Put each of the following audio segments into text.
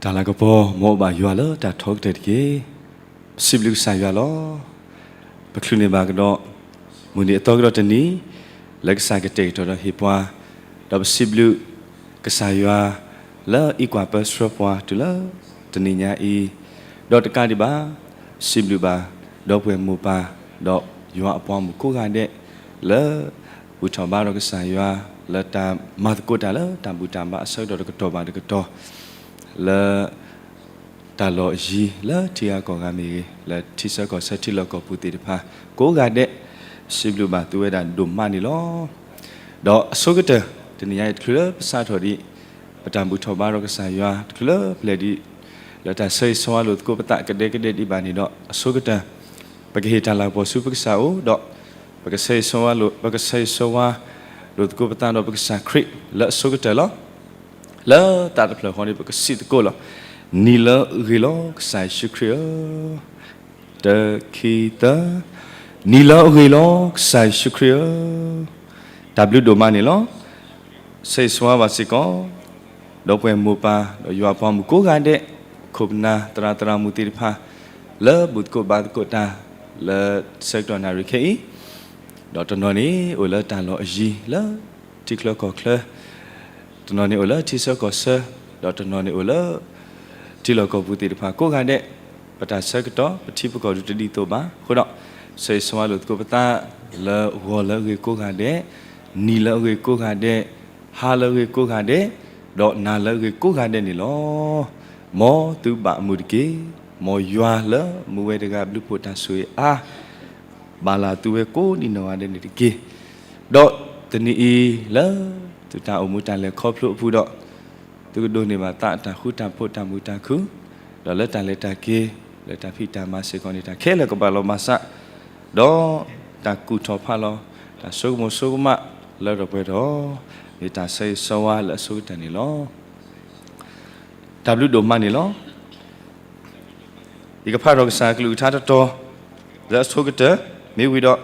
တၢ်လၤကပီၤ မ်အအိၣ်ဘၣ်ယွၤလၢတၢ်ထီကတၢၢ်တက့ၢ်. ပစံးဘျုးကစၢ်ယွၤလီၤ. ပချုးန့ၢ်ဘၣ်ကဒီး မုၢ်နံၤအသီကဒီးတနံၤ လၢကစၢ်ကတဲာ်ကတီၤဒီးဟ့ၣ်ပှၤ, ဒီးပစံးဘျုးကစၢ်ယွၤ လၢအံးကွၢ်ပၢဆှၢပှၤတုၤလၢတနံၤညါအံၤ, ဒီးတကးဒံးဘၣ် စံးဘျုးဘၣ် ဒီပုၢ်ဝဲၢ်မိၢ်ပၢ် ဒီးယွၤအပှၤမုၣ်ကိးဂၤဒဲး လၢ ဘူၣ်ထီၣ်ဘါထီၣ်ကစၢ်ယွၤ လၢတၢ်မၤသကိးတၢ်လၢတၢ်ဘူၣ်တၢ်ဘါအဆၢကတီၢ်တကတီၢ်ဘၣ်တကတီၢ် လၢ တၢ်လီၢ်အယံၤ လၢထံဂၤကီၢ်ဂၤမ့ၢ်ဂ့ၤ, လၢထံဆၢကီၢ်ဆၢထံလီၢ်ကီၢ်ပူၤသ့ၣ်တဖၣ် ကိးဂၤဒဲး စံးဘျုးဘၣ်သုဝဲဒၣ်ဒိၣ်မးန့ၣ်လီၤ. ဒီးအဆိကတၢၢ် တနံၤညါအံၤတချုးလၢပစးထီၣ်ဒံး ပတၢ်ဘူၣ်ထီၣ်ဘါထီၣ်ကစၢ်ယွၤ တချုးလၢပလဲၤဒံး လၢတၢ်ဆၢဂ့ၤဆၢဝါလိာ်သကိးပသးကဒဲကဒဲဒံးဘၣ်န့ၣ်ဒီး အဆိကတၢၢ် ပကဟ့ၣ်တၢ်လၤကပီၤဆူပကစၢ်အအိၣ်ဒီး ပကဆၢဂ့ၤဆၢဝါလိာ် ပကဆၢဂ့ၤဆၢဝါလိာ်သကိးပသးဒီးပကစၢ်ခရံာ်လၢအဆိကတၢၢ်လီၤ. လၢသးတဖျၢၣ်ဃီန့ၣ် ပကစံးသကိးလီၤ. နံၤလၢအဂ့ၤလီၤ ကစၢ်ယ့ၣ်ၡူးခရံာ်ဧၢ, တခံသၢ, နံၤလၢအဂ့ၤလီၤ ကစၢ်ယ့ၣ်ၡူးခရံာ်ဧၢ, တၢ်ဘျုးဒိၣ်မးန့ၣ်လီၤ. ဆၢဂ့ၤဆၢဝါဘၣ်စ့ၢ်ကီး ဒီပုၢ်ဝဲၢ်မိၢ်ပၢ် ဒီးယွၤအပှၤမုၣ်ကိးဂၤဒဲး ခိၣ်ပနၢ်သရၣ်သရၣ်မုၣ်သ့ၣ်တဖၣ် လၢဘူၣ်သကိးဘါသကိးတၢ် လၢဆၢကတီၢ်နၣ်ရံၣ်ခဲအံၤ, ဒီးတနီၤန့ၣ်အိၣ်လၢတၢ်လီၢ်အယံၤလၢ ထံချၢကီၢ်ချၢ, တနီၤန့ၣ်အိၣ်လၢထံဆၢကီၢ်ဆၢ, ဒီးတနီၤန့ၣ်အိၣ်လၢ ထံလီၢ်ကီၢ်ပူၤသ့ၣ်တဖၣ်ကိးဂၤဒဲး, ပတၢ်ဆၢကတီၢ် ပထံပကီၢ်ဒုးတဒ်သိးဘၣ်အဃိဒီး, ဆၢဂ့ၤဆၢဝါလိာ်သကိးပသး လၢဂီၤလၢအဂ့ၤကိးဂၤဒဲး, နံၤလၢအဂ့ၤကိးဂၤဒဲး, ဟါလၢအဂ့ၤကိးဂၤဒဲး, ဒီးနၤလၢအဂ့ၤကိးဂၤဒဲးန့ၣ်လီၤ. မ်သုဘၣ်အမုာ်တက့ၢ်. မ်ယွၤလၢမူဝဲတဂၤဘျုးဖှိၣ်တၢ်ဆိၣ်ဂ့ၤအါ ဘၣ်လၢသုဝဲကိးဒံးနီၢ်ဂၤဒဲးန့ၣ်တက့ၢ်. ဒီးတနံၤအံၤလၢ သုတၢ်အိၣ်မူတၢ်လဲၤခီဖျိအပူၤဒီး, သုကဒိးန့ၢ်ဘၣ်သးတၢ်ဃူတၢ်ဖိးတၢ်မုာ်တၢ်ခုၣ်, ဒီးလၢတၢ်လဲၤတၢ်က့ၤ လၢတၢ်ဖံးတၢ်မၤစ့ၢ်ကီးန့ၣ် တၢ်ခဲလၢာ်ကဘၣ်လီၤမၤစၢၤ, ဒီးတၢ်ကူၣ်ထီၣ်ဖးလီၤ တၢ်ဆိကမိၣ်ဆိကမးလၢထီၣ်ပှဲၤထီၣ်, မ့ၢ်တၢ်ဆၢဂ့ၤဆၢဝါလၢအဆိကတၢၢ်န့ၣ်လီၤ. တၢ်ဘျုးဒိၣ်မးန့ၣ်လီၤ. ယကဖးထီၣ်ကစၢ်အကလုၢ်ကထါတတီၤ လၢအဆိကတၢၢ် မ့ၢ်ဝံၤဒီး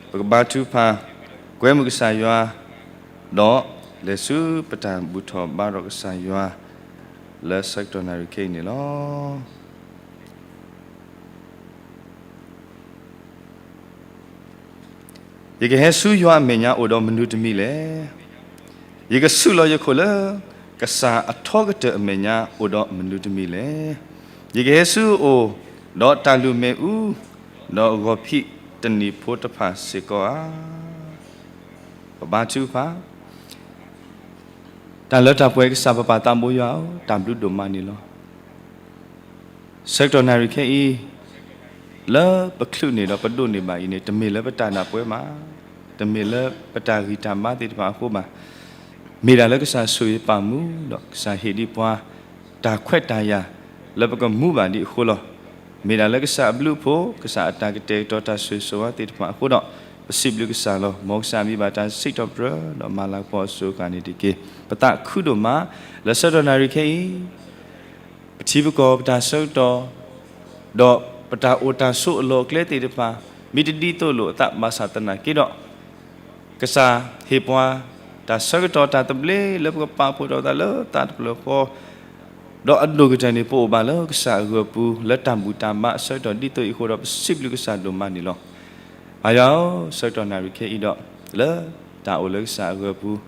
ပကဘါထုကဖၣ် ကွဲမုာ်ကစၢ်ယွၤ ဒီးလဲၤဆူပတၢ်ဘူၣ်ထီၣ်ဘါထီၣ်ကစၢ်ယွၤ လၢဆၢကတီၢ်နၣ်ရံၣ်ခဲအံၤန့ၣ်လီၤ. ယကဟဲဆူယွၤအမဲာ်ညါအိၣ်ဒီးမနုၤတမံၤလဲၣ်. ယကဆူးလီၤယခိၣ်လၢ ကစၢ်အထီကတၢၢ်အမဲာ်ညါအိၣ်ဒီးမနုၤတမံၤလဲၣ်. ယကဟဲဆူအအိၣ်ဒီးတၢ်လုၢ်မ့ၣ်အူ, ဒီးဂီၤဖံးတနံၤဖိတဖၣ်စ့ၢ်ကီးဧါ. ပဘါထုကဖၣ်, တၢ်လၢတၢ်ပှဲၤကစၢ်ပပၢ်သးဘိယွၤဧၢ, တၢ်ဘျုးဒိၣ်မးန့ၣ်လီၤ. ဆၢကတီၢ်နၣ်ရံၣ်ခဲအံၤ လၢပချုးန့ၢ်ဒီးပဒိးန့ၢ်ဘၣ်အံၤန့ၣ် တမ့ၢ်လၢပတၢ်ဒၣ်ပှဲၤဘၣ်, တမ့ၢ်လၢပတၢ်ဂံၢ်တၢ်ဘါသ့ၣ်တဖၣ်အဃိဘၣ်. မ့ၢ်ဒၣ်လၢကစၢ်ဆိၣ်ဂ့ၤပာ်မူ ဒီးကစၢ်ဟ့ၣ်ဒံးပှၤ တၢ်ခွဲးတၢ်ယာ် လၢပကမူဘၣ်ဒံးအဃိလီၤ. မ့ၢ်ဒၣ်လၢကစၢ်အဘျုးအဖှိၣ် ကစၢ်အတၢ်ကတဲာ်ကတီၤတၢ်ဆိၣ်ဂ့ၤဆိၣ်ဝါသ့ၣ်တဖၣ်အဃိဒီး ပစံးဘျုးကစၢ်လီၤ. မ်ကစၢ်မံၤဘၣ်တၢ်စံးထီၣ်ပတြၢၤ ဒီးမၤလၤကပီၤအစိၤအဃၣ်န့ၣ်တက့ၢ်. ပသးခုဒိၣ်မး လၢဆၢကတီၢ်နၣ်ရံၣ်ခဲအံၤ ပထံပကီၢ်ပတၢ်ဆၢကတီၢ် ဒီးပတၢ်အိၣ်တၢ်ဆိးအလီၢ်အကျဲသ့ၣ်တဖၣ် မ့ၢ်တဒ်သိးလိာ်အသးဘၣ်ဆၣ်သနာ်က့ဒီး ကစၢ်ဟ့ၣ်ပှၤ တၢ်ဆၢကတီၢ်တၢ်သဘျ့လၢပကပာ်ဖှိၣ်ထီၣ်သးလၢသးတဖျၢၣ်ဃီ ဒီးအဒိၣ်ကတၢၢ်န့ၣ် ပအိၣ်ဘၣ်လၢကစၢ်အဂၢၢ်ပူၤ လၢတၢ်ဘူၣ်တၢ်ဘါအဆၢကတီၢ်ဒ်သိးအံၤအဃိဒီး ပစံးဘျုးကစၢ်ဒိၣ်မးန့ၣ်လီၤ. ပၢ်ယွၤဧၢ, ဆၢကတီၢ်နၣ်ရံၣ်ခဲအံၤဒီး လၢတၢ်အိၣ်လၢကစၢ်အဂၢၢ်ပူၤ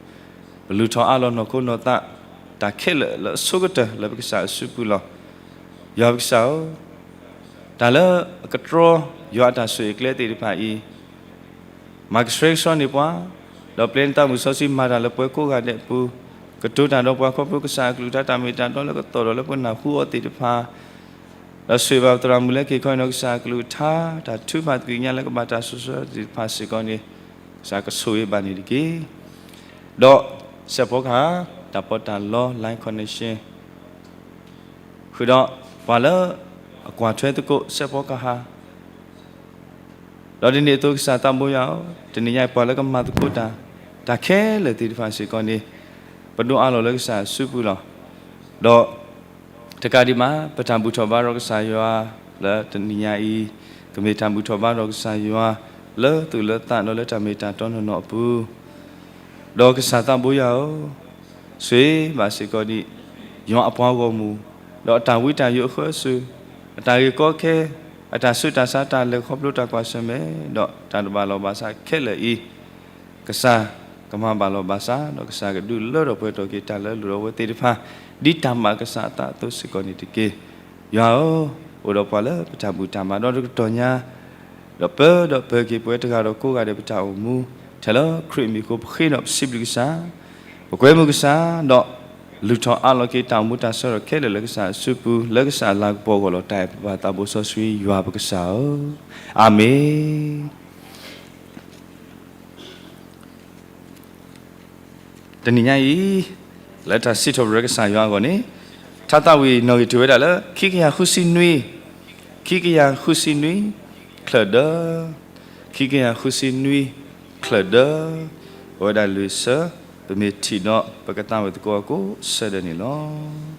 ပလုၢ်ထီၣ်အးလီၤနီၢ်ခိနီၢ်သး တၢ်ခဲလၢာ်လၢအဆိကတၢၢ်လၢပကစၢ်အစုပူၤလီၤ. ယွၤပကစၢ်ဧၢ, တၢ်လၢအကတြီ ယွၤအတၢ်ဆိၣ်ဂ့ၤအကျဲသ့ၣ်တဖၣ်အံၤ မၤကဆှဲကဆှီန့ၢ်ပှၤ, ဒီးပျဲနသးမုၢ်စီဆှံမၤတၢ်လၢပှၤကိးဂၤဒဲးအပူၤ, ကတိၤတၢ်ဒီးပှၤခီဖျိကစၢ်အကလုၢ်ကထါတၢ်မ့ၢ်တၢ်တီလၢကသီၣ်ထီၣ်လၢပနၢ်ဟူအီၤသ့ၣ်တဖၣ်, ဒီးဆိၣ်ဂ့ၤဘၣ်ပသရၣ်မုၣ်လၢက့ၤခီအံၤဒီးကစၢ်အကလုၢ်ကထါ တၢ်ထုကဖၣ်သ့ၣ်ညါလၢကဘၣ်တၢ်ဆိၣ်ဂ့ၤသ့ၣ်တဖၣ်စ့ၢ်ကီးန့ၣ် ကစၢ်ကဆိၣ်ဂ့ၤဘၣ်န့ၣ်တက့ၢ်. ဒီးစဲးဖီကဟၣ် တၢ်ပီးတၢ်လီ line connection ဃုာ်ဒီးပှၤလၢအကွၢ်ထွဲသကိးစဲးဖီကဟၣ်, ဒီးဒ်န့ၣ်အသိးကစၢ်သးဘိယွၤဧၢ, တနံၤညါအံၤပှၤလၢကမၤသကိးတၢ် တၢ်ခဲလၢာ်သ့ၣ်တဖၣ်စ့ၢ်ကီးန့ၣ် ပဒိးအးလီၤလၢကစၢ်အစုပူၤလီၤ. ဒီးတကးဒံးဘၣ် ပတၢ်ဘူၣ်ထီၣ်ဘါထီၣ်ကစၢ်ယွၤ လၢတနံၤညါအံၤ ကမ့ၢ်တၢ်ဘူၣ်ထီၣ်ဘါထီၣ်ကစၢ်ယွၤ လၢသူၣ်လၢသးဒီးလၢတၢ်မ့ၢ်တၢ်တီနီၢ်နီၢ်အပူၤ ဒီးကစၢ်သးဘိယွၤဧၢ, ဆိၣ်ဂ့ၤဘၣ်စ့ၢ်ကီးဒံး ယွၤအပှၤဂီၢ်မုၢ်, ဒီး ဒီးအတၢ်ဝံတၢ်ယိးအဃၢအစုး, အတၢ်ဂ့ၢ်ကီခဲ, အတၢ်ဆူးတၢ်ဆါ တၢ်လဲၤခီဖျိ တၢ်ကွၢ်ဆၢၣ်မဲာ်, ဒီးတၢ်တဘၣ်လီၢ်ဘၣ်စးခဲလၢာ်အံၤ, ကစၢ်ကမၤဘၣ်လီၢ်ဘၣ်စး, ဒီးကစၢ်ကဒုးလၢထီၣ်ပှဲၤထီၣ်က့ၤ တၢ်လၢအလိၣ်ဒီးအဝဲသ့ၣ်တဖၣ်, ဒ်တၢ်မၤကစၢ်အသးအသိးစ့ၢ်ကီးန့ၣ်တက့ၢ်. ယွၤဧၢ, အိၣ်ဒီးပှၤလၢပတၢ်ဘူၣ်တၢ်ဘါဒီးတကတီၢ်ညါ, ဒီးပၢဒီးပၢၤက့ၤပဝဲတဂၤဒီးကိးဂၤဒဲး ပတၢ်အိၣ်မူ, ထဲလၢခရံာ်အမံၤအဃိ ပဃ့ဒီးပစံးဘျုးကစၢ်, ပကွဲမုာ်ကစၢ်, ဒီးလုၢ်ထီၣ်အးလီၤက့ၤတၢ်အိၣ်မူတၢ်ဆၢထီၣ်ခဲလၢာ်လၢကစၢ်အစုပူၤ, လၢကစၢ်အလၤကပီၤအဂီၢ်လီၤ. တၢ်အဲၣ်ပပၢ်သးဘိစီဆှံယွၤပကစၢ်ဧၢ, အၤမ့ၣ်. တနံၤညါအံၤ, လၢတၢ်စံးထီၣ်ပတြၢၤကစၢ်ယွၤအဂီၢ်န့ၣ်, ထါသးဝံၣ်နီၣ်ဂံၢ်တုၤဝဲဒၣ်လၢ ခံကယၤဃုဆံနွံ, ခံကယၤဃုဆံနွံ, ချၢၣ်ဒၢ, ခံကယၤဃုဆံနွံ, ချၢၣ်ဒၢ, အဝဲဒၣ်လွံၢ်ဆၢ, ပမ့ၢ်ထံၣ်ဒီးပကသးဝံၣ်သကိးအကိးဆၢဒၢးန့ၣ်လီၤ.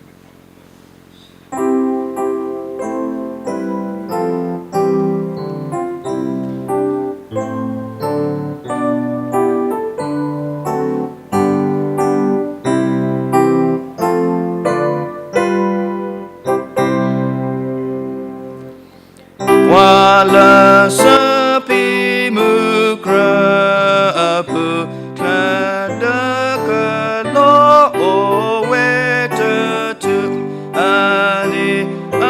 ကွၢ်လၢစပံးမုၢ်ကြၢးအပူၤ, ချၢၣ်ဒၢကလီအိၣ်ဝဲတထူၣ်, အန့ၣ်အ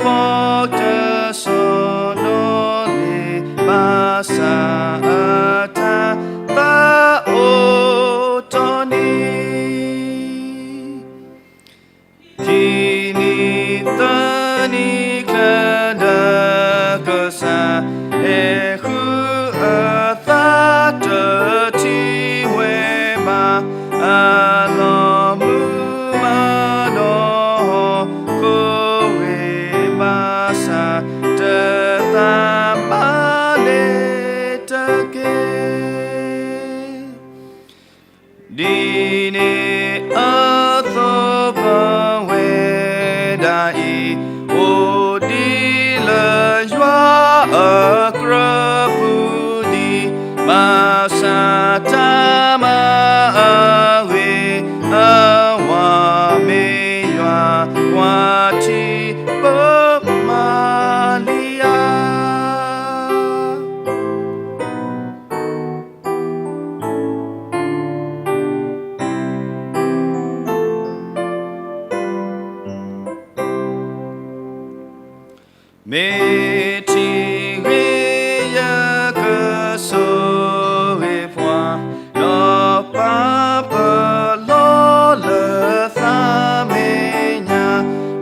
ဖီတၢ်စီၢ်နီၤလံ, ဘၣ်ဆၣ်အတၢ်သးအိၣ်ထီၣ်န့ၣ် ခံနံၣ်သၢနံၣ်ချၢၣ်ဒၢကစၢ်, ဟဲဃုအသးတထံၣ်ဝဲဘၣ်, အလီၤမုၢ်မၤဒီးဟီၣ်ခိၣ်ဝ့ၢ်, ဘၣ်ဆၣ်တသးဘၣ်လဲၤတက့ၢ်. ဒ်န့ၣ်အသိးပဝဲဒၣ်အံၤ, အိၣ်ဒံးလၢယွၤအကြၢးပူၤဒံး, ဘၣ်ဆၣ်တၢ်မၤအဂ့ၤအဝါ, မ့ၢ်ယွၤကွၢ်ထံပမၤလံဧါ. မ့ၢ်ထံၣ်ဂ့ၤယကဆိၣ်ဂ့ၤပှၤ, ဒီးပာ်ပလီၢ်လၢသးမဲာ်ညါ,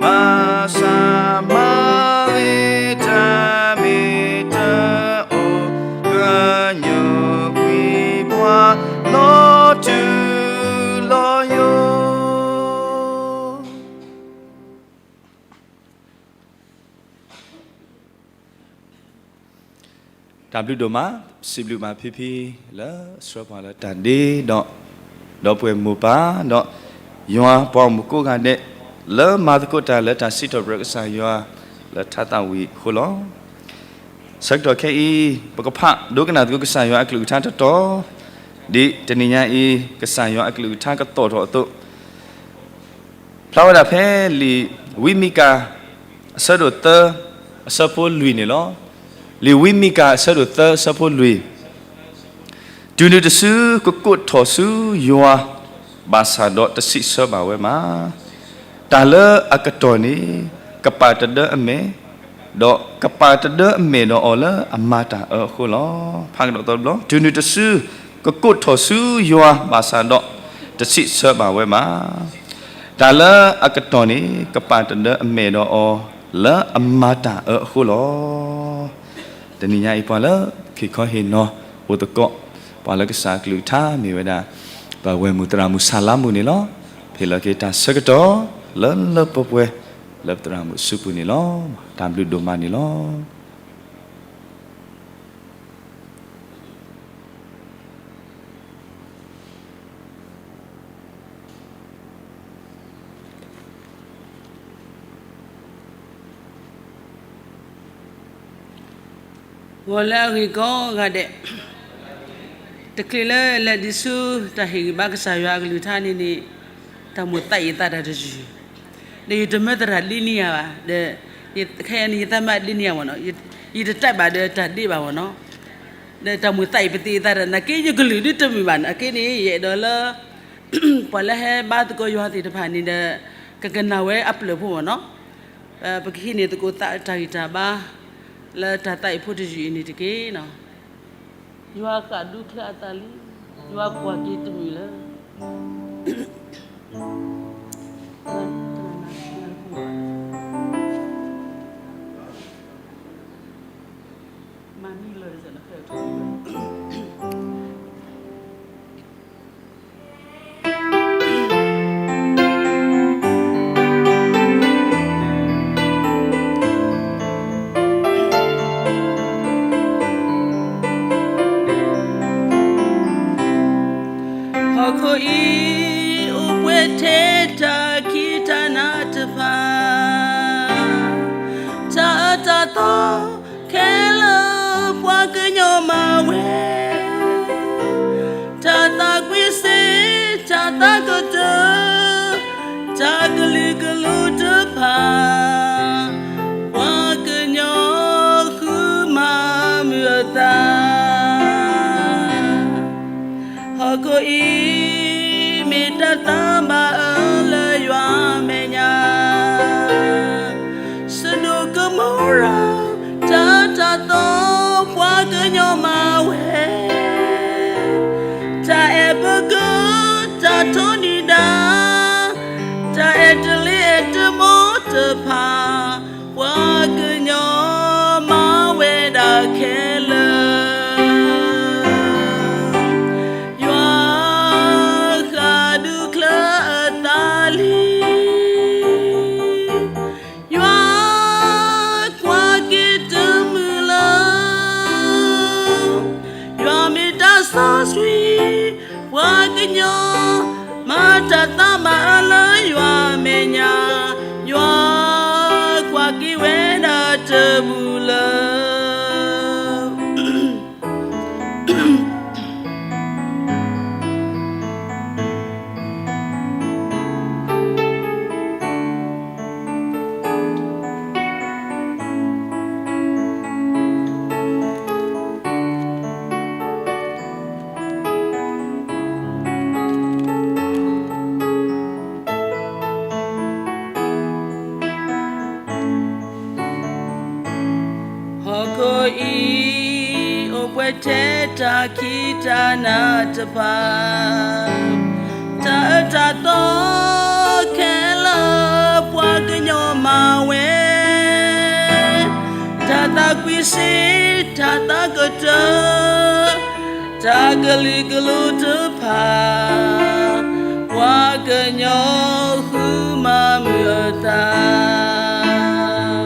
ဘၣ်ဆၣ်မၤဂ့ၤတၢ်မ့ၢ်တအိၣ်, ကညိၣ်ကွံာ်ပှၤလီၤတူၢ်လီၤယိာ်. တၢ်ဘျုးဒိၣ်မး, စံးဘျုးဘၣ်ဖံဖံလၢအဆှၢပှၤလၢတၢ်ဒ့ဒီး, ဒီပုၢ်ဝဲၢ်မိၢ်ပၢ်ဒီး, ယွၤပှၤဂီၢ်မုၢ်ကိးဂၤဒဲး, လၢမၤသကိးတၢ်လၢတၢ်စံးထီၣ်ပတြၢၤကစၢ်ယွၤလၢထါသးဝံၣ်အဃိလီၤ. ဆၢကတီၢ်ခဲအံၤ, ပကဖးဒိကနၣ်သကိးကစၢ်ယွၤအကလုၢ်ကထါတတီၤ, ဒ်တနံၤညါအံၤ ကစၢ်ယွၤအကလုၢ်ကထါကသီၣ်ထီၣ်အသိး ဖျါဝဲဒၣ်ဖဲလံာ်ဝံမံကၤ အဆၢဒိၣ်သၢ အဆၢဖိလွံၢ်န့ၣ်လီၤ. လံာ်ဝံမံကၤ အဆၢဒိၣ်သၢ အဆၢဖိလွံၢ်, တုၤနုၤတစုကကိးထီၣ်ဆူယွၤ, ဘၣ်ဆၣ်ဒီးတစံးဆၢဘၣ်ဝဲဘၣ်. တၢ်လၢအကတီၢ်န့ၣ် ကပာ်တဒၢအမဲာ်, ဒီးကပာ်တဒၢအမဲာ်ဒီးအီၤလၢအမၤတၢ်အၢအဃိလီၤ. ဖးကဒီးသီတဘျီ, တုၤနုၤတစုကကိးထီၣ်ဆူယွၤ, ဘၣ်ဆၣ်ဒီးတစံးဆၢဘၣ်ဝဲဘၣ်. တၢ်လၢအကတီၢ်န့ၣ် ကပာ်တဒၢအမဲာ်ဒီးအီၤလၢအမၤတၢ်အၢအဃိလီၤ. တနံၤညါအံၤ ပှၤလၢဟ့ၣ်ခီဟ့ၣ်နီၤအိၣ်သကိး ပှၤလၢကစၢ်အကလုၢ်ကထါမ့ၢ်ဝဲဒၣ် ပဝဲၢ်မုၢ်သရၣ်မုၣ်ဆၣ်လါမုၣ်န့ၣ်လီၤ. ဟ့ၣ်လီၤက့ၤတၢ်ဆၢကတီၢ်လၢလၢပှဲၤပှဲၤလၢပသရၣ်မုၣ်အစုပူၤန့ၣ်လီၤ. တၢ်ဘျုးဒိၣ်မးန့ၣ်လီၤ. ဂီၤလၢအဂ့ၤကိးဂၤဒဲး, တချုးလၢလဲၤဒံးဆူတၢ်ဟ့ၣ်ဂံၢ်ဘါကစၢ်ယွၤအကလုၢ်ကထါန့ၣ်န့ၣ်, တၢ်မိၣ်သးအံၤသးတၢ်တယုၢ်, ဒီးယတမၢသရၣ်ဒ်န့ၣ်ဧါဘၣ်, ဒီးခဲအံၤန့ၣ် ယသးမၢဒ်န့ၣ်ဧါမ့ၢ်နီၤ, ယတတဲဘၣ်ဒီးတၢ်ဒ့ဘၣ်မ့ၢ်နီၤ, ဒီးတၢ်မိၣ်သးအံၤပသ့ၣ်သးတၢ်နာ်က့ ယကလုၢ်ဒုတမုာ်ဘၣ်နာ်က့န့ၣ် ယအဲၣ်ဒိးလၢ ပှၤလၢဟဲဘါသကိးယွၤသ့ၣ်တဖၣ်န့ၣ်ဒီး ကကနၣ်ဝဲအပျၢၢ်ဖိမ့ၢ်နီၤ, ပကဟံးန့ၢ်သကိးသးတၢ်ဂံၢ်တၢ်ဘါ လၢတၢ်သးအံၤဖိတယုၢ်အံၤန့ၣ်တက့ၢ်နီၤ. ယွၤဃၣ်ဒူချၢအသးလံ, ယွၤကွၢ်က့ၤတမုာ်လၢ ဟီၣ်ခိၣ်အံၤ အိၣ်ပှဲၤထဲတၢ်ခံးတၢ်နးတဖၣ်, တၢ်အၢတၢ်သီခဲလၢာ်ပှၤကညီမၤဝဲ, တၢ်သးကွံစ့ တၢ်သးကတၢၢ် တၢ်ကလုာ်ကလုာ်တဖၣ် ပှၤကညီဃုမၤမုာ်အသး ဟီၣ်ခိၣ်အံၤ မ့ၢ်တၢ်သးဘၣ်အၢလၢယွၤမဲာ်ညါ, စဒိၣ်ကမိၤရၤ တၢ်တၢ်သီ ပှၤကညီမၤဝဲ, တၢ်အဲၣ်ပကၢ တၢ်ထီဒံးဒါ တၢ်အဲၣ်တလ့အဲၣ်တဘီတဖၣ် ပှၤကညီမၤဝဲဒၣ်ခဲလၢာ်, ယွၤဃၣ်ဒူချၢအသးလံ, ယွၤကွၢ်က့ၤတမုာ်လၢ ယွၤမ့ၢ်တၢ်စီဆှံ ပှၤကညီ မၤတၢ်သးဘၣ်အၢလၢယွၤမဲာ်ညါ, ယွၤကွၢ်က့ၤဝဲဒၣ်တမုာ်လၢ ဟီၣ်ခိၣ်အံၤ အိၣ်ပှဲၤထဲတၢ်ခံးတၢ်နးတဖၣ်, တၢ်အၢတၢ်သီခဲလၢာ် ပှၤကညီမၤဝဲ, တၢ်သးကွံစ့ တၢ်သးကတၢၢ် တၢ်ကလုာ်ကလုာ်တဖၣ် ပှၤကညီဃုမၤမုာ်အသး,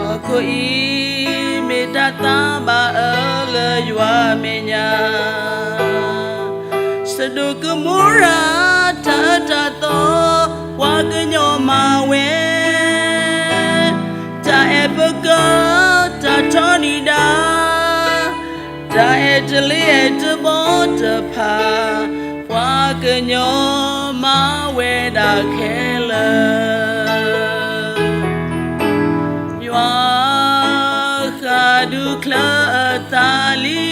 ဟီၣ်ခိၣ်အံၤ မ့ၢ်တၢ်သးဘၣ်အၢလၢယွၤမဲာ်ညါ, စဒိၣ်ကမိၤရၤ တၢ်အၢတၢ်သီ ပှၤကညီမၤဝဲ, တၢ်အဲၣ်ပကၢ တၢ်ထီဒံးဒါ တၢ်အဲၣ်တလ့အဲၣ်တဘီတဖၣ် ပှၤကညီမၤဝဲဒၣ်ခဲလၢာ်, ယွၤဃၣ်ဒူချၢအသးလံ,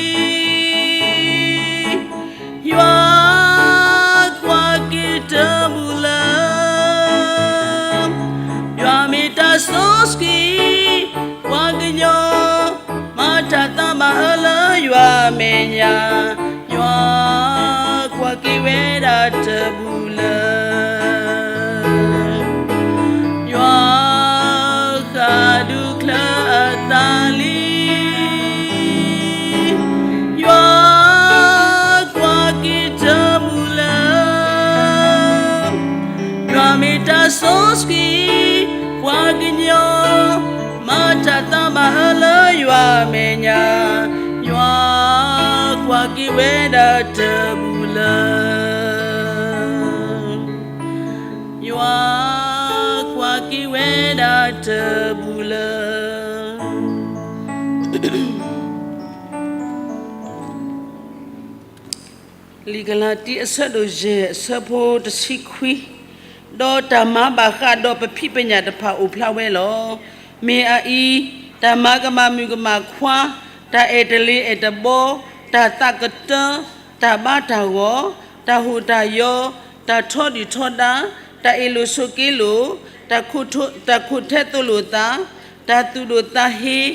ယွၤကွၢ်က့ၤတမုာ်လၢ ယွၤမ့ၢ်တၢ်စီဆှံ ပှၤကညီ မၤတၢ်သးဘၣ်အၢလၢယွၤမဲာ်ညါ, ယွၤကွၢ်က့ၤဝဲဒၣ်တမုာ်လၢ ယွၤဃၣ်ဒူချၢအသးလံ, ယွၤကွၢ်က့ၤတမုာ်လၢ ယွၤမ့ၢ်တၢ်စီဆှံ ပှၤကညီ မၤတၢ်သးဘၣ်အၢလၢယွၤမဲာ်ညါ, ယွၤကွၢ်က့ၤဝဲဒၣ်တမုာ်လၢ ယွၤကွၢ်က့ၤဝဲဒၣ်တမုာ်လၢ လံာ်ကလၤတံ အဆၢဒိၣ်ယဲၢ် အဆၢဖိတဆံခွံ, ဒီးတၢ်မၤဘၣ်ဃးဒီးပဖံးပညၣ်တဖၣ်အိၣ်ဖျါဝဲလီၤ. မ့ၢ်အအံၤ, တၢ်မၤကမၣ်မုၣ်ကမၣ်ခွါ, တၢ်အဲၣ်တလ့ၤအဲၣ်တဘီ, တၢ်သးကတၢ, တၢ်ဘါတၢ်ဂီၤ, တၢ်ဟူးတၢ်ယီ, တၢ်ထီဒုၣ်ထီဒါ, တၢ်အ့ၣ်လိာ်ဆိးက့လိာ်, တၢ်ခိၣ်ထ တၢ်ခိၣ်ထဲသိးလိာ်သး, တၢ်သူၣ်ဒိၣ်သးဟ့,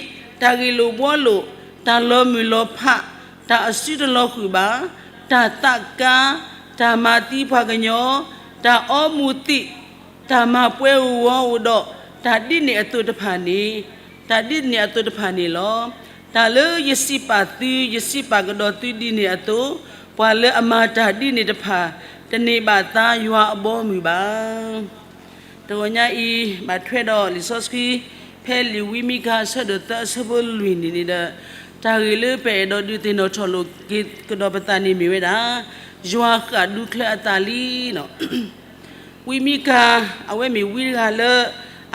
တၢ်ဂ့ၢ်လိာ်ဘှီလိာ်, တၢ်လီၤမုၢ်လီၤဖး, တၢ်အစုတလီၤဃုာ်ဘၣ်, တၢ်သးကါ, တၢ်မၤသံပှၤကညီ, တၢ်အီမူၤသံး, တၢ်မၤပှဲၤဧိၤဝီဧိၤဒီး တၢ်ဒ်န့ၣ်အသိးတဖၣ်န့ၣ်, တၢ်ဒ်န့ၣ်အသိးတဖၣ်န့ၣ်လီၤ. တၢ်လၢယစံးပာ်သု, ယစံးပာ်ကဒီးသုဒ်န့ၣ်အသိး, ပှၤလၢအမၤတၢ်ဒ်န့ၣ်တဖၣ် တန့ၢ်ဘၣ်သါယွၤအဘီအမုၢ်ဘၣ်. တဂီၤညါအံၤ ဘၣ်ထွဲဒီးလံာ်စီဆှံ ဖဲလံာ်ဝံမံကၤအဆၢဒိၣ်သၢအဆၢဖိလွံၢ်န့ၣ်န့ၣ်ဒီး တၢ်ဂ့ၢ်လၢပအဲၣ်ဒိးဒုးသ့ၣ်နီၣ်ထီၣ်လိာ်က့ၤကဒီးပသးန့ၣ်မ့ၢ်ဝဲဒၣ် ယွၤဃၣ်ဒူချၢအသးလံန့ၣ် ဝံမံကၤ အဝဲမ့ၢ်ဝံတဂၤလၢ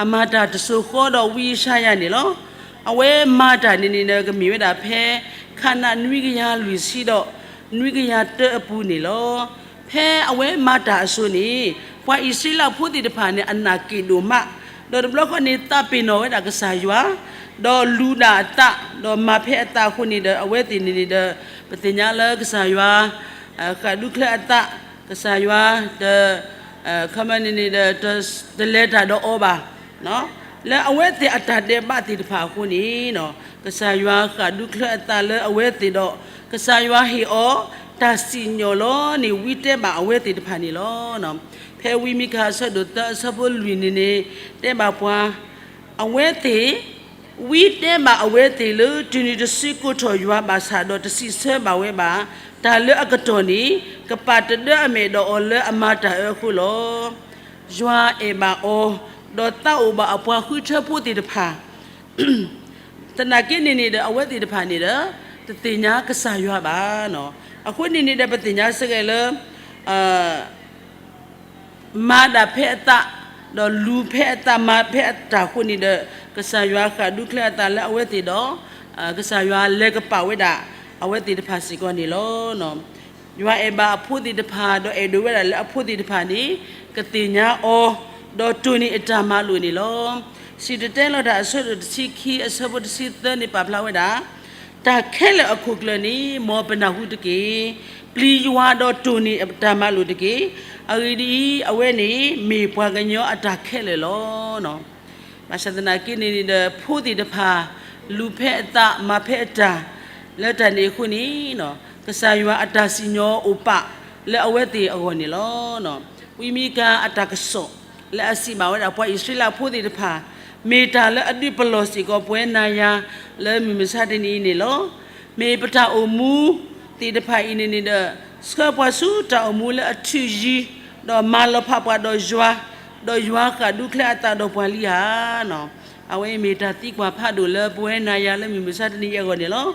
အမၤတၢ်တစိၤဃီဒီးဝံယၡါယၤန့ၣ်လီၤ. အဝဲမၤတၢ်န့ၣ်န့ၣ်ဒီး ကမ့ၢ်ဝဲဒၣ်ဖဲ ခးနးနွံကယၤလွံၢ်ဆံဒီး နွံကယၤတၢအပူၤန့ၣ်လီၤ. ဖဲအဝဲမၤတၢ်အစိၤန့ၣ် ပှၤအံၣ်စရ့လးဖိသ့ၣ်တဖၣ်န့ၣ် အနၢ်က့ၣ်ဒိၣ်မး, ဒီးတဘျီဃီန့ၣ် သးပ့ၤနီၣ်ဝဲဒၣ်ကစၢ်ယွၤ, ဒီးလူၤဒၣ်အသး, ဒီးမၤဖဲအသးအဃိန့ၣ်ဒီး အဝဲသ့ၣ်န့ၣ်န့ၣ်ဒီး ပသ့ၣ်ညါလၢကစၢ်ယွၤ ဃၣ်ဒူချၢအသး, ကစၢ်ယွၤ တ ခီမန့ၣ်န့ၣ်ဒီး တလဲၤတၢ်ဒီးအီၤဘၣ်. လၢအဝဲသ့ၣ်အတၢ်ဒဲးဘးသ့ၣ်တဖၣ်အဃိန့ၣ် ကစၢ်ယွၤဃၣ်ဒူချၢအသးလၢအဝဲသ့ၣ်ဒီး ကစၢ်ယွၤဟ့ၣ်အီၤ တၢ်စံၣ်ညီၣ်လီၤန့ၣ် ဝံတဲဘၣ်အဝဲသ့ၣ်တဖၣ်န့ၣ်လီၤ. ဖဲဝံမံကၤအဆၢဒိၣ်သၢအဆၢဖိလွံၢ်န့ၣ်န့ၣ် တဲဘၣ်ပှၤ အဝဲသ့ၣ် ဝံတဲဘၣ်အဝဲသ့ၣ်လၢ တုၤနုၤတစုကိးထီၣ်ယွၤဘၣ်ဆၣ်ဒီး တစံးဆၢဘၣ်ဝဲဘၣ် တၢ်လၢအကတီၢ်န့ၣ် ကပာ်တဒၢအမဲာ်ဒီးအီၤလၢအမၤတၢ်အၢအဃိလီၤ. ယွၤအဲၣ်ဘၣ်အီၤ, ဒီးသးအိၣ်ဘၣ်အပှၤဃုထၢဖိသ့ၣ်တဖၣ် သနာ်က့န့ၣ်န့ၣ်ဒီး အဝဲသ့ၣ်တဖၣ်န့ၣ်ဒီး တသ့ၣ်ညါကစၢ်ယွၤဘၣ်. အဃိန့ၣ်န့ၣ်ဒီး ပသ့ၣ်ညါစ့ၢ်ကီးလၢ မၤဒၣ်ဖဲအသး, ဒီးလူၤဖဲအသး မၤဖဲအတၢ်အဃိန့ၣ်ဒီး ကစၢ်ယွၤဃၣ်ဒူချၢအသးလၢအဝဲသ့ၣ်ဒီး ကစၢ်ယွၤလဲၤကပာ်ဝဲဒၣ် အဝဲသ့ၣ်တဖၣ်စ့ၢ်ကီးန့ၣ်လီၤ. ယွၤအဲၣ်ဘၣ်အဖိသ့ၣ်တဖၣ် ဒီးအဲၣ်ဒိးဝဲဒၣ်လၢအဖိသ့ၣ်တဖၣ်န့ၣ် ကသ့ၣ်ညါအီၤ, ဒီးတိၢ်န့ၢ်အတၢ်မၤလိာ်န့ၣ်လီၤ. စံၣ်တဲၤတဲလီၤတၢ်အဆၢဒိၣ်တဆံခံအဆၢဖိတဆံသၢန့ၣ်ပာ်ဖျါဝဲဒၣ် တၢ်ခဲလၢာ်အခိၣ်ကျၢၢ်န့ၣ် မ်ပနၢ်ဟူတက့ၢ်. ပျံၤယွၤဒီးတိၢ်န့ၢ်အတၢ်မၤလိာ်တက့ၢ်. အဂ့ၢ်ဒ်အံၤ, အဝဲန့ၣ်မ့ၢ်ပှၤကညီအတၢ်ခဲလၢာ်လီၤ. ဘၣ်ဆၣ်သနာ်က့န့ၣ်န့ၣ်ဒီး ဖိသ့ၣ်တဖၣ် လူၤဖဲအသး မၤဖဲအတၢ် လၢတၢ်န့ၣ်အဃိန့ၣ် ကစၢ်ယွၤအတၢ်စံၣ်ညီၣ်အိၣ်ပာ်လၢအဝဲသ့ၣ်အဂီၢ်န့ၣ်လီၤ. ဝံမံကၤအတၢ်ကစီၣ် လၢအစံးဘၣ်ဝဲဒၣ်ပှၤအံၣ်စရ့လးဖိသ့ၣ်တဖၣ် မ့ၢ်တၢ်လၢအဒုးပလီၢ်စ့ၢ်ကီးပဝဲနၤယၤ လၢမုၢ်မဆါတနံၤအံၤန့ၣ်လီၤ. မ့ၢ်ပတၢ်အိၣ်မူသ့ၣ်တဖၣ်အံၤန့ၣ်န့ၣ်ဒီး ဆှၢပှၤဆူတၢ်အိၣ်မူလၢအထုးယံၤ ဒီးမၤလီၤဖးပှၤဒီးယွၤ, ဒီးယွၤဃၣ်ဒူချၢအသးဒီးပှၤလံဧါ. အဝဲအံၤမ့ၢ်တၢ်သံကွၢ်ဖးဒိၣ်လၢပဝဲနၤယၤလၢမုၢ်မဆါတနံၤအံၤအဂီၢ်န့ၣ်လီၤ.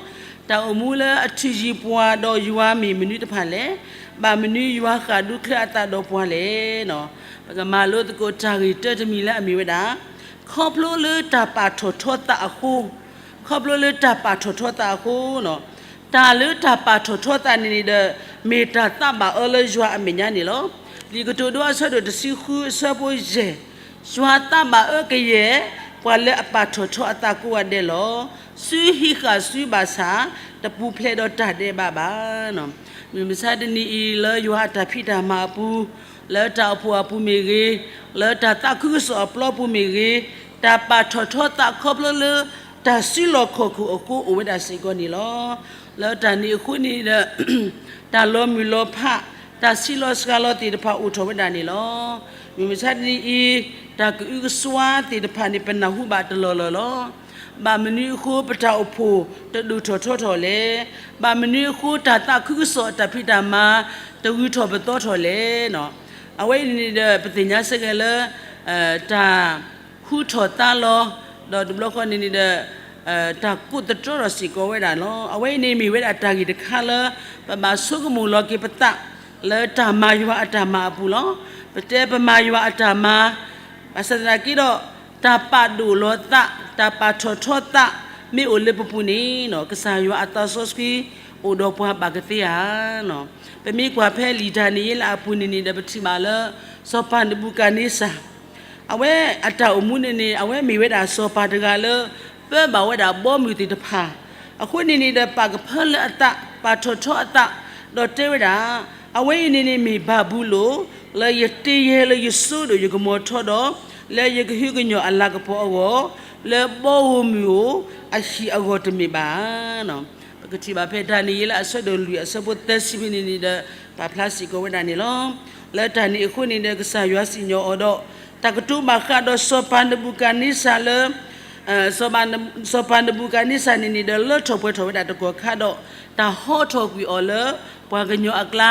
တၢ်အိၣ်မူလၢအထုးယံၤပှၤဒီးယွၤမ့ၢ်မနုၤတဖၣ်လဲၣ်. ဘၣ်မနုၤယွၤဃၣ်ဒူချၢအသးဒီးပှၤလဲၣ်. ပကမၤလိသကိးတၢ်ဂ့ၢ်တၢတမံၤလၢအမ့ၢ်ဝဲဒၣ် ခီဖျိလၢတၢ်ပာ်ထီၣ်ထီသးအဃိ, ခီဖျိလၢတၢ်ပာ်ထီၣ်ထီသးအဃိ, တၢ်လၢတၢ်ပာ်ထီၣ်ထီသးန့ၣ်န့ၣ်ဒီး မ့ၢ်တၢ်သးဘၣ်အၢလၢယွၤအမဲာ်ညါန့ၣ်လီၤ. လံာ်ကတိၤဒိအဆၢဒိၣ်တဆံဃုအဆၢဖိယဲၢ်, ယွၤသးဘၣ်အၢကယဲၢ် ပှၤလၢအပာ်ထီၣ်ထီအသးကိးဂၤဒဲးလီၤ. စုဟံးဃာ်စုဘၣ်ဆၣ် တပူၤဖျဲးဒီးတၢ်ဒဲးဘးဘၣ်. မုၢ်မဆါတနံၤအံၤလၢယွၤအတၢ်ဖံးတၢ်မၤအပူၤ, လၢတၢ်အိၣ်ဖှိၣ်အပူၤမ့ၢ်ဂ့ၤ, လၢတၢ်သးခုကစီၣ်အပျီပူၤမ့ၢ်ဂ့ၤ, တၢ်ပာ်ထီၣ်ထီသးခီဖျိလၢ တၢ်စုလီၢ်ခီၣ်ခိၣ်အဃိအိၣ်ဝဲဒၣ်စ့ၢ်ကီးန့ၣ်လီၤ. လၢတၢ်န့ၣ်အဃိန့ၣ်ဒီး တၢ်လီၤမုၢ်လီၤဖး, တၢ်ဆံးလီၤစှၤလီၤသ့ၣ်တဖၣ်အိၣ်ထီၣ်ဝဲဒၣ်န့ၣ်လီၤ. မုၢ်မဆါတနံၤအံၤ တၢ်ကအုကစွါသ့ၣ်တဖၣ်န့ၣ် ပနၢ်ဟူဘၣ်တလီၢ်လီၢ်လီၤ. ဘၣ်မနုၤအဃိပတၢ်အိၣ်ဖှိၣ်တဒိၣ်ထီၣ်ထီထီၣ်လဲၣ်. ဘၣ်မနုၤအဃိတၢ်သးခုကစီၣ်အတၢ်ဖံးတၢ်မၤတဂုၤထီၣ်ပသီထီၣ်လဲၣ်. အဝဲအံၤန့ၣ်ဒီး ပသ့ၣ်ညါစ့ၢ်ကီးလၢ တၢ် ဟူထီၣ်သါလီၤ, ဒီးတဘျီဃီန့ၣ်န့ၣ်ဒီး တၢ်ကိးသတြီထီၣ်စ့ၢ်ကီးဝဲဒၣ်လီၤ. အဝဲအံၤန့ၣ်မ့ၢ်ဝဲဒၣ်တၢ်ဂ့ၢ်တခါလၢ ပဘၣ်ဆိကမိၣ်လီၤက့ၤပသး လၢတၢ်မၤယွၤအတၢ်မၤအပူၤလီၤ. ပတဲပမၤယွၤအတၢ်မၤ ဘၣ်ဆၣ်သနာ်က့ဒီး တၢ်ပာ်ဒိၣ်လီၤသး တၢ်ပာ်ထီၣ်ထီသး မ့ၢ်အိၣ်လၢပပူၤန့ၣ် ကစၢ်ယွၤအသးစီဆှံ အိၣ်ဒီးပှၤဘၣ်ကသ့ဧါ. ပမ့ၢ်ကွၢ်ဖဲလံာ်ဒၤနံးယ့လးအပူၤန့ၣ်န့ၣ်ဒီး ပထံၣ်ဘၣ်လၢ စီၤပၤနဘူၤကၤန့စၢ် အဝဲအတၢ်အိၣ်မူန့ၣ်န့ၣ် အဝဲမ့ၢ်ဝဲဒၣ်စီၤပၤတဂၤလၢ ပၢဘၣ်ဝဲဒၣ်ဘီမုၢ်သ့ၣ်တဖၣ်, အဃိန့ၣ်န့ၣ်ဒီး ပာ်ကဖၢလၢအသး, ပာ်ထီၣ်ထီအသး, ဒီးတဲဝဲဒၣ်, အဝဲအံၤန့ၣ်န့ၣ်မ့ၢ်ဘၤဘူလိၣ် လၢယတ့ယဲလၢယစိဒိၣ်ယကမီၤထီဒီး လၢယကဟုကညီၢ်အလၤကပီၤအဂီၢ်, လၢဘီဧိၤမုၢ်ဧိၤအဟံၣ်အဂီၢ်တမ့ၢ်ဘၣ်. ပကထံၣ်ဘၣ်ဖဲဒၤနံးယ့လးအဆၢဒိၣ်လွံၢ်အဆၢဖိသၢဆံဖဲန့ၣ်န့ၣ်ဒီး ပာ်ဖျါစ့ၢ်ကီးဝဲဒၣ်န့ၣ်လီၤ. လၢတၢ်န့ၣ်အဃိန့ၣ်ဒီး ကစၢ်ယွၤစံၣ်ညီၣ်အီၤဒီး တၢ်ကတိၤဘၣ်ဃးဒီးစီၤပၤနဘူၤကၤန့စၢ်လၢ စီၤပၤနဘူၤကၤန့စၢ်န့ၣ်န့ၣ်ဒီး လၢထီၣ်ပှဲၤထီၣ်ဝဲဒၣ်တကီၢ်ခါဒီး တၢ်ဟီထီၣ်ကွံာ်အီၤလၢပှၤကညီအကျါ,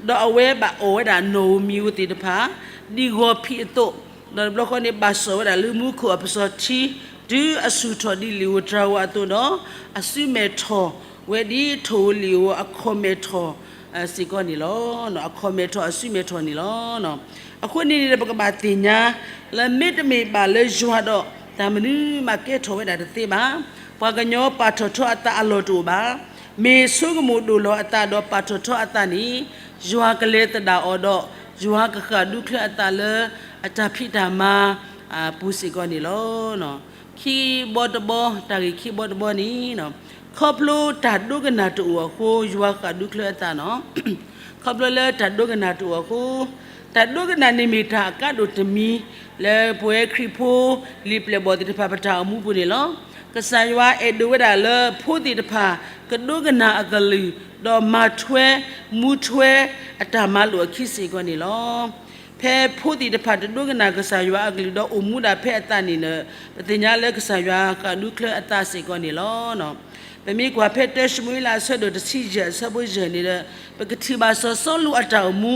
ဒီးအဝဲဘၣ်အီၣ်ဝဲဒၣ်နီၣ်ဧိၤမံၤဧိၤသ့ၣ်တဖၣ် ဒ်ဂီၤဖံးအသိး, ဒီးတဘျီဃီန့ၣ် ဘၣ်စီၣ်ဝဲဒၣ်လၢမူခိၣ်အပစီၤထံ တုၤအဆူၣ်ထီၣ်ဒ်လံာ်ဧိၤတြၤဧိၤအသိးဒီး အစုမဲာ်ထီၣ်ဝဲဒ်ထိၣ်ဧိၤလံာ်ဧိၤအခီၣ်မဲာ်ထီၣ်စ့ၢ်ကီးန့ၣ်လီၤ. အခီၣ်မဲာ်ထီၣ်အစုမဲာ်ထီၣ်န့ၣ်လီၤ. အဃိန့ၣ်န့ၣ်ဒီး ပကဘၣ်သ့ၣ်ညါ လၢမ့တမ့ၢ်ဘၣ်လၢယွၤဒီး တၢ်မနုၤမးကဲထီၣ်ဝဲဒၣ်တသ့ဘၣ်. ပှၤကညီပာ်ထီၣ်ထီအသးအလီၢ်တအိၣ်ဘၣ်. မ့ၢ်ဆိကမိၣ်ဒိၣ်လီၤအသးဒီးပာ်ထီၣ်ထီအသးန့ၣ် ယွၤကလဲၤသဒၣ်အီၤဒီး ယွၤကဃၣ်ဒူချၢအသးလၢအတၢ်ဖံးတၢ်မၤအပူၤစ့ၢ်ကီးန့ၣ်လီၤ. ခံဘီတဘီ, တၢ်ဂ့ၢ်ခံဘီတဘီန့ၣ် ခီဖျိတၢ်ဒိကနၣ်တအိၣ်အဃိ ယွၤဃၣ်ဒူချၢအသးန့ၣ် ခီဖျိလၢတၢ်ဒိကနၣ်တအိၣ်အဃိ, တၢ်ဒိကနၣ်န့ၣ်မ့ၢ်တၢ်အကါဒိၣ်တမံၤ လၢပဝဲခရံာ်ဖိလံာ်ပျဲၢ်ဘီၣ်သ့ၣ်တဖၣ်ပတၢ်အိၣ်မူပူၤန့ၣ်လီၤ. ကစၢ်ယွၤအဲၣ်ဒိးဝဲဒၣ်လၢဖိသ့ၣ်တဖၣ် ကဒိကနၣ်အကလုၢ် ဒီးမၤထွဲမူထွဲအတၢ်မၤလိာ်အခံစ့ၢ်ကီးန့ၣ်လီၤ. ဖဲဖိသ့ၣ်တဖၣ်တဒိကနၣ်ကစၢ်ယွၤအကလုၢ်ဒီးအိၣ်မူဒၣ်ဖဲအသးန့ၣ်ဒီး ပသ့ၣ်ညါလၢကစၢ်ယွၤဃၣ်ဒူချၢအသးစ့ၢ်ကီးန့ၣ်လီၤ. ပမ့ၢ်ကွၢ်ဖဲတၢၡမူၤအ့လးအဆၢဒိၣ်တဆံယဲၢ်အဆၢဖိယဲၢ်န့ၣ်ဒီး ပကထံၣ်ဘၣ်စီၤစီလူးအတၢ်အိၣ်မူ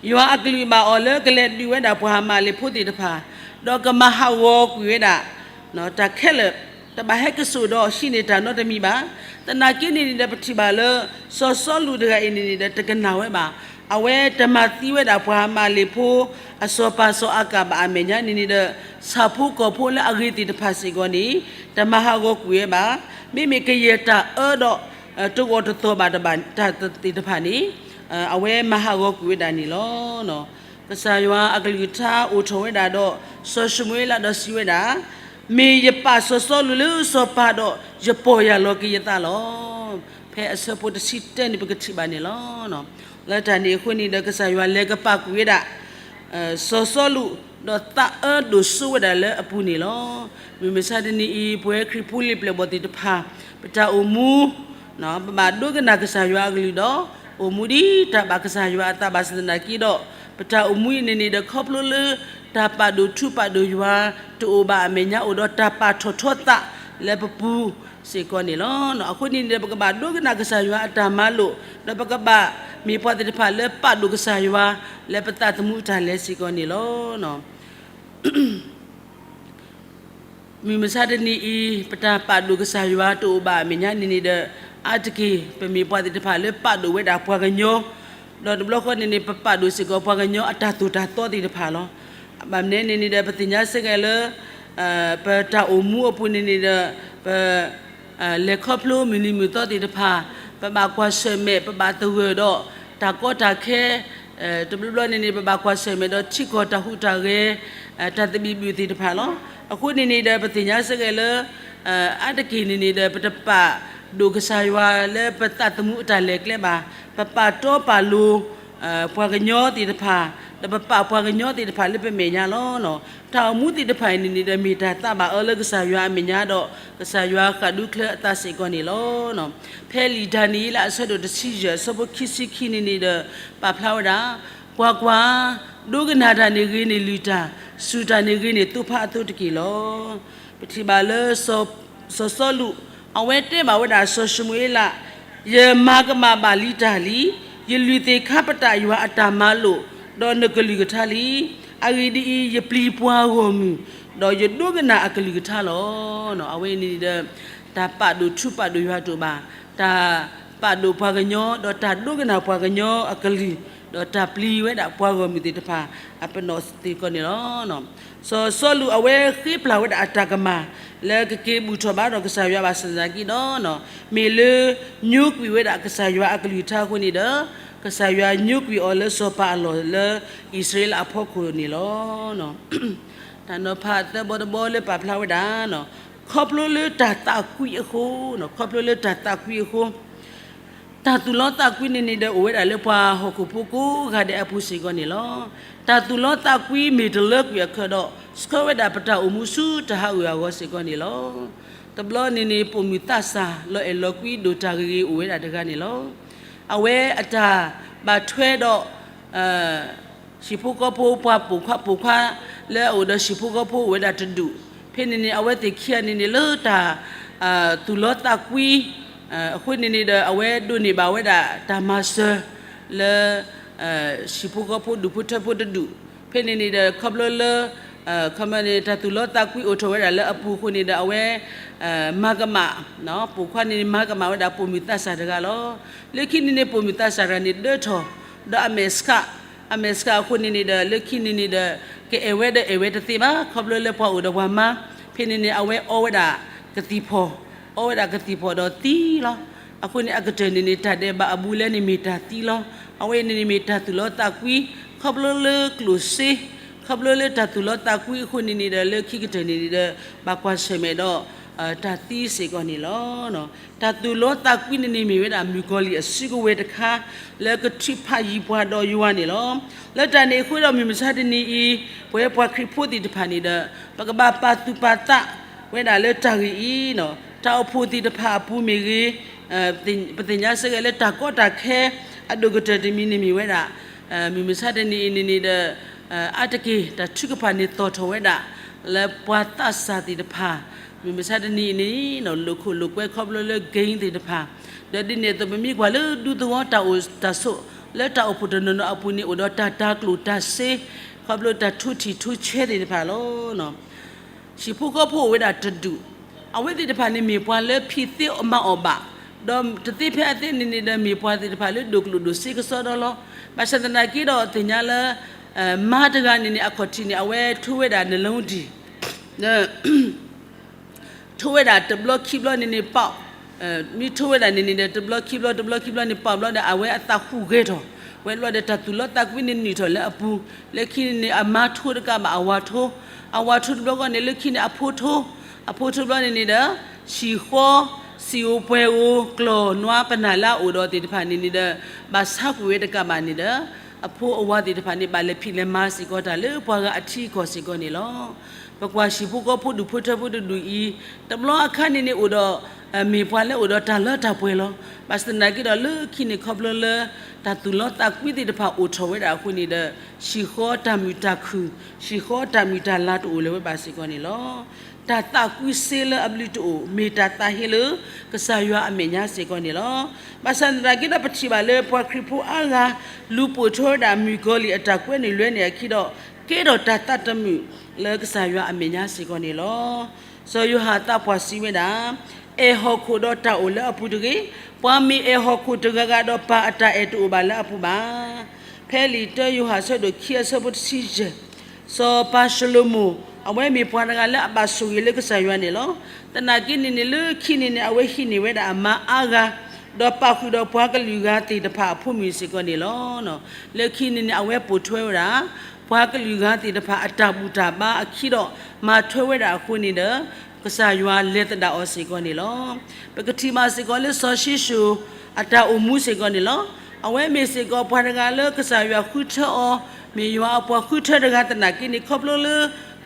ယွၤအကလုၢ်ဘၣ်အီၤလၢကလဲၤဒုးဝဲဒၣ်ပှၤအမးလ့းဖိသ့ၣ်တဖၣ်, ဒီးကမၤဟးဂီၤကွံာ်ဝဲဒၣ် တၢ်ခဲလၢာ်, တဘၣ်ဟဲက့ၤစိာ်ဒီးဟံးန့ၢ်တၢ်နီတမံၤဘၣ်. သနာ်က့န့ၣ်န့ၣ်ဒီး ပထံၣ်ဘၣ်လၢ စီၤစီလူးတဂၤအံၤန့ၣ်န့ၣ်ဒီး တကနၣ်ဝဲဘၣ်. အဝဲတမၤသံဝဲဒၣ်ပှၤအမးလ့းဖိ အစီၤပၤစီၤအၤကၣ်ဘၣ်အမဲာ်ညါန့ၣ်န့ၣ်ဒီး ဆၣ်ဖိကီၢ်ဖိလၢအဂ့ၤသ့ၣ်တဖၣ်စ့ၢ်ကီးန့ၣ် တမၤဟးဂီၤကွံာ်ဝဲဘၣ်. မ့မ့ၢ်ကယဲၢ်တၢ်အၢဒီး တဂီၢ်တသီၣ်ဘၣ်တဘၣ်တၢ်သ့ၣ်တဖၣ်န့ၣ် အဝဲမၤဟးဂီၤကွံာ်ဝဲဒၣ်န့ၣ်လီၤ. ကစၢ်ယွၤအကလုၢ်ကထါအိၣ်ထီၣ်ဝဲဒၣ်ဒီး စီၤၡမူၤအ့လးဒီးစံးဝဲဒၣ်, မ့ၢ်ယပာ်စီၤစီလူးလၢစီၤပၤဒီး ယပီၢ်ယၢ်လီၤက့ၤယသးလီၤ. ဖဲအဆၢဖိတဆံတၢန့ၣ် ပကထံၣ်ဘၣ်န့ၣ်လီၤ. လၢတၢ်န့ၣ်အဃိန့ၣ်ဒီး ကစၢ်ယွၤလဲၤကပာ်ကွံာ်ဝဲဒၣ် စီၤစီလူး ဒီးသးအၢဒိၣ်စိဝဲဒၣ်လၢအပူၤန့ၣ်လီၤ. မုၢ်မဆါတနံၤအံၤ ပဝဲခရံာ်ဖိလံာ်ပျဲၢ်ဘီၣ်သ့ၣ်တဖၣ် ပတၢ်အိၣ်မူ ပဘၣ်ဒိကနၣ်ကစၢ်ယွၤအကလုၢ်ဒီး အိၣ်မူဒ်တၢ်ဘၣ်ကစၢ်ယွၤအသးဘၣ်ဆၣ်သနာ်က့ဒီး ပတၢ်အိၣ်မူအံၤန့ၣ်န့ၣ်ဒီး ခီဖျိလၢ တၢ်ပာ်ဒိၣ်ထူပာ်ဒိၣ်ယွၤတအိၣ်ဘၣ်အမဲာ်ညါအိၣ်ဒီးတၢ်ပာ်ထီၣ်ထီသးလၢပပူၤစ့ၢ်ကီးန့ၣ်လီၤ. အဃိန့ၣ်န့ၣ်ဒီး ပကဘၣ်ဒိကနၣ်ကစၢ်ယွၤအတၢ်မၤလိာ် ဒီးပကဘၣ်မ့ၢ်ပှၤသ့ၣ်တဖၣ်လၢပာ်ဒိၣ်ကစၢ်ယွၤ လၢပသးသမူအတၢ်လဲၤစ့ၢ်ကီးန့ၣ်လီၤ. မုၢ်မဆါတနံၤအံၤ ပတၢ်ပာ်ဒိၣ်ကစၢ်ယွၤတအိၣ်ဘၣ်အမဲာ်ညါန့ၣ်န့ၣ်ဒီး အါတက့ၢ် ပမ့ၢ်ပှၤသ့ၣ်တဖၣ်လၢပာ်ဒိၣ်ဝဲဒၣ်ပှၤကညီ, ဒီးတဘျီဃီန့ၣ်န့ၣ် ပပာ်ဒိၣ်စ့ၢ်ကီးပှၤကညီအတၢ်သိၣ်တၢ်သီသ့ၣ်တဖၣ်လီၤ. ဘၣ်မနုၤန့ၣ်န့ၣ်ဒီး ပသ့ၣ်ညါစ့ၢ်ကီးလၢ ပတၢ်အိၣ်မူအပူၤန့ၣ်န့ၣ်ဒီး ပ လဲၤခီဖျိမုၢ်နံၤမုၢ်သီသ့ၣ်တဖၣ်, ပဘၣ်ကွၢ်ဆၢၣ်မဲာ် ပဘၣ်သဂၢၢ်ဒီး တၢ်ကီတၢ်ခဲ, တဘျီဘျီန့ၣ်န့ၣ် ပဘၣ်ကွၢ်ဆၢၣ်မဲာ်ဒီးထံကီၢ်တၢ်ဟူးတၢ်ဂဲၤ, တၢ်သဘံၣ်ဘုၣ်သ့ၣ်တဖၣ်လီၤ. အဃိန့ၣ်န့ၣ်ဒီး ပသ့ၣ်ညါစ့ၢ်ကီးလၢ အါတက့ၢ်န့ၣ်န့ၣ်ဒီး ပတပာ်ဒိၣ်ကစၢ်ယွၤလၢပသးသမူအတၢ်လဲၤကျဲဘၣ်, ပပာ်တီပာ်လိၤ ပှၤကညီသ့ၣ်တဖၣ်, ဒီးပပာ်ပှၤကညီသ့ၣ်တဖၣ်လၢပမဲာ်ညါလီၤ. တၢ်အိၣ်မူသ့ၣ်တဖၣ်အံၤန့ၣ်န့ၣ်ဒီး မ့ၢ်တၢ်သးဘၣ်အၢလၢကစၢ်ယွၤအမဲာ်ညါဒီး ကစၢ်ယွၤဃၣ်ဒူချၢအသးစ့ၢ်ကီးန့ၣ်လီၤ. ဖဲလံာ်ဒၤနံးယ့လးအဆၢဒိၣ်တဆံယဲၢ်အဆၢဖိခံဆံခံန့ၣ်န့ၣ်ဒီး ပာ်ဖျါဝဲဒၣ်, ကွၢ်ကွၢ်, ဒိကနၣ်တၢ်န့ၣ်ဂ့ၤန့ၢ်လုၢ်တၢ်, စူၢ်တၢ်န့ၣ်ဂ့ၤန့ၢ်သိဖါအသိတက့ၢ်လီၤ. ပထံၣ်ဘၣ်လၢ စီၤစီလူး အဝဲတဲဘၣ်ဝဲဒၣ်စီၤၡမူၤအ့လး, ယမၤကမၣ်ဘၣ်လံတၢ်လံ, ယလုၢ်သ့ၣ်ခါပတာ်ယွၤအတၢ်မၤလိာ်, ဒီးနကလုၢ်ကထါလံ. အဂ့ၢ်ဒ်အံၤ, ယပျံၤပှၤဂီၢ်မုၢ်, ဒီးယဒိကနၣ်အကလုၢ်ကထါလီၤ. အဝဲန့ၣ်ဒီး တၢ်ပာ်ဒိၣ်ထူပာ်ဒိၣ်ယွၤတအိၣ်ဘၣ်, တၢ်ပာ်ဒိၣ်ပှၤကညီ, ဒီးတၢ်ဒိကနၣ်ပှၤကညီအကလုၢ် ဒီးတၢ်ပျံၤဝဲဒၣ်ပှၤဂီၢ်မုၢ်သ့ၣ်တဖၣ်အပနီၣ်စ့ၢ်ကီးန့ၣ်လီၤ. စီၤစီလူးအဝဲဃ့ပျၢ်ဝဲဒၣ်အတၢ်ကမၣ် လၢကက့ၤဘူၣ်ထီၣ်ဘါထီၣ်ကစၢ်ယွၤဘၣ်ဆၣ်သနာ်က့ဒီး မ့ၢ်လၢညိကွံာ်ဝဲဒၣ်ကစၢ်ယွၤအကလုၢ်ကထါအဃိန့ၣ်ဒီး ကစၢ်ယွၤညိကွံာ်အီၤလၢစီၤပၤအလီၢ်လၢအံၣ်စရ့လးအဖီခိၣ်န့ၣ်လီၤ. တၢ်နီၤဖးသၢဘီတဘီလၢပာ်ဖျါဝဲဒၣ် ခီဖျိလၢတၢ်သးကွံအဃိ, ခီဖျိလၢတၢ်သးကွံအဃိ တၢ်သူၣ်လီသးကွံန့ၣ်န့ၣ်ဒီး အိၣ်ဝဲဒၣ်လၢပှၤဟီၣ်ခိၣ်ဖိကိးဂၤဒဲးအပူၤစ့ၢ်ကီးန့ၣ်လီၤ. တၢ်သူၣ်လီသးကွံမ့ၢ်တလၢကွံာ်အခၢးဒီး ဆှၢဝဲဒၣ်ပတၢ်အိၣ်မူဆူတၢ်ဟးဂူာ်ဟးဂီၤစ့ၢ်ကီးန့ၣ်လီၤ. တဘျီန့ၣ်န့ၣ် ပိာ်မုၣ်သးစၢ်လီၤအဲၣ်လီၤကွံဒိၣ်တၢ်ဂ့ၤဂ့ၤအိၣ်ဝဲဒၣ်တဂၤန့ၣ်လီၤ. အဝဲအတၢ်ဘၣ်ထွဲဒီး ဟံၣ်ဖိဃီဖိပှၤပိာ်ခွါ ပိာ်ခွါလၢအအိၣ်ဒီးဟံၣ်ဖိဃီဖိအိၣ်ဝဲဒၣ်တဒူၣ်, ဖဲန့ၣ်န့ၣ် အဝဲသ့ၣ်ခံဂၤန့ၣ်န့ၣ်လၢတၢ် သူၣ်လီသးကွံ အဃိန့ၣ်န့ၣ်ဒီး အဝဲဒိးန့ၢ်ဘၣ်ဝဲဒၣ်တၢ်မၤစၢၤလၢ ဟံၣ်ဖိဃီဖိဒူၣ်ဖိထၢဖိတဒူၣ်, ဖဲန့ၣ်န့ၣ်ဒီး ခီဖျိလၢ ခီမန့ၣ် တၢ်သူၣ်လီသးကွံအိၣ်ထီၣ်ဝဲဒၣ်လၢအပူၤအဃိန့ၣ်ဒီး အဝဲ မၤကမၣ် ပိာ်ခွါန့ၣ်န့ၣ် မၤကမၣ်ဝဲဒၣ်ပိာ်မုၣ်သးစၢ်တဂၤလီၤ. လၢခံန့ၣ်န့ၣ် ပိာ်မုၣ်သးစၢ်တဂၤန့ၣ် ဒၢထီၣ် ဒီးအမဲာ်ဆှး, အမဲာ်ဆှးအဃိန့ၣ်န့ၣ်ဒီး လၢခံန့ၣ်န့ၣ်ဒီး ကအဲၣ်ဝဲဒီးအဲၣ်ဝဲတသ့ဘၣ်, ခီဖျိလၢပှၤအိၣ်ဒီးပှၤမါ, ဖဲန့ၣ်န့ၣ် အဝဲအီဝဲဒၣ်ကသံၣ်ဖီၣ်, အီဝဲဒၣ်ကသံၣ်ဖီၣ်ဒီးသံလီၤ. အဃိန့ၣ် အကတၢၢ်န့ၣ်န့ၣ် တၢ်ဒဲးဘးအဘူးအလဲန့ၣ်မ့ၢ်တၢ်သံလီၤ. အဝဲန့ၣ်န့ၣ်မ့ၢ်တၢ်သူၣ်လီသးကွံ, ခီဖျိလၢကျိၣ်စ့, ခီဖျိလၢတၢ်သူၣ်လီသးကွံအဃိန့ၣ်န့ၣ်ဒီး လၢခံကတၢၢ်န့ၣ်န့ၣ်ဒီး ဘၣ်ကွၢ်ဆၢၣ်မဲာ်ဒီး တၢ်သံစ့ၢ်ကီးန့ၣ်လီၤ. တၢ်သူၣ်လီသးကွံန့ၣ်န့ၣ်မ့ၢ်ဝဲဒၣ်မုၣ်ကီၤလံၢ်အစုကဝဲၤတခါ လၢကထုးဖးယံၤပှၤဒီးယွၤန့ၣ်လီၤ. လၢတၢ်န့ၣ်အဃိဒီး မုၢ်မဆါတနံၤအံၤ ပဝဲပှၤခရံာ်ဖိသ့ၣ်တဖၣ်န့ၣ်ဒီး ပကဘၣ်ပာ်သူၣ်ပာ်သးဝဲဒၣ်လၢတၢ်ဂ့ၢ်အံၤ, တၢ်အိၣ်ဖှိၣ်သ့ၣ်တဖၣ်အပူၤမ့ၢ်ဂ့ၤ, ပသ့ၣ်ညါစ့ၢ်ကီးလၢတၢ်ကီတၢ်ခဲ အဒိၣ်ကတၢၢ်တမံၤန့ၣ်မ့ၢ်ဝဲဒၣ် မုၢ်မဆါတနံၤအံၤန့ၣ်န့ၣ်ဒီး အါတက့ၢ် တၢ်ထုကဖၣ်န့ၣ်သီၣ်ထီၣ်ဝဲဒၣ် လၢပှၤသးစၢ်သ့ၣ်တဖၣ် မုၢ်မဆါတနံၤအံၤန့ၣ် လိာ်ခိၣ်လိာ်ကွဲခီဖျိလၢ gang သ့ၣ်တဖၣ်, ဒီးဒ်န့ၣ်အသိး ပမ့ၢ်ကွၢ်လၢဒူသဝီတၢ်အိၣ်တၢ်ဆိး လၢတၢ်အိၣ်ဖှိၣ်တနီၤနီၤအပူၤန့ၣ် အိၣ်ဒီးတၢ်တၤကျိၣ်တၤစ့ ခီဖျိတၢ်ထိထံၣ်ထိဆဲးသ့ၣ်တဖၣ်လီၤ. ဟံၣ်ဖိဃီဖိအိၣ်ဝဲဒၣ်တဒူၣ်, အဝဲသ့ၣ်တဖၣ်န့ၣ်မ့ၢ်ပှၤလၢဖံးသ့မၤအီၣ်ဘၣ်, ဒီးတသ့ဖဲအသ့န့ၣ်န့ၣ်ဒီး မ့ၢ်ပှၤသ့ၣ်တဖၣ်လၢဒိၣ်ကျိၣ်ဒိၣ်စ့ကစီဒီလီၤ. ဘၣ်ဆၣ်သနာ်က့ဒီးသ့ၣ်ညါလၢ မါတဂၤန့ၣ်န့ၣ် အခီၣ်ထံးန့ၣ် အဝဲထိဝဲဒၣ်နလီတံၢ် ထိဝဲဒၣ်တဘျီခံဘျီန့ၣ်န့ၣ်ပာ်, မ့ၢ်ထိဝဲဒၣ်န့ၣ်န့ၣ်ဒီး တဘျီခံဘျီ တဘျီခံဘျီန့ၣ်ပာ်ဘျီဒီး အဝဲအသးဟူးဂဲၤထီၣ်ဝဲဘျီဒီး တၢ်သူၣ်လီသးကွံန့ၣ်နုာ်ထီၣ်လၢအပူၤ, လၢခံန့ၣ်န့ၣ် အမါထိတကးဘၣ် အဝၤထိ, အဝၤထိတဘျီဃီန့ၣ် လၢခံန့ၣ်အဖိထိ, အဖိထိဘျီန့ၣ်န့ၣ်ဒီး ဟံၣ်ဃီ စံာ်ဧိၤပှဲၤဧိၤ ကျီၢ်နွါပနၢ်လၢအအိၣ်ဒီးသ့ၣ်တဖၣ်န့ၣ်န့ၣ်ဒီး ဘၣ်ဆါကွံာ်ဝဲတကးဘၣ်န့ၣ်ဒီး အဖိအဝၤသ့ၣ်တဖၣ်န့ၣ် ဘၣ်လဲၤဖံးလဲၤမၤစ့ၢ်ကီးတၢ်လၢပှၤဂၤအထံအကီၢ်စ့ၢ်ကီးန့ၣ်လီၤ. ပကွၢ်ဟံၣ်ဖိဃီဖိဒူၣ်ဖိထၢဖိတဒူၣ်အံၤ တဘျီအခါန့ၣ်န့ၣ်အိၣ်ဒီး မ့ၢ်ပှၤလၢအိၣ်ဒီးတၢ်လၢတၢ်ပှဲၤလီၤ. ဘၣ်ဆၣ်သနာ်က့ဒီး လၢခံန့ၣ်ခီဖျိလၢ တၢ်သူၣ်လီသးကွံသ့ၣ်တဖၣ်အိၣ်ထီၣ်ဝဲဒၣ်အဃိန့ၣ်ဒီး ဟံၣ်ဃီတၢ်မုာ်တၢ်ခုၣ် ဟံၣ်ဃီတၢ်မုာ်တၢ်လၤတအိၣ်လၢၤဝဲဘၣ်စ့ၢ်ကီးန့ၣ်လီၤ. တၢ်သးကွံစ့လၢအဘျုးတအိၣ် မ့ၢ်တၢ်သးဟ့လၢကစၢ်ယွၤအမဲာ်ညါစ့ၢ်ကီးန့ၣ်လီၤ. ဘၣ်ဆၣ်သနာ်က့ဒီး ပထံၣ်ဘၣ်လၢပှၤခရံာ်ဖိအါဂၤ လူၤပိာ်ထွဲဝဲဒၣ်မုၣ်ကီၤလံၢ်အတၢ်ကွဲနုာ်လွဲနုာ်အခံဒီး ကဲထီၣ်တၢ်သးတမုာ်လၢကစၢ်ယွၤအမဲာ်ညါစ့ၢ်ကီးန့ၣ်လီၤ. စီၤယိၤဟၣ်သးပှၢ်စံးဝဲဒၣ်, အဲၣ်ဟီၣ်ခိၣ်ဒီးတၢ်အိၣ်လၢအပူၤတဂ့ၤ. ပှၤမ့ၢ်အဲၣ်ဟီၣ်ခိၣ်တဂၤဂၤဒီး ပၢ်အတၢ်အဲၣ်တအိၣ်ဘၣ်လၢအပူၤဘၣ်. ဖဲလံာ်တၢယိၤဟၣ်အဆၢဒိၣ်ခံအဆၢဖိတဆံယဲၢ်, စီၤပၤၡလိၤမိၣ် အဝဲမ့ၢ်ပှၤတဂၤလၢအဘၣ်ဆိၣ်ဂ့ၤလၢကစၢ်ယွၤန့ၣ်လီၤ. သနာ်က့န့ၣ်န့ၣ် လၢခံန့ၣ်န့ၣ် အဝဲဟံးန့ၢ်ဝဲဒၣ်အမါအါဂၤ, ဒီးပာ်ဃုာ်ဒီးပှၤကလုာ်ဂၤသ့ၣ်တဖၣ်အဖိမုၣ်စ့ၢ်ကီးန့ၣ်လီၤ. လၢခံန့ၣ်န့ၣ် အဝဲပိာ်ထွဲဝဲဒၣ် ပှၤကလုာ်ဂၤသ့ၣ်တဖၣ်အတၢ်ဘူၣ်တၢ်ဘါအခံဒီး မၤထွဲဝဲဒၣ်အဃိန့ၣ်ဒီး ကစၢ်ယွၤလဲၤသဒၣ်အီၤစ့ၢ်ကီးန့ၣ်လီၤ. ပကထံၣ်ဘၣ်စ့ၢ်ကီးလၢစီၤၡံၣ်ၡိၣ်အတၢ်အိၣ်မူစ့ၢ်ကီးန့ၣ်လီၤ. အဝဲမ့ၢ်စ့ၢ်ကီးပှၤတဂၤလၢကစၢ်ယွၤဃုထၢအီၤ, မ့ၢ်ယွၤအပှၤဃုထၢတဂၤသနာ်က့န့ၣ် ခီဖျိလၢ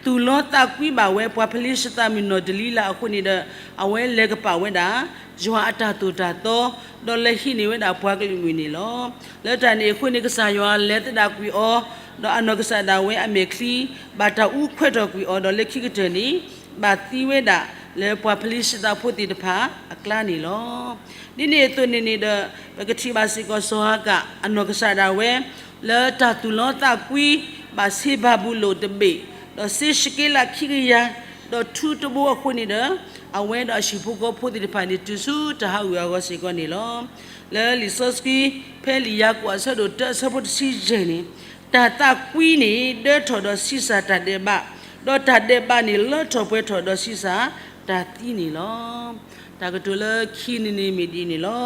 သူၣ်လီသးကွံဘၣ်ဝဲပှၤဖလံၡသးမုၣ်နီၢ်ဒလံလးအဃိန့ၣ်ဒီး အဝဲလဲၤကပာ်ဝဲဒၣ် ယွၤအတၢ်သိၣ်တၢ်သီ, ဒီးလဲၤဟံးန့ၢ်ဝဲဒၣ်ပှၤကလုာ်မုၣ်န့ၣ်လီၤ. လၢတၢ်န့ၣ်အဃိန့ၣ် ကစၢ်ယွၤလဲၤသဒၣ်ကွံာ်အီၤ, ဒီးအနီၢ်ကစၢ်ဒၣ်ဝဲအမဲာ်ချံ ဘၣ်တၢ်အူခွဲးထီၣ်ကွံာ်အီၤ, ဒီးလၢခံကတၢၢ်န့ၣ် ဘၣ်သံဝဲဒၣ်လၢပှၤဖလံၡသးဖိသ့ၣ်တဖၣ်အကျါန့ၣ်လီၤ. ဒ်န့ၣ်အသိးန့ၣ်န့ၣ်ဒီး ပကထံၣ်ဘၣ်စ့ၢ်ကီးစီၤအၤကးအနီၢ်ကစၢ်ဒၣ်ဝဲ လၢတၢ်သူၣ်လီသးကွံ ဘၣ်စ့ဘၤဘူလိၣ်တဘ့ၣ်, ဒီးစ့ၡက့လးခံကယၤ, ဒီးထူတဘိအဃိန့ၣ်ဒီး, အဝဲဒီးအဟံၣ်ဖိဃီဖိသ့ၣ်တဖၣ်န့ၣ် တုၤဆူတၢ်ဟးဂူာ်ဟးဂီၤစ့ၢ်ကီးန့ၣ်လီၤ. လၢလံာ်စီဆှံ ဖဲလံာ်ယၤကိာ်အဆၢဒိၣ်တၢ အဆၢဖိတဆံယဲၢ်န့ၣ်, တၢ်သးကွံန့ၣ် ဒၢထီၣ်ဒီးဆံးစၢ်တၢ်ဒဲးဘး, ဒီးတၢ်ဒဲးဘးန့ၣ် လၢထီၣ်ပှဲၤထီၣ်ဒီးဆံးစၢ်တၢ်သံန့ၣ်လီၤ. တၢ်ကတိၤလၢခံန့ၣ်န့ၣ်မ့ၢ်ဒ်န့ၣ်လီၤ.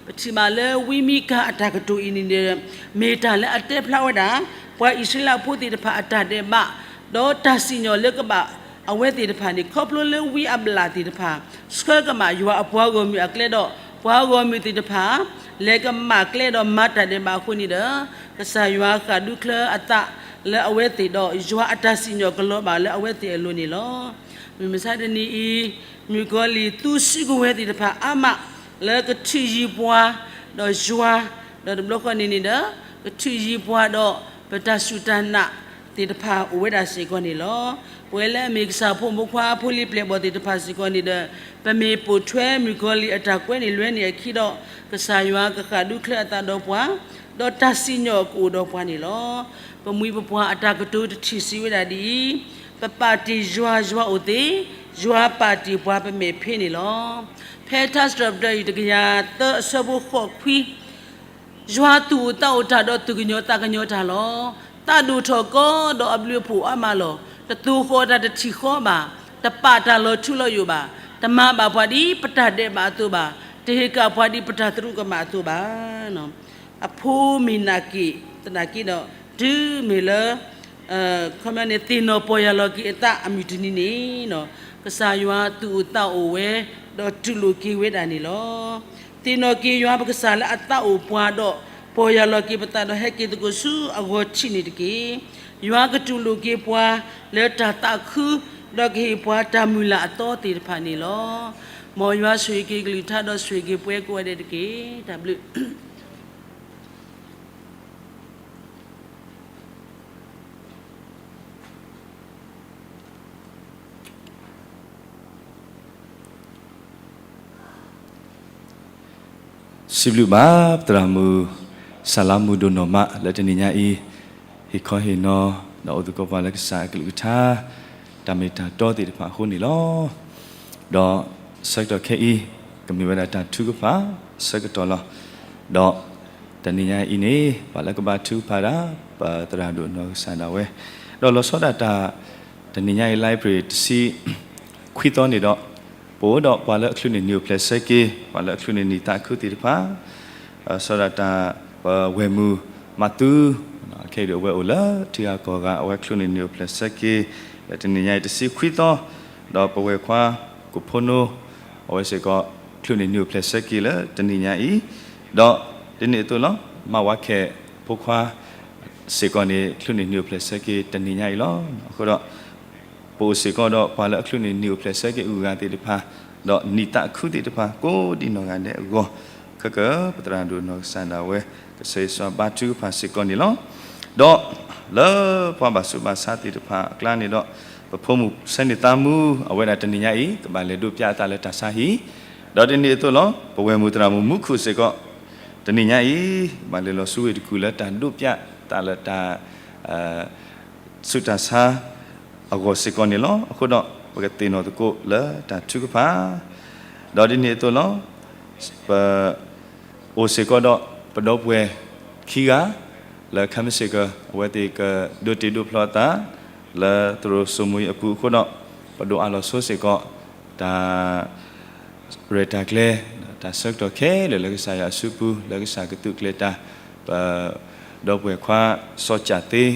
ပထံၣ်ဘၣ်လၢဝံမံကၤအတၢ်ကတိၤအံၤန့ၣ်ဒီး, မ့ၢ်တၢ်လၢအတဲဖျါဝဲဒၣ် ပှၤအံၣ်စရ့လးဖိသ့ၣ်တဖၣ်အတၢ်ဒဲးဘး, ဒီးတၢ်စံၣ်ညီၣ်လၢကဘၣ်အဝဲသ့ၣ်တဖၣ်န့ၣ် ခီဖျိလၢဝံအဘျၣ်သ့ၣ်တဖၣ် ဆှၢကမၣ်ယွၤအပှၤဂီၢ်မုၢ်အကျဲဒီး, ပှၤဂီၢ်မုၢ်သ့ၣ်တဖၣ် လဲၤကမၣ်ကျဲဒီးမၤတၢ်ဒဲးဘးအဃိန့ၣ်ဒီး, ကစၢ်ယွၤဃၣ်ဒူချၢအသးလၢအဝဲသ့ၣ်ဒီး ယွၤအတၢ်စံၣ်ညီၣ်ကလီၤဘၣ်လၢအဝဲသ့ၣ်အလိၤန့ၣ်လီၤ. မုၢ်မဆါတနံၤအံၤ, မုၣ်ကီၤလံၢ်သူစံးကဝဲၤသ့ၣ်တဖၣ်အါမး လၢကထုးယံၤပှၤဒီးယွၤ, ဒီးတဘျီဃီန့ၣ်န့ၣ်ဒီး, ကထုးယံၤပှၤဒီးပတၢ်စူၢ်တၢ်နာ်သ့ၣ်တဖၣ်အိၣ်ဝဲဒၣ်စ့ၢ်ကီးန့ၣ်လီၤ. ပဝဲလၢအမ့ၢ်ကစၢ်ဖိမုၣ်ဖိခွါဖိလံၤပျဲၢ်ဘီၣ်သ့ၣ်တဖၣ်စ့ၢ်ကီးန့ၣ်ဒီး, ပမ့ၢ်ပိာ်ထွဲမုၣ်ကီၤလံၢ်အတၢ်ကွဲန့ၣ်လွဲန့ၣ်အခံဒီး, ကစၢ်ယွၤကဃၣ်ဒူချၢအသးဒီးပှၤ, ဒီးတၢ်စံၣ်ညီၣ်ကအိၣ်ဒီးပှၤန့ၣ်လီၤ. ပမှံၤပပှၢ်အတၢ်ကတိၤတထံၣ်စံးဝဲဒၣ်ဒ်အံၤ, ပပာ်တ့ၢ်ယွၤယွၤအိၣ်သ့, ယွၤပာ်တ့ၢ်ပှၤပမဲာ်ဖ့န့ၣ်လီၤ. ဖဲထါစံးထီၣ်ပတြၢၤအံၤတကယၤသၢအဆၢဖိဃိးခွံ ယွၤသူၣ်အိၣ်သးအိၣ်တၢ်ဒီးသူၣ်ကညီၤသးကညီၤတၢ်လီၤ. သးဒိၣ်ထီၣ်ကီဒီးအဘျုးအဖှိၣ်အါမးလီၤ. တသိၣ်ဃီၣ်တၢ်တထံၣ်ဃီဘၣ်, တပာ်တၢ်လီၤထူလီၤယိာ်ဘၣ်, တမၤဘၣ်ပှၤဒ်ပတၢ်ဒဲးဘးအသိးဘၣ်, တဟ့ၣ်ကၣ်ပှၤဒ်ပတၢ်သရူးကမၣ်အသိးဘၣ်. အဖိမ့ၢ်နာ်က့ၤ, သနာ်က့ဒီး, တုၤမ့ၢ်လၢ ခီပညီန့ၣ် သ့ၣ်နီၣ်ပီၢ်ယၢ်လီၤက့ၤအသးအမုၢ်တနံၤန့ၣ်, ကစၢ်ယွၤသူၣ်အိၣ်သးအိၣ်ဝဲ, ဒီးတူၢ်လိာ်က့ၤဝဲဒၣ်န့ၣ်လီၤ. သ့ၣ်နီၣ်က့ၤယွၤပကစၢ်လၢအသးအိၣ်ပှၤဒီး, ပီၢ်ယၢ်လီၤက့ၤပသးဒီးဟဲက့ၤသကိးဆူအဂီၢ်ထံးန့ၣ်တက့ၢ်. ယွၤကတူၢ်လိာ်က့ၤပှၤလၢတၢ်သးခု, ဒီးကဟ့ၣ်ပှၤတၢ်မုၢ်လၢ်အသီသ့ၣ်တဖၣ်န့ၣ်လီၤ. မ်ယွၤဆိၣ်ဂ့ၤက့ၤကလုၢ်ကထါဒီးဆိၣ်ဂ့ၤက့ၤပှၤကိးဂၤဒဲးတက့ၢ်. တၢ်ဘျုး စံးဘျုးဘၣ် ပသရၣ်မုၣ် စၢ်လါမူဒိၣ်နီၢ်မး လၢတနံၤညါအံၤ ဟ့ၣ်ခီဟ့ၣ်နီၤ ဒီးအိၣ်သကိးပှၤလၢကစၢ်အကလုၢ်ကထါ တၢ်မ့ၢ်တၢ်တီသ့ၣ်တဖၣ်အဃိန့ၣ်လီၤ. ဒီးဆၢကတီၢ်ခဲအံၤ ကမ့ၢ်ဝဲဒၣ်တၢ်ထုကဖၣ်ဆၢကတီၢ်လီၤ. ဒီးတနံၤညါအံၤန့ၣ် ပှၤလၢကဘါထုကဖၣ်ဒၣ် ပသရၣ်ဒိၣ်နီၢ်ကစၢ်ဒၣ်ဝဲ, ဒီးလီၤဆီဒၣ်တၢ် တနံၤညါအံၤ လါအ့ဖြ့ၣ်တဆံခွံသီန့ၣ်ဒီး ပအိၣ်ဒီးပှၤလၢအချုးန့ၢ်နံၣ်အိၣ်ဖျဲၣ်ဆၢက့ၤ, ပှၤလၢအချုးန့ၢ်နံၣ်သးခုသ့ၣ်တဖၣ်, ဆီဒၣ်တၢ် ပဝဲၢ်မုၢ်မၤသူ, ခဲအံၤဒုးအဝဲအိၣ်လၢထံဂၤကီၢ်ဂၤ အဝဲချုးန့ၢ်နံၣ်အိၣ်ဖျဲၣ်ဆၢက့ၤ, ဒီးတနံၤညါအံၤတဆံခွံသီ, ဒီးပဝဲၢ်ခွါ ကိၣ်ဖိနိ အဝဲစ့ၢ်ကီး ချုးန့ၢ်နံၣ်အိၣ်ဖျဲၣ်ဆၢက့ၤလၢတနံၤညါအံၤ, ဒီးဒ်န့ၣ်အသိးလီၤ. မါဝါခဲၣ်ဖိခွါ စ့ၢ်ကီးန့ၣ် ချုးန့ၢ်နံၣ်အိၣ်ဖျဲၣ်ဆၢက့ၤတနံၤညါအံၤလီၤ. အဃိဒီး ပအိၣ်စ့ၢ်ကီးဒီးပှၤလၢအချုးန့ၢ်နံၣ်အိၣ်ဖျဲၣ်ဆၢက့ၤအဂုၤအဂၤသ့ၣ်တဖၣ်, ဒီးနံၣ်သးခုသ့ၣ်တဖၣ် ကိးဒံနီၢ်ဂၤဒဲးအဂီၢ်, ခဲကပသရၣ်ဒိၣ်နီၢ်ကစၢ်ဒၣ်ဝဲ ကဆၢဂ့ၤဆၢဝါဘါထုကဖၣ်စ့ၢ်ကီးန့ၣ်လီၤ. ဒီးလၢပှၤဘၣ်ဆူးဘၣ်ဆါသ့ၣ်တဖၣ်အကျါန့ၣ်ဒီး ပဖိမုၣ်ဆဲန့ၣ်သးမူ အဝဲဒၣ်တနံၤညါအံၤ ကဘၣ်လဲၤဒိးပၠးအသးလၢတၢ်ဆါဟံၣ်, ဒီးဒ်န့ၣ်အသိးလီၤ. ပဝဲၢ်မုၢ်သရၣ်မုၣ်မူခိၣ်စ့ၢ်ကီး တနံၤညါအံၤ ဘၣ်လဲၤလီၤဆူဝ့ၢ်တကူၣ်လၢတၢ်ဒိးပၠးသးလၢတၢ် ဆူးတၢ်ဆါအဂီၢ်စ့ၢ်ကီးန့ၣ်လီၤ. အဃိဒီး ပကသ့ၣ်နီၣ်သကိးလၢတၢ်ထုကဖၣ်, ဒီးဒ်န့ၣ်အသိးလီၤ. ပ အိၣ်စ့ၢ်ကီးဒီးပဒီပုၢ်ဝဲၢ်ခံဂၤ လၢခဲမုၢ်ဆ့ၣ်ကီး အဝဲသ့ၣ်ကဒိးတ့ဒိးဖျီအသး လၢသရိာ်စိမိၤအံၤအပူၤအဃိဒီး ပဒိးအးလီၤဆိစ့ၢ်ကီး တၢ် ရဲၣ်တၢ်ကျဲၤ တၢ်ဆၢကတီၢ်ခဲလၢာ်လၢကစၢ်ယွၤအစုပူၤ လၢကစၢ်ကသုးကျဲၤတၢ် ပ ဒီပုၢ်ဝဲၢ်ခွါစီၤကၠးသ့ ဒီး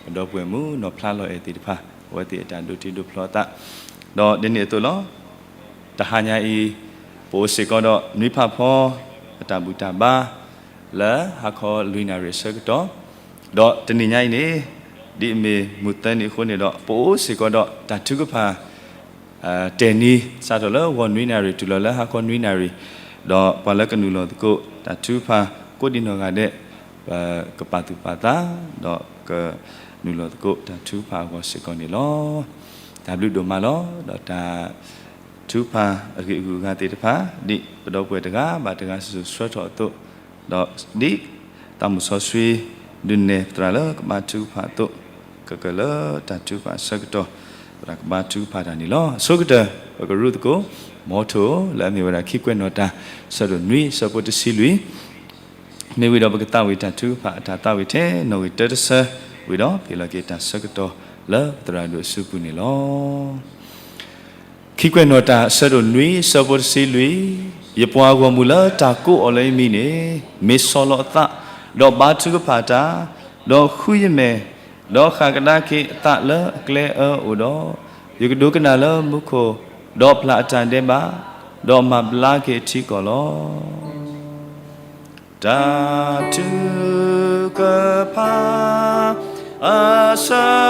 ပဒီပုၢ်ဝဲၢ်မုၣ်နီၢ်ဖျါလီၤအဲၣ်သ့ၣ်တဖၣ် အဝဲသ့ၣ်အတၢ်ဒိးတ့ဒိးဖျီအသး ဒီးဒ်န့ၣ်အသိးလီၤ. တဟါညါအံၤ ပအိၣ်စ့ၢ်ကီးဒီးနွံဖးဖီ အတၢ်ဘူၣ်တၢ်ဘါ လၢဟါခီလွံၢ်နၣ်ရံၣ်အဆၢကတီၢ် ဒီးတနံၤညါအံၤန့ၣ် ဒ်အမ့ၢ်မုၢ်သၢနံၤအဃိန့ၣ်ဒီး ပအိၣ်စ့ၢ်ကီးဒီးတၢ်ထုကဖၣ် တဲာ်နံၤ စးထီၣ်လၢဂီၤနွံနၣ်ရံၣ် တုၤလီၤလၢဟါခီနွံနၣ်ရံၣ်, ဒီးပှၤလၢကနုာ်လီၤသကိးတၢ်ထုကဖၣ် ကိးဒံနီၢ်ဂၤဒဲး ပကပာ်သူၣ်ပာ်သး ဒီးကနုာ်လီၤသကိးတၢ်ထုကဖၣ်အဂီၢ်စ့ၢ်ကီးန့ၣ်လီၤ. တၢ်ဘျုးဒိၣ်မးလီၤ. ဒီးတၢ်ထုကဖၣ်အဂ့ၢ်အဂုၤအဂၤသ့ၣ်တဖၣ် ဒ်ပဒီပုၢ်ဝဲၢ်တဂၤဘၣ်တဂၤဆှၢထီၣ်အသိး, ဒီးဒ်သးမုၣ်စီဆှံ ဒုးနဲၣ်သရၣ်လၢကဘါထုကဖၣ်အသိး, ကကလၢတၢ်ထုကဖၣ်အဆၢကတီၢ် သရၣ်ကဘါထုကဖၣ်တၢ်န့ၣ်လီၤ. အဆိကတၢၢ် ပကရူၢ်သကိး မီထိၣ် လၢအမ့ၢ်ဝဲဒၣ်ခံကွဲးနီၣ်တၢ် အဆၢဒိၣ်နွံ အဆၢဖိတဆံလွံၢ် မ့ၢ်ဝံၤဒီးပကသးဝံၣ်တၢ်ထုကဖၣ်အတၢ်သးဝံၣ်ထဲ နီၣ်ဂံၢ်တၢတဆၢ ဝံၤဒီးပဟ့ၣ်လီၤက့ၤတၢ်ဆၢကတီၢ်လၢပသရၣ်ဒိၣ်အစုပူၤန့ၣ်လီၤ. ခံကွဲးနီၣ်တၢ် အဆၢဒိၣ်နွံ အဆၢဖိတဆံလွံၢ်, ယပှၤဂီၢ်မုၢ်လၢတၢ်ကိးအီၤလၢယမံၤန့ၣ် မ့ၢ်ဆီၣ်လီၤအသး, ဒီးဘါထုကဖၣ်တၢ်, ဒီးဃုယမဲာ်, ဒီးဃၣ်ကဒါက့ၤအသးလၢအကျဲအၢအိၣ်ဒီး, ယကဒိကနၣ်လၢမူခိၣ်, ဒီးဖျးအတၢ်ဒဲးဘး, ဒီးမၤဘျါက့ၤအထံကီၢ်လီၤ. တၢ်ထုကဖၣ် အဆၢ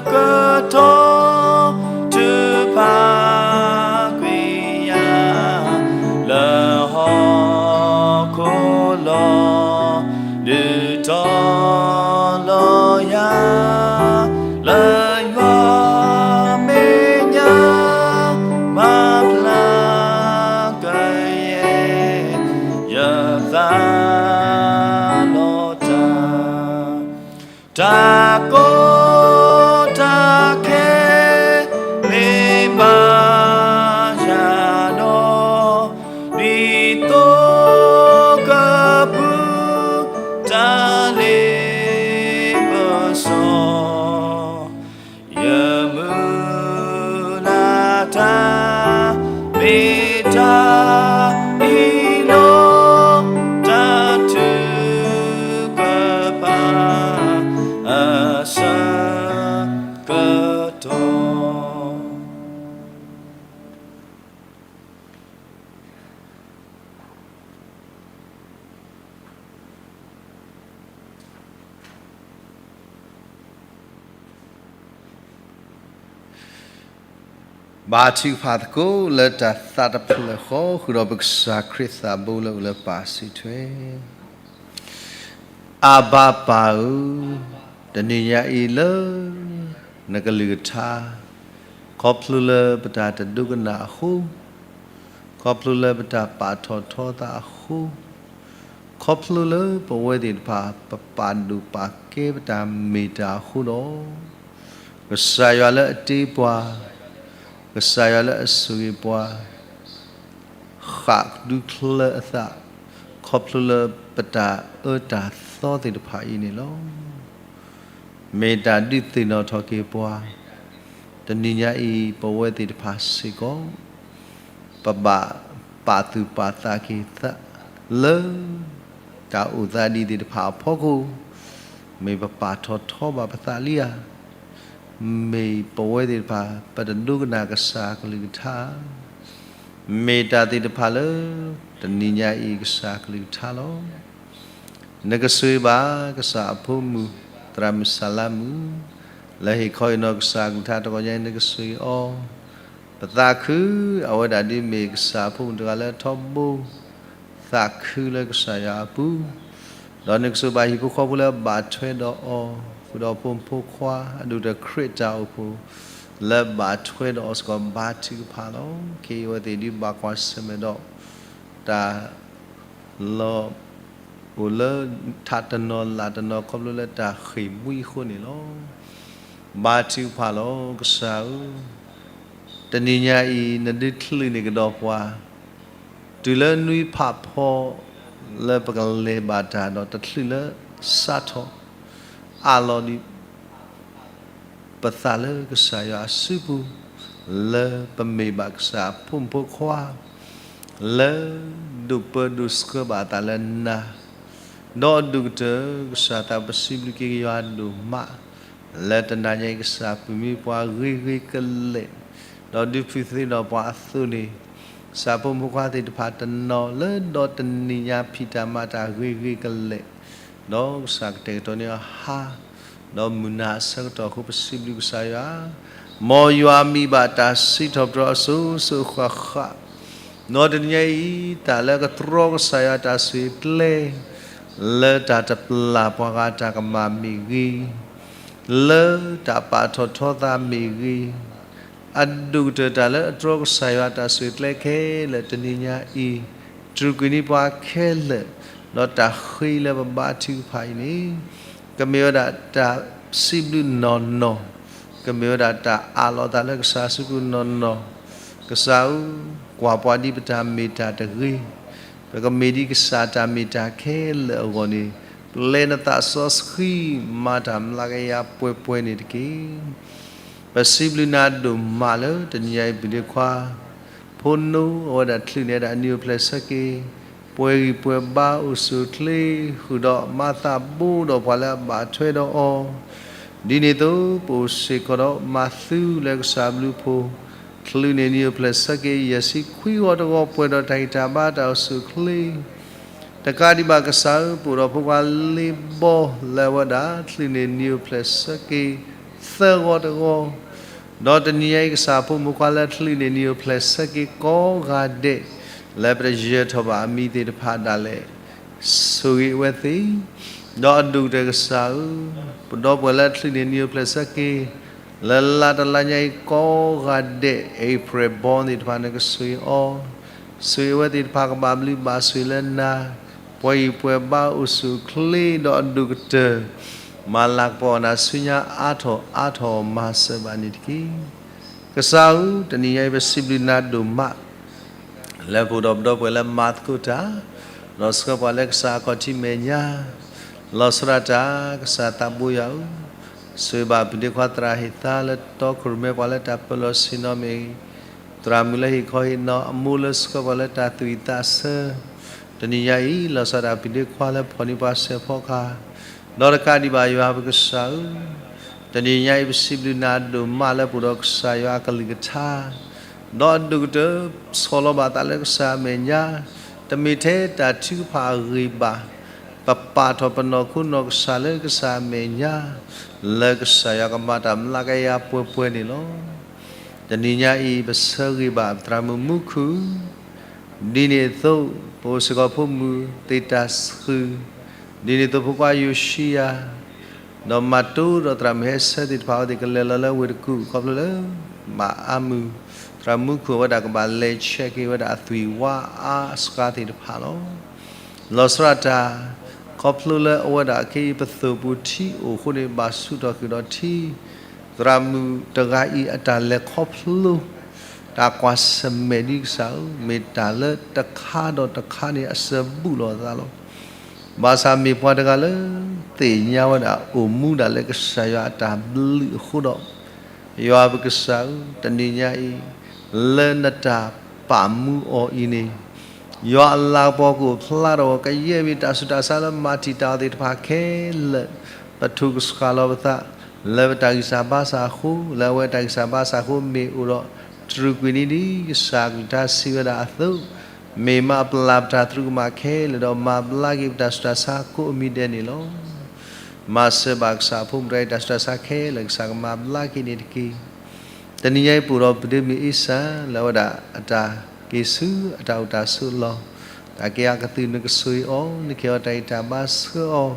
ကတီၢ် ထုကဖၣ်ကွံာ်ယၤ လၢဟီၣ်ခိၣ်လီၤ. ဒုးတီၤလီၤယၤ လၢယွၤမဲာ်ညါ မၤဖျါကယဲၢ် ယသးလီၤတၢ်, တၢ်ကီတၢ်ခဲ မ့ၢ်ဘၣ်ယၤဒီး ဒ်သိကပူၤ တၢ်လ့ပစီ ယမုၢ်လၢ်တၢ် မ့ၢ်တၢ်အံၤလီၤ. တၢ်ထုကဖၣ် အဆၢကတီၢ် ဘါထုကဖၣ်သကိးလၢတၢ်သးတဖျၢၣ်ဃီ ဃုာ်ဒီးပကစၢ်ခရံာ်သးဘိလၢအိၣ်လၢပၢ်စုထွဲ. အၤဘၤပၢ်ဧၢ, တနံၤညါအံၤလၢ နကလုၢ်ကထါ ခီဖျိလၢပတၢ်တဒိကနၣ်အဃိ, ခီဖျိလၢပတၢ်ပာ်ထီၣ်ထီသးအဃိ, ခီဖျိလၢပဝဲသ့ၣ်တဖၣ် ပပာ်ဒိၣ်ပာ်ကဲပတၢ်မ့ၢ်တၢ်အဃိဒီး, ကစၢ်ယွၤလၢအတ့ပှၤ, ကစၢ်ယွၤလၢအဆိၣ်ဂ့ၤပှၤ, ဃၣ်ဒူချၢအသး ခီဖျိလၢပတၢ်အၢတၢ်သီသ့ၣ်တဖၣ်အံၤန့ၣ်လီၤ. မ့ၢ်တၢ်ဒုးသ့ၣ်နီၣ်ထီၣ်က့ၤပှၤ, တနံၤညါအံၤ ပဝဲသ့ၣ်တဖၣ်စ့ၢ်ကီး ပဘၣ်ပာ်သူၣ်ပာ်သးက့ၤသး လၢတၢ်အိၣ်သးဒ်သ့ၣ်တဖၣ်အဖီခိၣ်, မ့ၢ်ပပာ်ထီၣ်ထီဘၣ်ပသးလံဧါ. မ့ၢ်ပဝဲသ့ၣ်တဖၣ် ပတဒိကနၣ်ကစၢ်ကလုၢ်ကထါ, မ့ၢ်တၢ်သ့ၣ်တဖၣ်လၢ တနံၤညါအံၤကစၢ်ကလုၢ်ကထါလီၤ. နကဆိၣ်ဂ့ၤဘၣ်ကစၢ်အဖိမုၣ် သရၣ်မုၣ်စၢ်လါမုၣ်, လၢဟ့ၣ်ခီဟ့ၣ်နီၤကစၢ်ကလုၢ်ကထါတဂီၤညါအံၤ နကဆိၣ်ဂ့ၤအီၤ, ပသးခု အဝဲဒၣ်ဒ်မ့ၢ်ကစၢ်အဖိမုၣ်တဂၤလၢထီဘိ သးခုလၢကစၢ်ယွၤအပူၤ, ဒီးနကဆိၣ်ဂ့ၤဘၣ်ဟံၣ်ဖိဃီဖိလၢအဘၣ်ထွဲဒီးအီၤ, ဃုာ်ဒီးဖိမုၣ်ဖိခွါ အဒိၣ်ကတၢၢ်ခရံာ်တၢ်အိၣ်ဖှိၣ် လၢဘၣ်ထွဲဒီးအီၤစ့ၢ်ကီး ဘါထုကဖၣ်လီၤ. ခဲအံၤအဝဲသ့ၣ်ဒုးဘၣ်ကွၢ်ဆၢၣ်မဲာ်ဒီး တၢ်လီၤ အိၣ်လၢထးတနီၤလၢ်တနီၤ ခီဖျိလၢတၢ်ဃ့ၢ်မှံအဃိန့ၣ်လီၤ. ဘါထုကဖၣ်လီၤ ကစၢ်ဧၢ, တနံၤညါအံၤ နဒုးချုးန့ၢ်ကဒီးပှၤ တုၤလၢနွံဖးဖီ လၢပကလဲၤဘၣ်တၢ်ဒီးတချုးလၢစးထီၣ် အးလီၤဒံး ပသးလၢကစၢ်ယွၤအစုပူၤ, လၢပမ့ၢ်ဘၣ်ကစၢ်အဖိမုၣ်ဖိခွါ, လၢဒိးပၢဒိးဆှၢဘၣ်အသးလၢနၤ, ဒီးအဒိၣ်ကတၢၢ် ကစၢ်သးပစံးဘျုးက့ၤယွၤဒိၣ်မး, လၢတနံၤညါအံၤ ကစၢ်ပာ်မူပှၤဂ့ၤဂ့ၤကလဲာ်, ဒီးဒုးဖုးသ့ၣ်နီၣ်ပှၤအသိးန့ၣ်, ကစၢ်ဖိမုၣ်ဖိခွါသ့ၣ်တဖၣ်တနီၤလၢဒီးတနံၤညါဖံးတၢ်မၤတၢ်ဂ့ၤဂ့ၤကလဲာ်, ဒီးကစၢ်ကတဲာ်ကတီၤန့ၢ်အီၤဟါ, ဒီးမုၢ်နၤအဆၢကတီၢ်အဃိ ပစံးဘျုးကစၢ်ယွၤ, မ်ယွၤမံဘၣ်တၢ်စံးထီၣ်ပတြၢၤအစိၤစိၤဃၣ်ဃၣ်, ဒီးတနံၤညါအံၤ တၢ်လၢကတြီကစၢ်ယွၤတၢ်ဆိၣ်ဂ့ၤကျဲ, လၢတၢ်တပျၢ်ပှၤဂၤတၢ်ကမၣ်မ့ၢ်ဂ့ၤ, လၢတၢ်ပာ်ထီၣ်ထီသးမ့ၢ်ဂ့ၤ, အဒိၣ်ကတၢၢ်တၢ်လၢအတြီကစၢ်ယွၤတၢ်ဆိၣ်ဂ့ၤကျဲခဲလၢာ်တနံၤညါအံၤ, တြူာ်ကွံာ်န့ၢ်ပှၤခဲလၢာ်, ဒီးတၢ်ဃ့လၢပဘါထုကဖၣ်အံၤန့ၣ်, ကမ့ၢ်ဝဲဒၣ်တၢ်စံးဘျုးနီၢ်နီၢ်, ကမ့ၢ်ဝဲဒၣ်တၢ်အးလီၤသးလၢကစၢ်စုပူၤနီၢ်နီၢ်, ကစၢ်ဧၢ, ကွၢ်ပှၤဒ်ပတၢ်မ့ၢ်တၢ်တဂ့ၤ, ပကမ့ၢ်ဒ်ကစၢ်တၢ်မ့ၢ်တၢ်ခဲလၢာ်အဂီၢ်န့ၣ်, ပျဲနသးစီဆှံ မၤတၢ်မျးကယၤပှဲၤပှဲၤန့ၣ်တက့ၢ်. ပစံးဘျုးနၤဒိၣ်မးလၢတနံၤညါအံၤ ပဒ့ခွါ ဖိနီၣ် အဝဲဒၣ်ချုးန့ၢ်ဒၣ်အနံၣ်အိၣ်ဖျဲၣ်ဆၢက့ၤ, ပှဲၤဂံၢ်ပှဲၤဘါအိၣ်ဆူၣ်အိၣ်ချ့, ဃုာ်ဒီးမၤသးဘိဒီးပှၤလၢအဘၣ်ထွဲဒီးအီၤ, ဒ်န့ၣ်အသိး ပအိၣ်စ့ၢ်ကီးဒီးမၤသူလၢကစၢ်ဘျုးဖိ, ချုးန့ၢ်နံၣ်အိၣ်ဖျဲၣ်ဆၢက့ၤ ယဲၢ်ဆံခွံဂီၤတဂီၤ ပှဲၤဒီးတၢ်ဂံၢ်တၢ်ဘါတၢ်အိၣ်ဆူၣ်အိၣ်ချ့ တကးဒံးဘၣ်ကစၢ်ဧၢ, ပအိၣ်ဒီးဖိခွါလ့ဘီလၢအဝဲဒၣ် ချုးန့ၢ်နံၣ်အိၣ်ဖျဲၣ်ဆၢက့ၤ သၢဂီၤတဂီၤ, ဒီးတနံၤညါအံၤ ကစၢ်ဖိမုၣ်ဖိခွါလၢချုးန့ၢ်နံၣ်အိၣ်ဖျဲၣ်ဆၢက့ၤကိးဂၤဒဲး လၢပတယၢၤထီၣ်ဘၣ်အမံၤသ့ၣ်တဖၣ်ဒၣ်လဲာ် ဆိၣ်ဂ့ၤအဝဲသ့ၣ်, ဒီးအဒိၣ်ကတၢၢ်ကစၢ်ဧၢ, ပဒီပုၢ်ဝဲၢ်လၢချုးန့ၢ်နံၣ်အိၣ်ဖျဲၣ်ဆၢက့ၤ လၢလါတလါညါအံၤကိးဂၤဒဲး April born သ့ၣ်တဖၣ် နကဆိၣ်ဂ့ၤအီၤ, ဆိၣ်ဂ့ၤအဝဲသ့ၣ်တဖၣ်ကဘၣ်ဘျုးဘၣ်ဆိၣ်ဂ့ၤလၢနၤ, ပှဲၤဂံၢ်ပှဲၤဘါအိၣ်ဆူၣ်အိၣ်ချ့ဒီးအဒိၣ်ကတၢၢ်, မၤလၤကပီၤနၤဆူညါအါထီၣ်အါထီၣ်မၤစၢၤဘၣ်န့ၣ်တက့ၢ်. ကစၢ်ဧၢ, တနံၤညါအံၤပစံးဘျုးနၤဒိၣ်မး လၢပအိၣ်ဒီးပဒီပုၢ်ဝဲၢ်လၢမၤသကိးတၢ်, ဒီးဆှၢပှၤလၢကစၢ်အခီၣ်ထံးမဲာ်ညါ, လီၤဆီဒၣ်တၢ် ကစၢ်သးဘိယွၤဧၢ, ဆိၣ်ဂ့ၤဘၣ်ပဒ့ခွါသရၣ်ဟ့ၣ်သါလၢတီခိၣ်ရိၣ်မဲပှၤလၢတၢ်ပၢလီၤဆ့ၣ်နီၤမ့ၢ်ဂ့ၤ, သရၣ်မုၣ်လၢဟ့ၣ်ခီဟ့ၣ်နီၤအမိၢ်လၢဆှၢပှၤလၢတၢ်သူၣ်ဝံၣ်သးဆၢ, တနံၤညါအံၤ လီၤဆီဒၣ်တၢ်ပဒ့ခွါလၢဖီၣ်န့ၢ်ပှၤစဲးဖီကဟၣ်, ဒီးတကးဒံးဘၣ်ယွၤပကစၢ်ဧၢ, တနံၤညါအံၤပစံးဘျုးနၤဒိၣ်မးလၢပအိၣ်ဒီးကစၢ်ယွၤအကလုၢ်ကထါ, ဒီးအဒိၣ်ကတၢၢ် ဆီၣ်လီၤဘၣ်သးလၢကစၢ်အမဲာ်ညါ, တမ့ၢ်ထဲတၢ်ထုကဖၣ်အဂ့ၢ်ဘၣ်, ပပာ်ထီၣ်ပနီၢ်ခိနီၢ်ကစၢ်လၢကစၢ်အမဲာ်ညါ, လၢကစၢ်ယွၤကမၤတၢ်မျးကယၤပှဲၤပှဲၤန့ၣ်လီၤ. တနံၤညါအံၤ ပဆၢဂ့ၤဘၣ်ပသရၣ်မုၣ်မူခိၣ်, ဒ်န့ၣ်အသိး ပအိၣ်စ့ၢ်ကီးဖိမုၣ်သ့ၣ်တၢ်ဆှုၣ်, ဒ်န့ၣ်အသိးဖိခွါယိၤၡံယၤ, ဒီးမၤတိဒီးသရၣ်မုၣ်ဟဲဆၢသ့ၣ်တဖၣ်အဝဲသ့ၣ်ကလဲၤလီၤလၢဝ့ၢ်တကူၣ် ခီဖျိလၢ မၤအါမုၢ်, သရၣ်မုၣ်မူခိၣ်အဝဲဒၣ်ကဘၣ်လဲၤ check က့ၤဝဲဒၣ်အသွံၣ်ဝါအါအစှၤသ့ၣ်တဖၣ်လီၤ. လီၤဆီဒၣ်တၢ်, ခီဖျိလၢအဝဲဒၣ်ခဲအံၤပသိၣ်ပူၤထံအိၣ်အဃိန့ၣ် ဘၣ်ဆူၣ်ထီၣ်ဃုာ်ဒီးထံ, သရၣ်မုၣ်တဂၤအံၤအတၢ်လဲၤခီဖျိ တၢ်ကွၢ်ဆၢၣ်မဲာ်ဒ်ကစၢ်ဧၢ, မ့ၢ်တၢ်လၢတခါဒီးတခါန့ၣ်အစၢၤဘူးလိာ်အသးလီၤ. ဘၣ်ဆၣ်မ့ၢ်ပှၤတဂၤလၢ သ့ၣ်ညါဝဲဒၣ်အိၣ်မူဒၣ်လၢကစၢ်ယွၤအတၢ်ဘျုးအဃိဒီး, ယွၤပကစၢ်ဧၢ, တနံၤညါအံၤ လၢနတၢ်ပာ်မူအီၤအံၤန့ၣ်, ယွၤအလၤကပီၤကအိၣ်ဖျါထီၣ် ကယဲၢ်မ့ၢ်တၢ်ဆူးတၢ်ဆါလၢမၤတံာ်တာ်အီၤသ့ၣ်တဖၣ်ခဲလၢာ်, ပထုးကဆှၣ်လီၤပသး လၢပတၢ်ဂံၢ်စၢ်ဘါစၢ်အဃိ, လၢအဝဲတၢ်ဂံၢ်စၢ်ဘါစၢ်အဃိ မ့ၢ်အိၣ်ဒီးတြူာ်ကွံာ်န့ၣ်ဒ်ကစၢ်အကလုၢ်ကထါစံးဝဲဒၣ်အသိး, မ့ၢ်မၤပျၢ်ပတၢ်သရူးကမၣ်ခဲလၢာ်ဒီး မၤဘျါက့ၤပတၢ်ဆူးတၢ်ဆါကိးအမံၤဒဲးန့ၣ်လီၤ. မၤစၢၤဘၣ်ကစၢ်အဖိမုၣ်တဂၤအံၤ တၢ်ဆူးတၢ်ဆါခဲလၢာ် ကစၢ်ကမၤဘျါက့ၤန့ၣ်တက့ၢ်. တနံၤညါအံၤပအိၣ်ဒီးပဒ့မုၣ်အ့စၢ် လၢအဝဲဒၣ်အတၢ်က့ၤဆူအတၢ်အိၣ်တၢ်ဆိးအလီၢ်, တၢ်က့ၤအကသုၣ်နကဆိၣ်ဂ့ၤအီၤ, နကဟ့ၣ်အီၤတၢ်ဂံၢ်တၢ်ဘါဆှၢအီ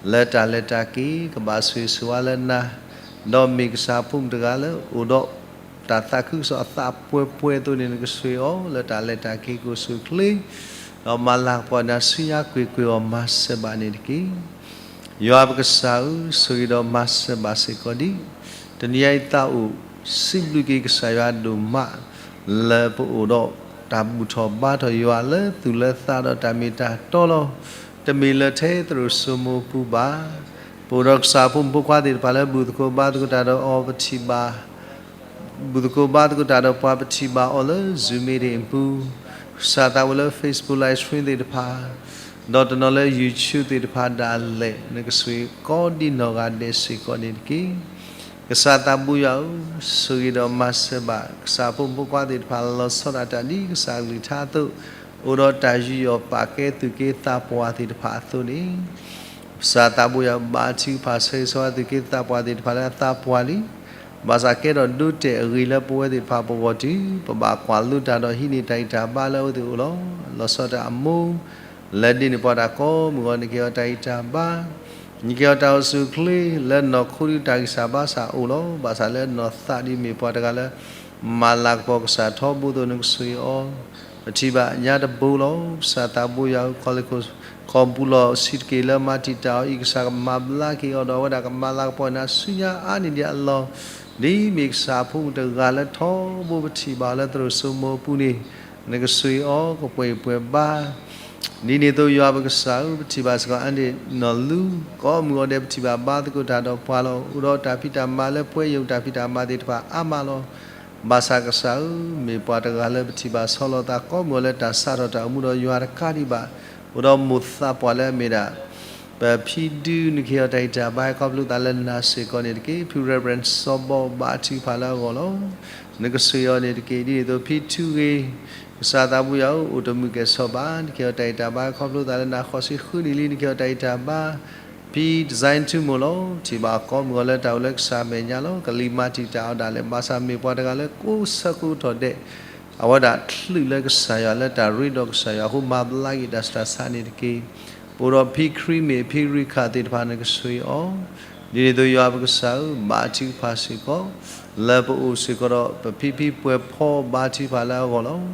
ၤ, လၢတၢ်လဲၤတၢ်က့ၤ ကဘၣ်ဆိၣ်ဂ့ၤဆိၣ်ဝါလၢနၤ, ဒီးမ့ၢ်ကစၢ်အဖိမုၣ်တဂၤလၢအိၣ်ဒီး တၢ်သးခုကစီၣ်အသးပှဲၤပှဲၤအသိးန့ၣ် နကဆိၣ်ဂ့ၤအီၤ လၢတၢ်လဲၤတၢ်က့ၤကအိၣ်ဆူၣ်အိၣ်ချ့, ဒီးမၤလၤကပီၤနၤဆူညါကွ့ၢ်ကွ့ၢ်အီၤ မၤစၢၤဘၣ်န့ၣ်တက့ၢ်. ယွၤပကစၢ်ဧၢ, ဆိၣ်ဂ့ၤဒီးမၤစၢၤဘၣ်စ့ၢ်ကီးဒံး, တနံၤညါအံၤသးအိၣ်စံးဘျုးက့ၤကစၢ်ယွၤဒိၣ်မး, လၢပအိၣ်ဒီးတၢ်ဘူၣ်ထီၣ်ဘါထီၣ်ယွၤလၢသူၣ်လၢသးဒီးတၢ်မ့ၢ်တၢ်တီလီၤ. တမ့ၢ်လၢထဲသရိာ်စိမိၤပူၤဘၣ်. ပအိၣ်ဒီးကစၢ်အဖိမုၣ်ဖိခွါသ့ၣ်တဖၣ်လၢဘူၣ်သကိးဘါသကိးတၢ်ဒီးအီၤ ပထံၣ်ဘၣ် ဘူၣ်သကိးဘါသကိးတၢ်ဒီးပှၤ ပထံၣ်ဘၣ်အီၤလၢ Zoom meeting အပူၤ, ကစၢ်သးဝဲလၢ Facebook live stream သ့ၣ်တဖၣ်, ဒီးတနီၤလၢ YouTube သ့ၣ်တဖၣ်ဒၣ်လဲာ် နကဆိၣ်ဂ့ၤကိးဒံနီၢ်ဂၤဒဲးစ့ၢ်ကီးန့ၣ်တက့ၢ်. ကစၢ်သးဘိယွၤဧၢ, ဆိၣ်ဂ့ၤဒီးမၤစၢၤဘၣ် ကစၢ်အဖိမုၣ်ဖိခွါသ့ၣ်တဖၣ် လီၤဆီဒၣ်တၢ်ဒ်ကစၢ်အကလုၢ်ကထါအသိး, အိၣ်ဒီးတၢ်ယူးယီၣ်ပာ်ကဲသူၣ်က့သးပှၢ်သ့ၣ်တဖၣ်အသိးန့ၣ် ကစၢ်သးဘိယွၤ ဘၣ်ထုကဖၣ်ဆၢဂ့ၤဆၢဝါသူၣ်က့သးပှၢ်သ့ၣ်တဖၣ်လၢအသးပှၢ်လံ. ဘၣ်ဆၣ်ကဲထီၣ်ဒိတဲာ်အဂ့ၤလၢပဝဲသ့ၣ်တဖၣ်ပဂီၢ်တုၤ ပဘၣ်ကွၢ်လိတၢ်ဒီးဟံးန့ၢ်တၢ်ဂံၢ်တၢ်ဘါလၢအဝဲသ့ၣ်အအိၣ်လီၤ. လီၤဆီဒၣ်တၢ်အမိၢ် လၢဒ်န့ၣ်ပှၤတၢ်ကိးမုၢ်ဂီၤ နကဟ့ၣ်အီၤတၢ်ဂံၢ်တၢ်ဘါ, နကဟ့ၣ်အီၤတၢ်အိၣ်ဆူၣ်အိၣ်ချ့ လၢနီၢ်ခိဒုးတၢ်ဂံၢ်စၢ်ဘါစၢ်အိၣ်လီၤ. ဘၣ်ဆၣ်လၢနီၢ်သးဒ်မ့ၢ်ပှၤတဂၤလၢ မၤလၤကပီၤကစၢ်ထီဘိအသိး နကဆိၣ်ဂ့ၤအီၤ, ပထံၣ်ဘၣ်ညါတဘိလီၤ. ကစၢ်သးဘိယွၤဧၢ, ခီၣ်လ့ၢ်ခိၣ် ခီၣ်ပူၤလီၢ်ဆံးတက့ၢ်လၢမၤတံာ်တာ်အီၤအံၤ ကစၢ်ကမၤဘျါက့ၤအီၤဒီး အဝဲဒၣ်ကမၤလၤကပီၤနၤဆူညါအါန့ၢ်ဒံးအလီၢ်, ဒ်မ့ၢ်ကစၢ်အဖိမုၣ်တဂၤလၢထီဘိပထံၣ်ဘၣ်အီၤလၢသရိာ်စိမိၤအပူၤန့ၣ်, နကဆိၣ်ဂ့ၤအီၤ ကပှဲၤပှဲၤဘါ ဒ်န့ၣ်အသိးယွၤပကစၢ်ဧၢ, ပထံၣ်ဘၣ်စ့ၢ်ကီးအါန့ၢ်နီၢ်လူ, ကိးမုၢ်ဂီၤဒဲး ပထံၣ်ဘၣ်ဘါသကိးတၢ်ဒီးပှၤလီၤ. အိၣ်ဒီးတၢ်ဖံးတၢ်မၤလၢပှဲၤယိာ်တၢ်ဖံးတၢ်မၤသ့ၣ်တဖၣ်အါမးလီၤ. ဘၣ်ဆၣ်ကစၢ်ဧၢ, မ့ၢ်ပှၤတဂၤလၢပထံၣ်ဘၣ်ဆီလီၤသးကိးမုၢ်ဂီၤလၢတၢ်စးထီၣ်တၢ်အိၣ်မူဒီးယွၤတကးဒံးဘၣ်, အိၣ်ဒီးမိၢ်သးပှၢ်လၢအမ့ၢ်ဒၣ် ပဖံဒု နကဟ့ၣ်အီၤတၢ်ဂံၢ်တၢ်ဘါ ဟဲခီဖျိသးလၢနၤစ့ၢ်ကီးန့ၣ်တက့ၢ်. ဖု Reverend စီၤဘီ ဘါထုကဖၣ်လၢအဂီၢ်လီၤ. နကဆိၣ်ဂ့ၤအီၤန့ၣ်တက့ၢ်. ဒ်န့ၣ်အသိး ဖံထူဂ့ၤ, ကစၢ်သးဘိယွၤဧၢ, အိၣ်တမုာ်ကဲၣ်ဆိးဘၣ်, နကဟ့ၣ်အီၤတၢ်ဂံၢ်တၢ်ဘါ ဟဲခီဖျိသးလၢနၤဃိးဆံဃုနံၣ်လံ, နကဟ့ၣ်အီၤတၢ်ဂံၢ်တၢ်ဘါ ဖံ Design ထူမိၢ်လီၤ. ထံၣ်ဘၣ်ကိးမုၢ်ဂီၤလၢတၢ်အိၣ်လၢကစၢ်အမဲာ်ညါလီၤ. ကလံၤမၤတံာ်တာ်အီၤဒၣ်လဲာ်, ဘၣ်ဆၣ်မ့ၢ်ပှၤတဂၤလၢကိးဆၢကိးထီၣ်ဒဲး, အဝဲဒၣ်ချုးလၢကစၢ်ယွၤလၢတၢ်ရ့ဒီးကစၢ်ယွၤအဃိ မၤဘျါက့ၤတၢ်စှၤဆါန့ၣ်တက့ၢ်. ပအိၣ်ဒီးဖံခရံာ်မ့ၢ်ဖံရံခၣ်သ့ၣ်တဖၣ် နကဆိၣ်ဂ့ၤအီၤ, ဒ်န့ၣ်အသိးယွၤပကစၢ်ဧၢ, ဘါထုကဖၣ်စ့ၢ်ကီး, လၢပအိၣ်စ့ၢ်ကီးဒီး ပဖံဖံပှဲၤဖီ ဘါထုကဖၣ်လၢအဂီၢ်လီၤ.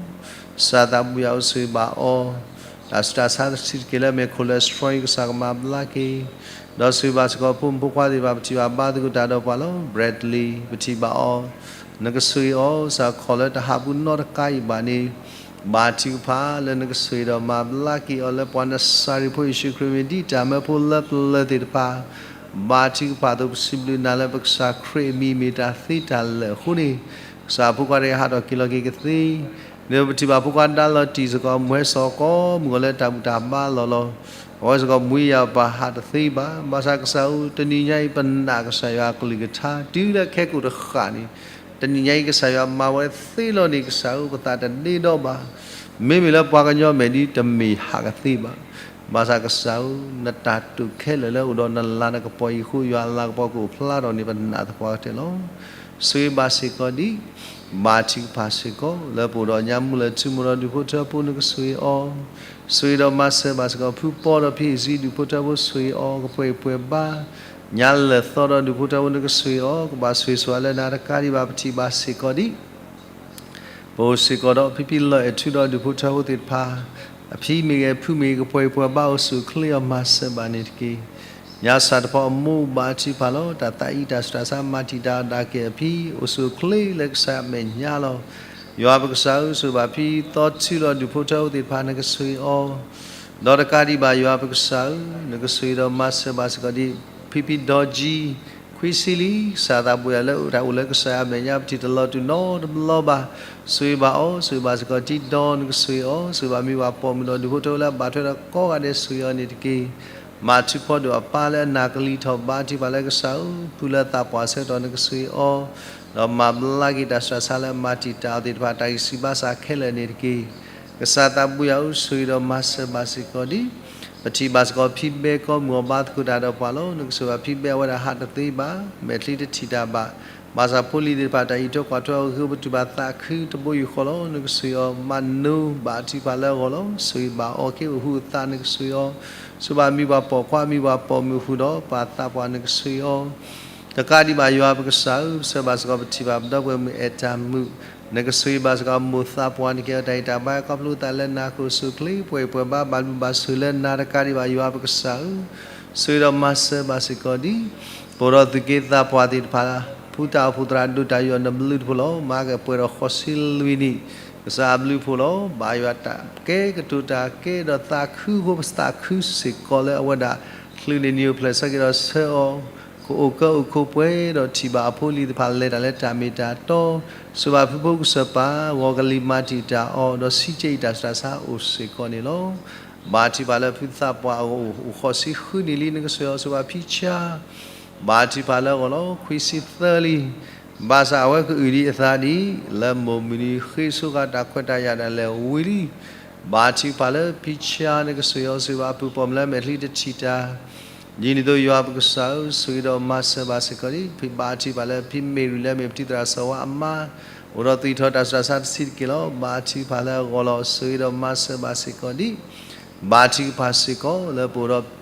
ကစၢ်သးဘိယွၤဧၢ, ဆိၣ်ဂ့ၤဘၣ်အီၤ, တၢ်စှၤဆါတဆံးတက့ၢ်လၢအမ့ၢ် cholesterol အံၤ ကစၢ်ကမၤဘျါက့ၤ, ဒီးဆိၣ်ဂ့ၤဘၣ်စ့ၢ်ကီးဖိမုၣ်ဖိခွါသ့ၣ်တဖၣ် ပထံၣ်ဘၣ်ဘါသကိးတၢ်ဒီးပှၤလီၤ. Bradley ပထံၣ်ဘၣ်အီၤ, နကဆိၣ်ဂ့ၤအီၤ, စးခီၣ်လၢတဟးပူၤနီတကးအံၤဘၣ်န့ၣ်, ဘါထုကဖၣ်လၢနကဆိၣ်ဂ့ၤဒီးမၤဘျါက့ၤအီၤလၢပှၤနစၤရ့းဖိယ့ၣ်ၡူးခရံာ်မ့ၢ်ဒ်တၢ်မၢဖိလၢပျၢၤသ့ၣ်တဖၣ်, ဘါထုကဖၣ်အသိး ပစံးဘျုးနၤလၢပကစၢ်ခရံာ်အမံၤမ့ၢ်တၢ်သ့တၢ်လၢာ်အဃိန့ၣ်, ကစၢ်ဖိခွါတဂၤဟးထီၣ်က့ၤလီၤက့ၤကသ့, ဒီးပထံၣ်ဘၣ်ဖိခွါဒါလီၤတံၢ်စ့ၢ်ကီး မူဟဲစိာ်ကိးမုၢ်ဂီၤလၢတၢ်ဘူၣ်တၢ်ဘါလီၢ်လီၤ. အဝဲစ့ၢ်ကီးမူယၤပှၤဟးတသ့ဘၣ်. ဘၣ်ဆၣ်ကစၢ်ဧၢ, တနံၤညါအံၤပနာ်ကစၢ်ယွၤအကလုၢ်ကထါ တုၤလၢခဲကိာ်တဃၣ်န့ၣ်, တနံၤညါအံၤကစၢ်ယွၤမၤဝဲသ့လီၤန့ၣ် ကစၢ်ဧၢ, ပသးတဒ့ဒီဘၣ်. မ့မ့ၢ်လၢပှၤကညီမဲာ်ဒ်တမ့ၢ်ဟးကသ့ဘၣ်. ဘၣ်ဆၣ်ကစၢ်ဧၢ, နတၢ်တိာ်ခဲလၢာ်လၢအိၣ်ဒီးနလၤနကပီၤအံၤအဃိ ယွၤအလၤကပီၤကအိၣ်ဖျါထီၣ်န့ၣ် ပနာ်သပှၢ်ကတၢၢ်လီၤ. ဆိၣ်ဂ့ၤဘၣ်စ့ၢ်ကီးဒံး, ဘါထုကဖၣ်စ့ၢ်ကီး လၢပအိၣ်ဒီးညါမူလၢာ်ထူမိၢ်ဒီးဒူၣ်ဖိထၢဖိ နကဆိၣ်ဂ့ၤအီၤ, ဆိၣ်ဂ့ၤဒီးမၤစၢၤဘၣ်စ့ၢ်ကီး ဖုပီဒီးဖံအ့ၣ်စံ ဒူၣ်ဖိထၢဖိ ဆိၣ်ဂ့ၤအီၤ ကပှဲၤပှဲၤဘါ, ညါလၢာ်သီဒီးဒူၣ်ဖိထၢဖိ နကဆိၣ်ဂ့ၤအီၤ ကဘၣ်ဆိၣ်ဂ့ၤဆိၣ်ဝါလၢနၤတကးဒံးဘၣ် ပထံၣ်ဘၣ်စ့ၢ်ကီးဒံး ပအိၣ်စ့ၢ်ကီးဒီးဖံဖံလၢအဲၣ်ထူဒီးဒူၣ်ဖိထၢဖိသ့ၣ်တဖၣ်, အဖံမ့ၢ်ဂ့ၤ ဖုမ့ၢ်ဂ့ၤ ကပှဲၤပှဲၤဘါ အိၣ်ဆူၣ်အိၣ်ချ့အီၤ မၤစၢၤဘၣ်န့ၣ်တက့ၢ်. ညါစးထီၣ်ဖီအမိၢ်ဘါထုကဖၣ်လီၤ. တၢ်သးအံၤတၢ်စှၤဆါမၤတံာ်တာ်ဒၣ်က့ၤအဖံ အိၣ်ဆူၣ်အိၣ်ချ့လၢကစၢ်အမဲာ်ညါလီၤ. ယွၤပကစၢ်ဧၢ, ဆိၣ်ဂ့ၤဘၣ်ဖံသီထူလီၤ ဒူၣ်ဖိထၢဖိသ့ၣ်တဖၣ် နကဆိၣ်ဂ့ၤအီၤ ဒီးတကးဒံးဘၣ်ယွၤပကစၢ်ဧၢ, နကဆိၣ်ဂ့ၤဒီးမၤစၢၤဘၣ်စ့ၢ်ကီးဒံး ဖံဖံဒီကၠံ ခွံဆံလံ, ကစၢ်သးဘိယွၤလၢတၢ်အိၣ်လၢကစၢ်အမဲာ်ညါ ပထံၣ်တလီၤတူာ်နီတဘျီဘၣ်. ဆိၣ်ဂ့ၤဘၣ်အီၤ, ဆိၣ်ဂ့ၤဘၣ်စ့ၢ်ကီးတံဒီ နကဆိၣ်ဂ့ၤအီၤ, ဆိၣ်ဂ့ၤဘၣ်မံၤဘၣ်ပိာ်မုၣ်ဒီးဒူၣ်ဖိထၢဖိလၢအဘၣ်ထွဲဒီးကိးဂၤဒဲး ဆိၣ်ဂ့ၤအီၤန့ၣ်တက့ၢ်. မၤထူဖီဒိၣ်အပၢ်လၢအနၢ်ကလံၤထီၣ် ဘါထုကဖၣ်လၢကစၢ်ဧၢ, ဖုလၢသးပှၢ်ဆၢကတီၢ် နကဆိၣ်ဂ့ၤအီၤ ဒီးမၤဘျါက့ၤတၢ်စှၤဆါလၢအမၤတံာ်တာ်အီၤသ့ၣ်တဖၣ် တၢ်ဂံၢ်စၢ်ဘါစၢ်ခဲလၢာ်န့ၣ်တက့ၢ်. ကစၢ်သးဘိယွၤဧၢ, ဆိၣ်ဂ့ၤဒီးမၤစၢၤဘၣ်စ့ၢ်ကီးဒံး, ပထံၣ်ဘၣ်စ့ၢ်ကီးဖံဘဲကိးမုၢ်အီၤ ဘါသကိးတၢ်ဒီးပှၤလီၤ. နကဆိၣ်ဂ့ၤဘၣ်ဖံဘဲ အဝဲဒၣ်ဟးတသ့ဘၣ်, မဲာ်ချံတထံၣ်တၢ်ဘၣ်, ဘၣ်ဆၣ်ဖိလံၤသ့ၣ်တဖၣ် တၢ်အံးထွဲကွၢ်ထွဲအီၤအဂ့ၢ် ပတူၢ်ဘၣ်သးခုတဘိယူၢ်ဃီလီၤ. နကဆိၣ်ဂ့ၤအီၤ မၤနိ ဘါထုကဖၣ်လၢအဂီၢ်လီၤ. ဆိၣ်ဂ့ၤဘၣ်အီၤ က့ၤအိၣ်ဟူးအသး နကဆိၣ်ဂ့ၤအီၤ, ဆိၣ်ဂ့ၤဘၣ်မံၤဘၣ်ပိာ်ခွါ မံၤဘၣ်ပိာ်မုၣ်ဃုာ်ဒီးပှၤသးပှၢ် နကဆိၣ်ဂ့ၤအီၤ တကးဒံးဘၣ်ယွၤပကစၢ်ဧၢ, ပဆၢဘၣ်စ့ၢ်ကီးပထံၣ်ဘၣ်ပဒီပုၢ်ဝဲၢ်မုၣ်အဲၣ်တၢ်မုၣ်, နကဆိၣ်ဂ့ၤဘၣ်စ့ၢ်ကီးမိၢ်သးပှၢ် နကဟ့ၣ်အီၤတၢ်ဂံၢ်တၢ်ဘါ ခီဖျိသးလၢနၤ ကအိၣ်ဆူၣ်အိၣ်ချ့ ပှဲၤပှဲၤဘါ ဘၣ်ဘျုးဘၣ်ဆိၣ်လၢနၤ တကးဒံးဘၣ်ယွၤပကစၢ်ဧၢ, ဆိၣ်ဂ့ၤဒီးမၤစၢၤဘၣ်စ့ၢ်ကီးဒံး, ပအိၣ်ဒီးသူၣ်က့သးပှၢ်သ့ၣ်တဖၣ်, ဖုတၢ်အိၣ်ဖှိၣ်သရၣ်ဒိၣ်တၢ်ယိာ် နဘျုးတဖိလီၤ. မၤကပှဲၤဒီးဃိးဆံလွံၢ်နံၣ်, ကစၢ်အဘျုးတဖိလီၤ. ဘၣ်ယွၤတၢ်ကဲကတိၤတၢ်ကဲဒီးသးခုအဃိ ပသးခုစ့ၢ်ကီးလၢအဝဲဒၣ် ချုးန့ၢ်နံၣ်အိၣ်ဖျဲၣ်ဆၢက့ၤဒီးဆၢအီၤ, ကအိၣ်ကၢအိၣ်ခိးပှဲၤဒီးထံၣ်ဘၣ်အဖိအလံၤသ့ၣ်တဖၣ်လဲၤတၢ်လၢတၢ်မ့ၢ်တၢ်တီ, ဆိၣ်ဂ့ၤဘၣ်ဖုဖိကစၢၢ်ပၢ် ဂီၤကလံၤမၤတံာ်တာ်အီၤ ဒီးစံးကဲအံၤတၢ်စှၤဆါအိၣ်စ့ၢ်ကီးန့ၣ်လီၤ. ဘါထုကဖၣ်လၢဖုသးပှၢ်အိၣ်ဃိးဆံဃုနံၣ်လံ နကဆိၣ်ဂ့ၤအီၤ, ဆိၣ်ဂ့ၤဘၣ်ဖံဆါ ဘါထုကဖၣ်လၢအဂီၢ်လီၤ. ခွံဆံသၢလံ, ဘၣ်ဆၣ်အဝဲကအုၣ်ဒံးအသးဒံး လၢမိၢ်မုၢ်နံၤ ဃ့ဆိဃာ်တၢ်ခွဲးတၢ်ယာ်ဒၣ်လဲာ်ဝံၤလံ. ဘါထုကဖၣ်လၢဖံဆါ နကဆိၣ်ဂ့ၤအီၤ, ဆိၣ်ဂ့ၤဘၣ်အပုၢ်ပိာ်မုၣ်လၢအမဲာ်ချံတထံၣ်တၢ် ဒ်န့ၣ်အသိးယွၤပကစၢ်ဧၢ, ဆိၣ်ဂ့ၤဒီးမၤစၢၤဘၣ်စ့ၢ်ကီးဒံး, ဖံဘါထုကဖၣ်လၢဖံမ့ၢ်ရံလၢအမ့ၢ်ပတံၤသရၣ်စီၤဝါအမါ, အိၣ်ဒီးသူၣ်ထီၣ်တၢ်စှၤဆါတဆံးတက့ၢ်လီၤ. ဘါထုကဖၣ်လၢအဂီၢ်လီၤ. ဆိၣ်ဂ့ၤဒီးမၤစၢၤဘၣ်စ့ၢ်ကီးဒံး, ဘါထုကဖၣ်စ့ၢ်ကီးလၢပအိၣ်ဒီး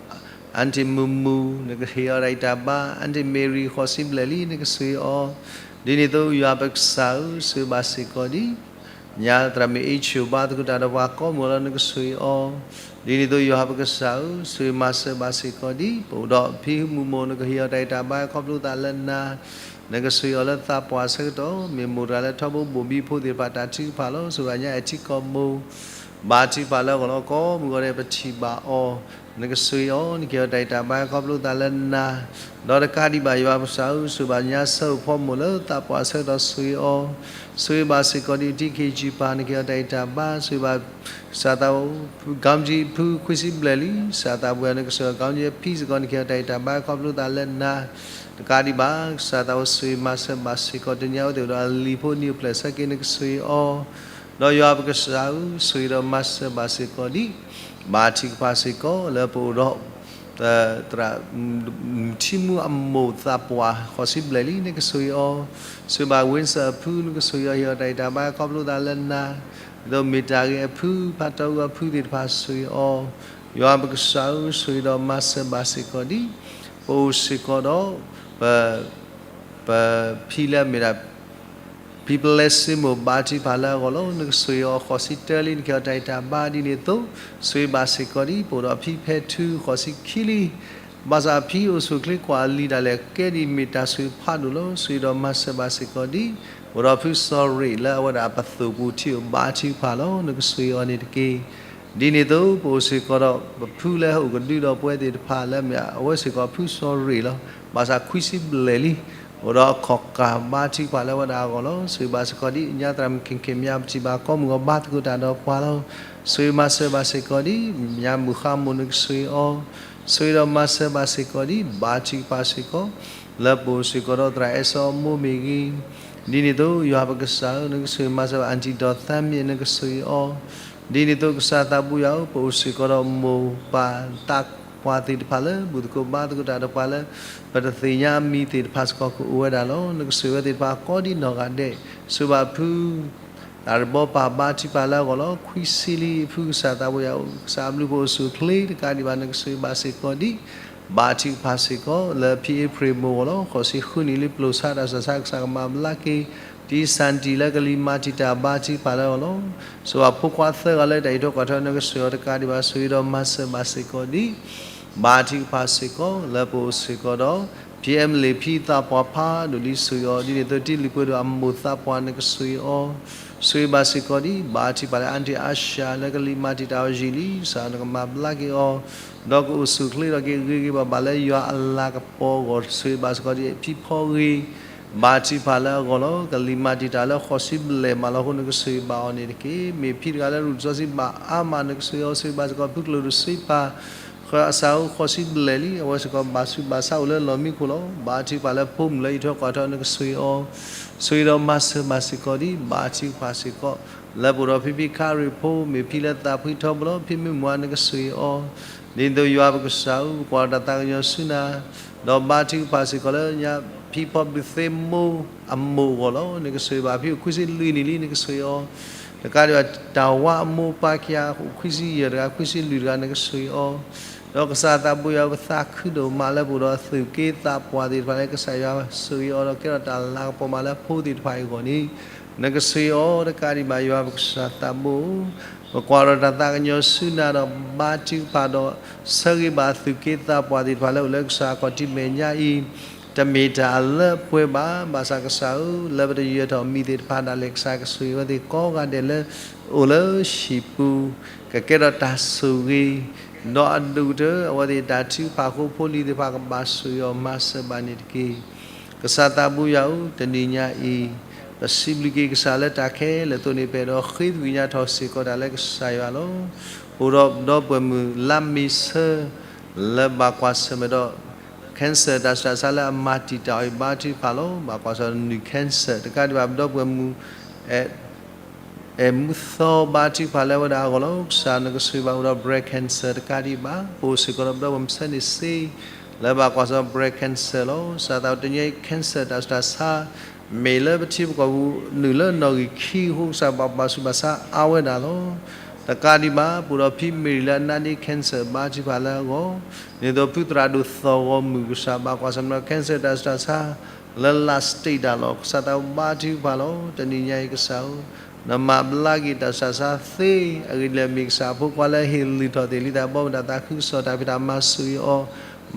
အၣ်တံၣ်မူမူ, နကဟ့ၣ်အီၤတၢ်ဂံၢ်တၢ်ဘါ, အၣ်တံၣ်မ့ၢ်ရံ ဃိးဆံဘျဲၣ်လံ နကဆိၣ်ဂ့ၤအီၤ, ဒ်န့ၣ်အသိးယွၤပကစၢ်ဧၢ, ဆိၣ်ဂ့ၤဘၣ်စ့ၢ်ကီးဒံး ညါသရၣ်မုၣ်အ့ၣ်ဆိၣ် ဘါသကိးတၢ်ဒီးပှၤကိးမုၢ်ဂီၤလီၤ နကဆိၣ်ဂ့ၤအီၤ. ဒ်န့ၣ်အသိး ယွၤပကစၢ်ဧၢ, ဆိၣ်ဂ့ၤမၤစၢၤဘၣ်စ့ၢ်ကီးဒံး ပအိၣ်ဒီးဖံမုၢ်မိၢ် နကဟ့ၣ်အီၤတၢ်ဂံၢ်တၢ်ဘါခီဖျိသးလၢနၤ, နကဆိၣ်ဂ့ၤအီၤလၢသးပှၢ်ဆၢကတီၢ်, မ့ၢ်မိၢ်တဂၤလၢထီဘိဘိၣ်ဘံဖိသ့ၣ်တဖၣ် တၢ်ထုကဖၣ်လီၤ. ဆိၣ်ဂ့ၤဘၣ်ညါအဲၣ်ထံကီၢ်မိၢ် ဘါထုကဖၣ်လၢအဂီၢ်လီၤ. ကိးမုၢ်ဂီၤဒဲး ပထံၣ်ဘၣ်အီၤ, နကဆိၣ်ဂ့ၤအီၤ, နကဟ့ၣ်အီၤတၢ်ဂံၢ်တၢ်ဘါခီဖျိသးလၢနၤ, ဒီးတကးဒံးဘၣ် ယွၤပကစၢ်ဧၢ, ဆိၣ်ဂ့ၤဘၣ်ညါဆၢအိၣ်ဖီမိၢ်လၢသးပှၢ်ဆၢကတီၢ် ဆိၣ်ဂ့ၤအီၤ, ဆိၣ်ဂ့ၤဘၣ်စ့ၢ်ကီးဒံး ထံက့ၤကၠံပၤ နကဟ့ၣ်အီၤတၢ်ဂံၢ်တၢ်ဘါ, ဆိၣ်ဂ့ၤဘၣ် ကစၢ်သး ကီမကၠံအဖုခွံဆံဘျဲၣ်လံ, ကစၢ်သးပှၢ် နကဆိၣ်ဂ့ၤကီမကၠံအဖံစ့ၢ်ကီး နကဟ့ၣ်အီၤတၢ်ဂံၢ်တၢ်ဘါခီဖျိသးလၢနၤ, တကးဒံးဘၣ် ကစၢ်သးအိၣ်ဆိၣ်ဂ့ၤမၤစၢၤဘၣ်စ့ၢ်ကီး တနံၤအံၤအိၣ်သ့ၣ်ဒီးအလံာ်ဖိနံၤအိၣ်ဖျဲၣ်ဆၢက့ၤ နကဆိၣ်ဂ့ၤအီၤ, ဒီးယွၤပကစၢ်ဧၢ, ဆိၣ်ဂ့ၤဒီးမၤစၢၤဘၣ်စ့ၢ်ကီးဒံး ဘါထုကဖၣ်စ့ၢ်ကီး လၢပအိၣ်ဒီး သရၣ် ထံမူအမိၢ်သးပှၢ် ဃိးဆံဘျဲၣ်လံ နကဆိၣ်ဂ့ၤအီၤ, ဆိၣ်ဂ့ၤဘၣ်ဝ့စၢၣ်အဖု နကဆိၣ်ဂ့ၤအီၤ ဟ့ၣ်အီၤတၢ်ဂံၢ်တၢ်ဘါခီဖျိသးလၢနၤ, ဒ်သိးမ့ၢ်တၢ်ဂ့ၢ်အဖု ဖးတီၢ်အဖုသ့ၣ်တဖၣ်ဆိၣ်ဂ့ၤအီၤ, ယွၤပကစၢ်ဧၢ, ဆိၣ်ဂ့ၤဒီးမၤစၢၤဘၣ်စ့ၢ်ကီးဒံး ပအိၣ်စ့ၢ်ကီးဒီး ပ ပဖံလၢအမ့ၢ်ဒၣ် ဖံပလဲစ့မိၢ် ဘါထုကဖၣ်လၢအဂီၢ်လီၤ. နကဆိၣ်ဂ့ၤအီၤဃိးဆံတၢလံ နကဟ့ၣ်အီၤတၢ်ဂံၢ်တၢ်ဘါဒ်န့ၣ်အသိး, ဆိၣ်ဂ့ၤဘၣ်စ့ၢ်ကီးဒံး ပအိၣ်ဒီးဖံဖဲထူဃိးဆံခံလံ, ဘၣ်ဆၣ်ဖံအိၣ်ဆူၣ်အိၣ်ချ့ကွၢ်လံၤဒၣ်လဲာ် ကဲဒ်အံၤမ့ၢ်တၢ်ဆိၣ်ဂ့ၤဖးဒိၣ်လီၤ. ဆိၣ်ဂ့ၤဒီးမၤစၢၤဘၣ်စ့ၢ်ကီးဒံး ပအိၣ်ဒီးဖုစီၤရ့ၣ်လၢအဝဲဒၣ်ပသိၣ်ပူၤထံးအိၣ် ဘါထုကဖၣ်လီၤ. နကဆိၣ်ဂ့ၤအီၤန့ၣ်တက့ၢ်. ဒ်န့ၣ်အသိး ပအိၣ်စ့ၢ်ကီးဒီးပဖုလၢဟဲအိၣ်ကဒုဒီးပဝဲသ့ၣ်တဖၣ်လၢမ့ၢ်အဝဲစ့ၢ်ကီးဖုစီၤရ့ၣ်လီၤ. ဘၣ်ဆၣ်ခွံဆံဘျဲၣ်လံ, အိၣ်ဒီးအခီၣ်ကၢ် ဘါထုကဖၣ်လၢအဝဲဒၣ်အဂီၢ်လီၤ. ဆိၣ်ဂ့ၤဘၣ်စ့ၢ်ကီးဒံး ညါသရၣ်မုၣ်ခ့ၣ်ခ့ၣ်မၠါ ပထံၣ်ဘၣ်ကိးမုၢ်ဂီၤ ဘါသကိးတၢ်ဒီးပှၤလီၤ. ဆိၣ်ဂ့ၤမၤစၢၤဘၣ်စ့ၢ်ကီးဒံး မၠါမုၣ်ဃါမိၢ် နကဆိၣ်ဂ့ၤအီၤ, ဆိၣ်ဂ့ၤဒီးမၤစၢၤဘၣ်စ့ၢ်ကီးဒံး ဘါထုကဖၣ်စ့ၢ်ကီး လၢပအိၣ်စ့ၢ်ကီးဒီးသရၣ်အဲၣ်စီအမိၢ်မ့ၢ်ဂ့ၤ, ဒ်န့ၣ်အသိး ယွၤပကစၢ်ဧၢ, နကဆိၣ်ဂ့ၤမၤစၢၤဘၣ် အၣ်တံၣ်ဒီးသးမံ နကဆိၣ်ဂ့ၤအီၤ, ဒ်န့ၣ်အသိး ကစၢ်သးဘိယွၤဧၢ, ပအိၣ်စ့ၢ်ကီးဒီးမိၢ်ပၢ်သးပှၢ်သ့ၣ်တဖၣ်လၢ ဘူၣ်သကိးဘါသကိးတၢ်ဒီးပှၤလၢ ပတသ့ၣ်ညါအမံၤသ့ၣ်တဖၣ်စ့ၢ်ကီး ကအိၣ်ဝဲဒၣ်လီၤ. နကဆိၣ်ဂ့ၤဝဲသ့ၣ်တဖၣ်ကိးဒံးနီၢ်ဂၤဒဲး, ဆိၣ်ဂ့ၤဘၣ်ဖု တၢ်တဘီပၢ် ဘါထုကဖၣ်လၢအဂီၢ်လီၤ. ခွံဆံလံအဖု ကစၢ်သးဘိယွၤဧၢ, ကစၢ်အဘျုးဖှိၣ်အိၣ်ဆူၣ်အိၣ်ချ့ တကးဒံးဘၣ် နကဆိၣ်ဂ့ၤဘၣ်စ့ၢ်ကီးဒံး ဘါထုကဖၣ်စ့ၢ်ကီး လၢဖံအ့ဖြ့ၣ်မိၢ်အဂီၢ်လီၤ. ဃိးဆံဃုနံၣ်လံ ပျိာ်ဆါတၢ်စၢ်ဆါ ကစၢ်ကမၤဘျါက့ၤ တံၢ်စၣ်တံၢ်လၢကလံၤမၤတံာ်တာ် ဘါထုကဖၣ်လၢအဂီၢ်လီၤ. ဆိၣ်ဂ့ၤဘၣ်ဖိခွါသၢဂၤလၢတၢ်အံးထွဲကွၢ်ထွဲ နကဆိၣ်ဂ့ၤအီၤတကးဒံးဘၣ် ဆိၣ်ဂ့ၤဒီးမၤစၢၤဘၣ်စ့ၢ်ကီးဒံး ဘါထုကဖၣ်စ့ၢ်ကီး လၢပအိၣ်စ့ၢ်ကီးဒီး ဖံအဲမလ့ၣ် ဖံသးပှၢ်ဖးဒိၣ်လံ ဆိၣ်ဂ့ၤအီၤ ဒ်န့ၣ်အသိး တံၢ်လွံၢ်ပှ့ၤဒိၣ်အမိၢ်သးပှၢ် နကဆိၣ်ဂ့ၤအီၤ, ဆိၣ်ဂ့ၤဘၣ်စ့ၢ်ကီးဒံး ဘါထုကဖၣ်လၢ အၣ်တံၣ်အါရှၢ် လၢကလံၤမၤတံာ်တာ်အီၤယံာ်လံ ကစၢ်နကမၤဘျါက့ၤအီၤ ဒီးကအိၣ်ဆူၣ်အိၣ်ချ့ဒီးက့ၤဂ့ၤဂ့ၤဘၣ်ဘၣ်လၢယွၤအလၤကပီၤအဂီၢ် ဆိၣ်ဂ့ၤဘၣ်စ့ၢ်ကီးဒံး ဖံဖီဂ့ၤ ဘါထုကဖၣ်လၢအဂီၢ်လီၤ. ကလံၤမၤတံာ်တာ်လၢဃိးဆံဘျဲၣ်မးလီၤအဃိ နကဆိၣ်ဂ့ၤဘၣ်အီၤန့ၣ်တက့ၢ်. မ့ၢ်ဖံတဂၤလၢရူၢ်စီဆှံဘၣ်အါမး နကဆိၣ်ဂ့ၤအီၤ ဆိၣ်ဂ့ၤဘၣ်စ့ၢ်ကီး ဖုကျိၣ်ဒိၣ်စ့ပၤ ဃၢအစးအိၣ်ဃိးဆံဘျဲၣ်လံ အဝဲစ့ၢ်ကီးဘၣ်ဆူးဘၣ်ဆါအိၣ်လၢလီၢ်မံခိၣ်လီၤ. ဘါထုကဖၣ်လၢဖိမုၣ်လၢအံးထွဲကွၢ်ထွဲ နကဆိၣ်ဂ့ၤအီၤ, ဆိၣ်ဂ့ၤဒီးမၤစၢၤဘၣ်စ့ၢ်ကီးဒံး ဘါထုကဖၣ်စ့ၢ်ကီး လၢပအိၣ်ဒီးဖံဖံခါရ့ၣ်ဖိ မ့ၢ်ဖံလၢသးဖှံထီဘိလီၤ ဖံမုၢ်မွၤ နကဆိၣ်ဂ့ၤအီၤ, ဒ်န့ၣ်အသိးယွၤပကစၢ်ဧၢ ပကွၢ်ဒီးတၢ်သးကညီၤဆူနၤ, ဒီးဘါထုကဖၣ်စ့ၢ်ကီးလၢညါ ဖံဖီဘျုးသ့မိၢ်အမိၢ်အဂီၢ်လီၤ. နကဆိၣ်ဂ့ၤဘၣ်ဖံအိၣ်ခွံဆံလွံၢ်နံၣ်လံ နကဆိၣ်ဂ့ၤအီၤ, တကးဒံးဘၣ် တၢ်ဝါအမိၢ်ပၢ်ခံဂၤ အိၣ်ခွံဆံယဲၢ်တဂၤ ခွံဆံလွံၢ်တဂၤ နကဆိၣ်ဂ့ၤအီၤ, ဒီးကစၢ်သးဘိယွၤဧၢ ပသးခုဒိၣ်မးလၢပအိၣ်ဒီးသုးက့သးပှၢ်သ့ၣ်တဖၣ်လၢ ကစၢ်ယွၤဆိၣ်ဂ့ၤအီၤဒီးကဲထီၣ်တၢ်လၤကပီၤမးလၢဖိသ့ၣ်တဖၣ်အံၤအဂီၢ်န့ၣ်, နကဆိၣ်ဂ့ၤအီၤတကးဒံးဘၣ် ယွၤပကစၢ်သးဘိဧၢ, ပကွၢ်ဒီးတၢ်သးကညီၤဆူနၤဒီးဘါထုကဖၣ်ဒီး ဆၢဂ့ၤဘၣ်သုးက့သးပှၢ်သ့ၣ်တဖၣ်လၢအိၣ်လၢကစၢ်အခီၣ်ထံးမဲာ်ညါအံၤ, တမ့ၢ်တၢ်အလၢအပှဲၤဘၣ်, ဘၣ်ဆၣ်ကစၢ်ဧၢ လၢပတယၢၤထီၣ်မံၤသ့ၣ်တဖၣ်ဒၣ်လဲာ် ကစၢ်ကဆိၣ်ဂ့ၤဝဲသ့ၣ်ကိးဂၤဒဲးလၢ အိၣ်လၢဟံၣ်ပူၤ, ကကဲထီၣ်တၢ်ဆိၣ်ဂ့ၤ, ဒီးအဒိၣ်ကတၢၢ် အဝဲသ့ၣ်တၢ်ထုကဖၣ်အဃိ ဖိလံၤသ့ၣ်တဖၣ်ကဘၣ်ဆိၣ်ဂ့ၤအီၤမၤစၢၤဘၣ်န့ၣ်တက့ၢ်. ကစၢ်သးဘိယွၤဧၢ, တနံၤညါအံၤ ပစံးဘျုးက့ၤကစၢ်လၢတၢ်ခဲလၢာ်အသိးန့ၣ် ပအဲၣ်ဒိးဃ့သကွံာ်ညါထီၣ်စ့ၢ်ကီးတၢ်လၢကစၢ်ယွၤလီၤ. အိၣ်ဒီးပဒီပုၢ်ဝဲၢ်မုၣ်လါမ့ၤဆၢ လၢဘၣ်ကွၢ်ဆၢၣ်မဲာ်ဒီး cancer တၢ်ဆူးတၢ်ဆါလၢအမၤတံာ်တာ်အီၤအံၤ ဘါထုကဖၣ်လီၤ. ဘၣ်ကွၢ်ဆၢၣ်နုာ် cancer တကးဒံးဘၣ် ပဒီပုၢ်ဝဲၢ်မုၣ် အဲၣ်မူသီ ဘါထုကဖၣ်လၢအဝဲဒၣ်အဂီၢ်လီၤ. ကစၢ်နကဆိၣ်ဂ့ၤဘၣ်အိၣ်ဒီး breast cancer တကးဒံးဘၣ် ပအိၣ်စ့ၢ်ကီးဒီးပဒီပုၢ်ဝဲၢ်မုၣ်ဆၢန့ၣ်စ့ လၢဘၣ်ကွၢ်ဆၢၣ် breast cancer လီၤ. ကစၢ်သးအိၣ်တနံၤညါအံၤ cancer တၢ်ဆူးတၢ်ဆါ မ့ၢ်လၢပထံပကီၢ်ပူၤ နုာ်လၢနီၣ်ဂံၢ်ခံအဃိ ကစၢ်ဘၣ်ပာ်ဆူးဘၣ်ဆါအါဝဲဒၣ်လီၤ. တကးဒံးဘၣ် ပအိၣ်ဒီးဖံမ့ၢ်ရံၤလၢအနါဒ့ cancer ဘါထုကဖၣ်လၢအဂီၢ်, ဒ်သိးဖုသရၣ်ဒိၣ်သီၣ်ဂီၤမုၢ် ကစၢ်ဘၣ်ကွၢ်ဆၢၣ်မဲာ်ဒီး cancer တၢ်ဆူးတၢ်ဆါ လၢ last stage ဒၣ်လီၤ. ကစၢ်သးဘိဘါထုကဖၣ်လီၤ. တနံၤညါအံၤကစၢ်ဧၢ, နမၤဘျါက့ၤတၢ်ဆူးတၢ်ဆါသ့အဂ့ၢ်ဒ်လဲၣ်, မ့ၢ်ကစၢ်အဖိခွါလၢဟ့ၣ်လုၢ်ထီၣ်သ့ၣ်လံတၢ်ဘီမုၢ်တၢ်သးခုကစီၣ်တၢ်ဖံးတၢ်မၤဆိၣ်ဂ့ၤအီၤ,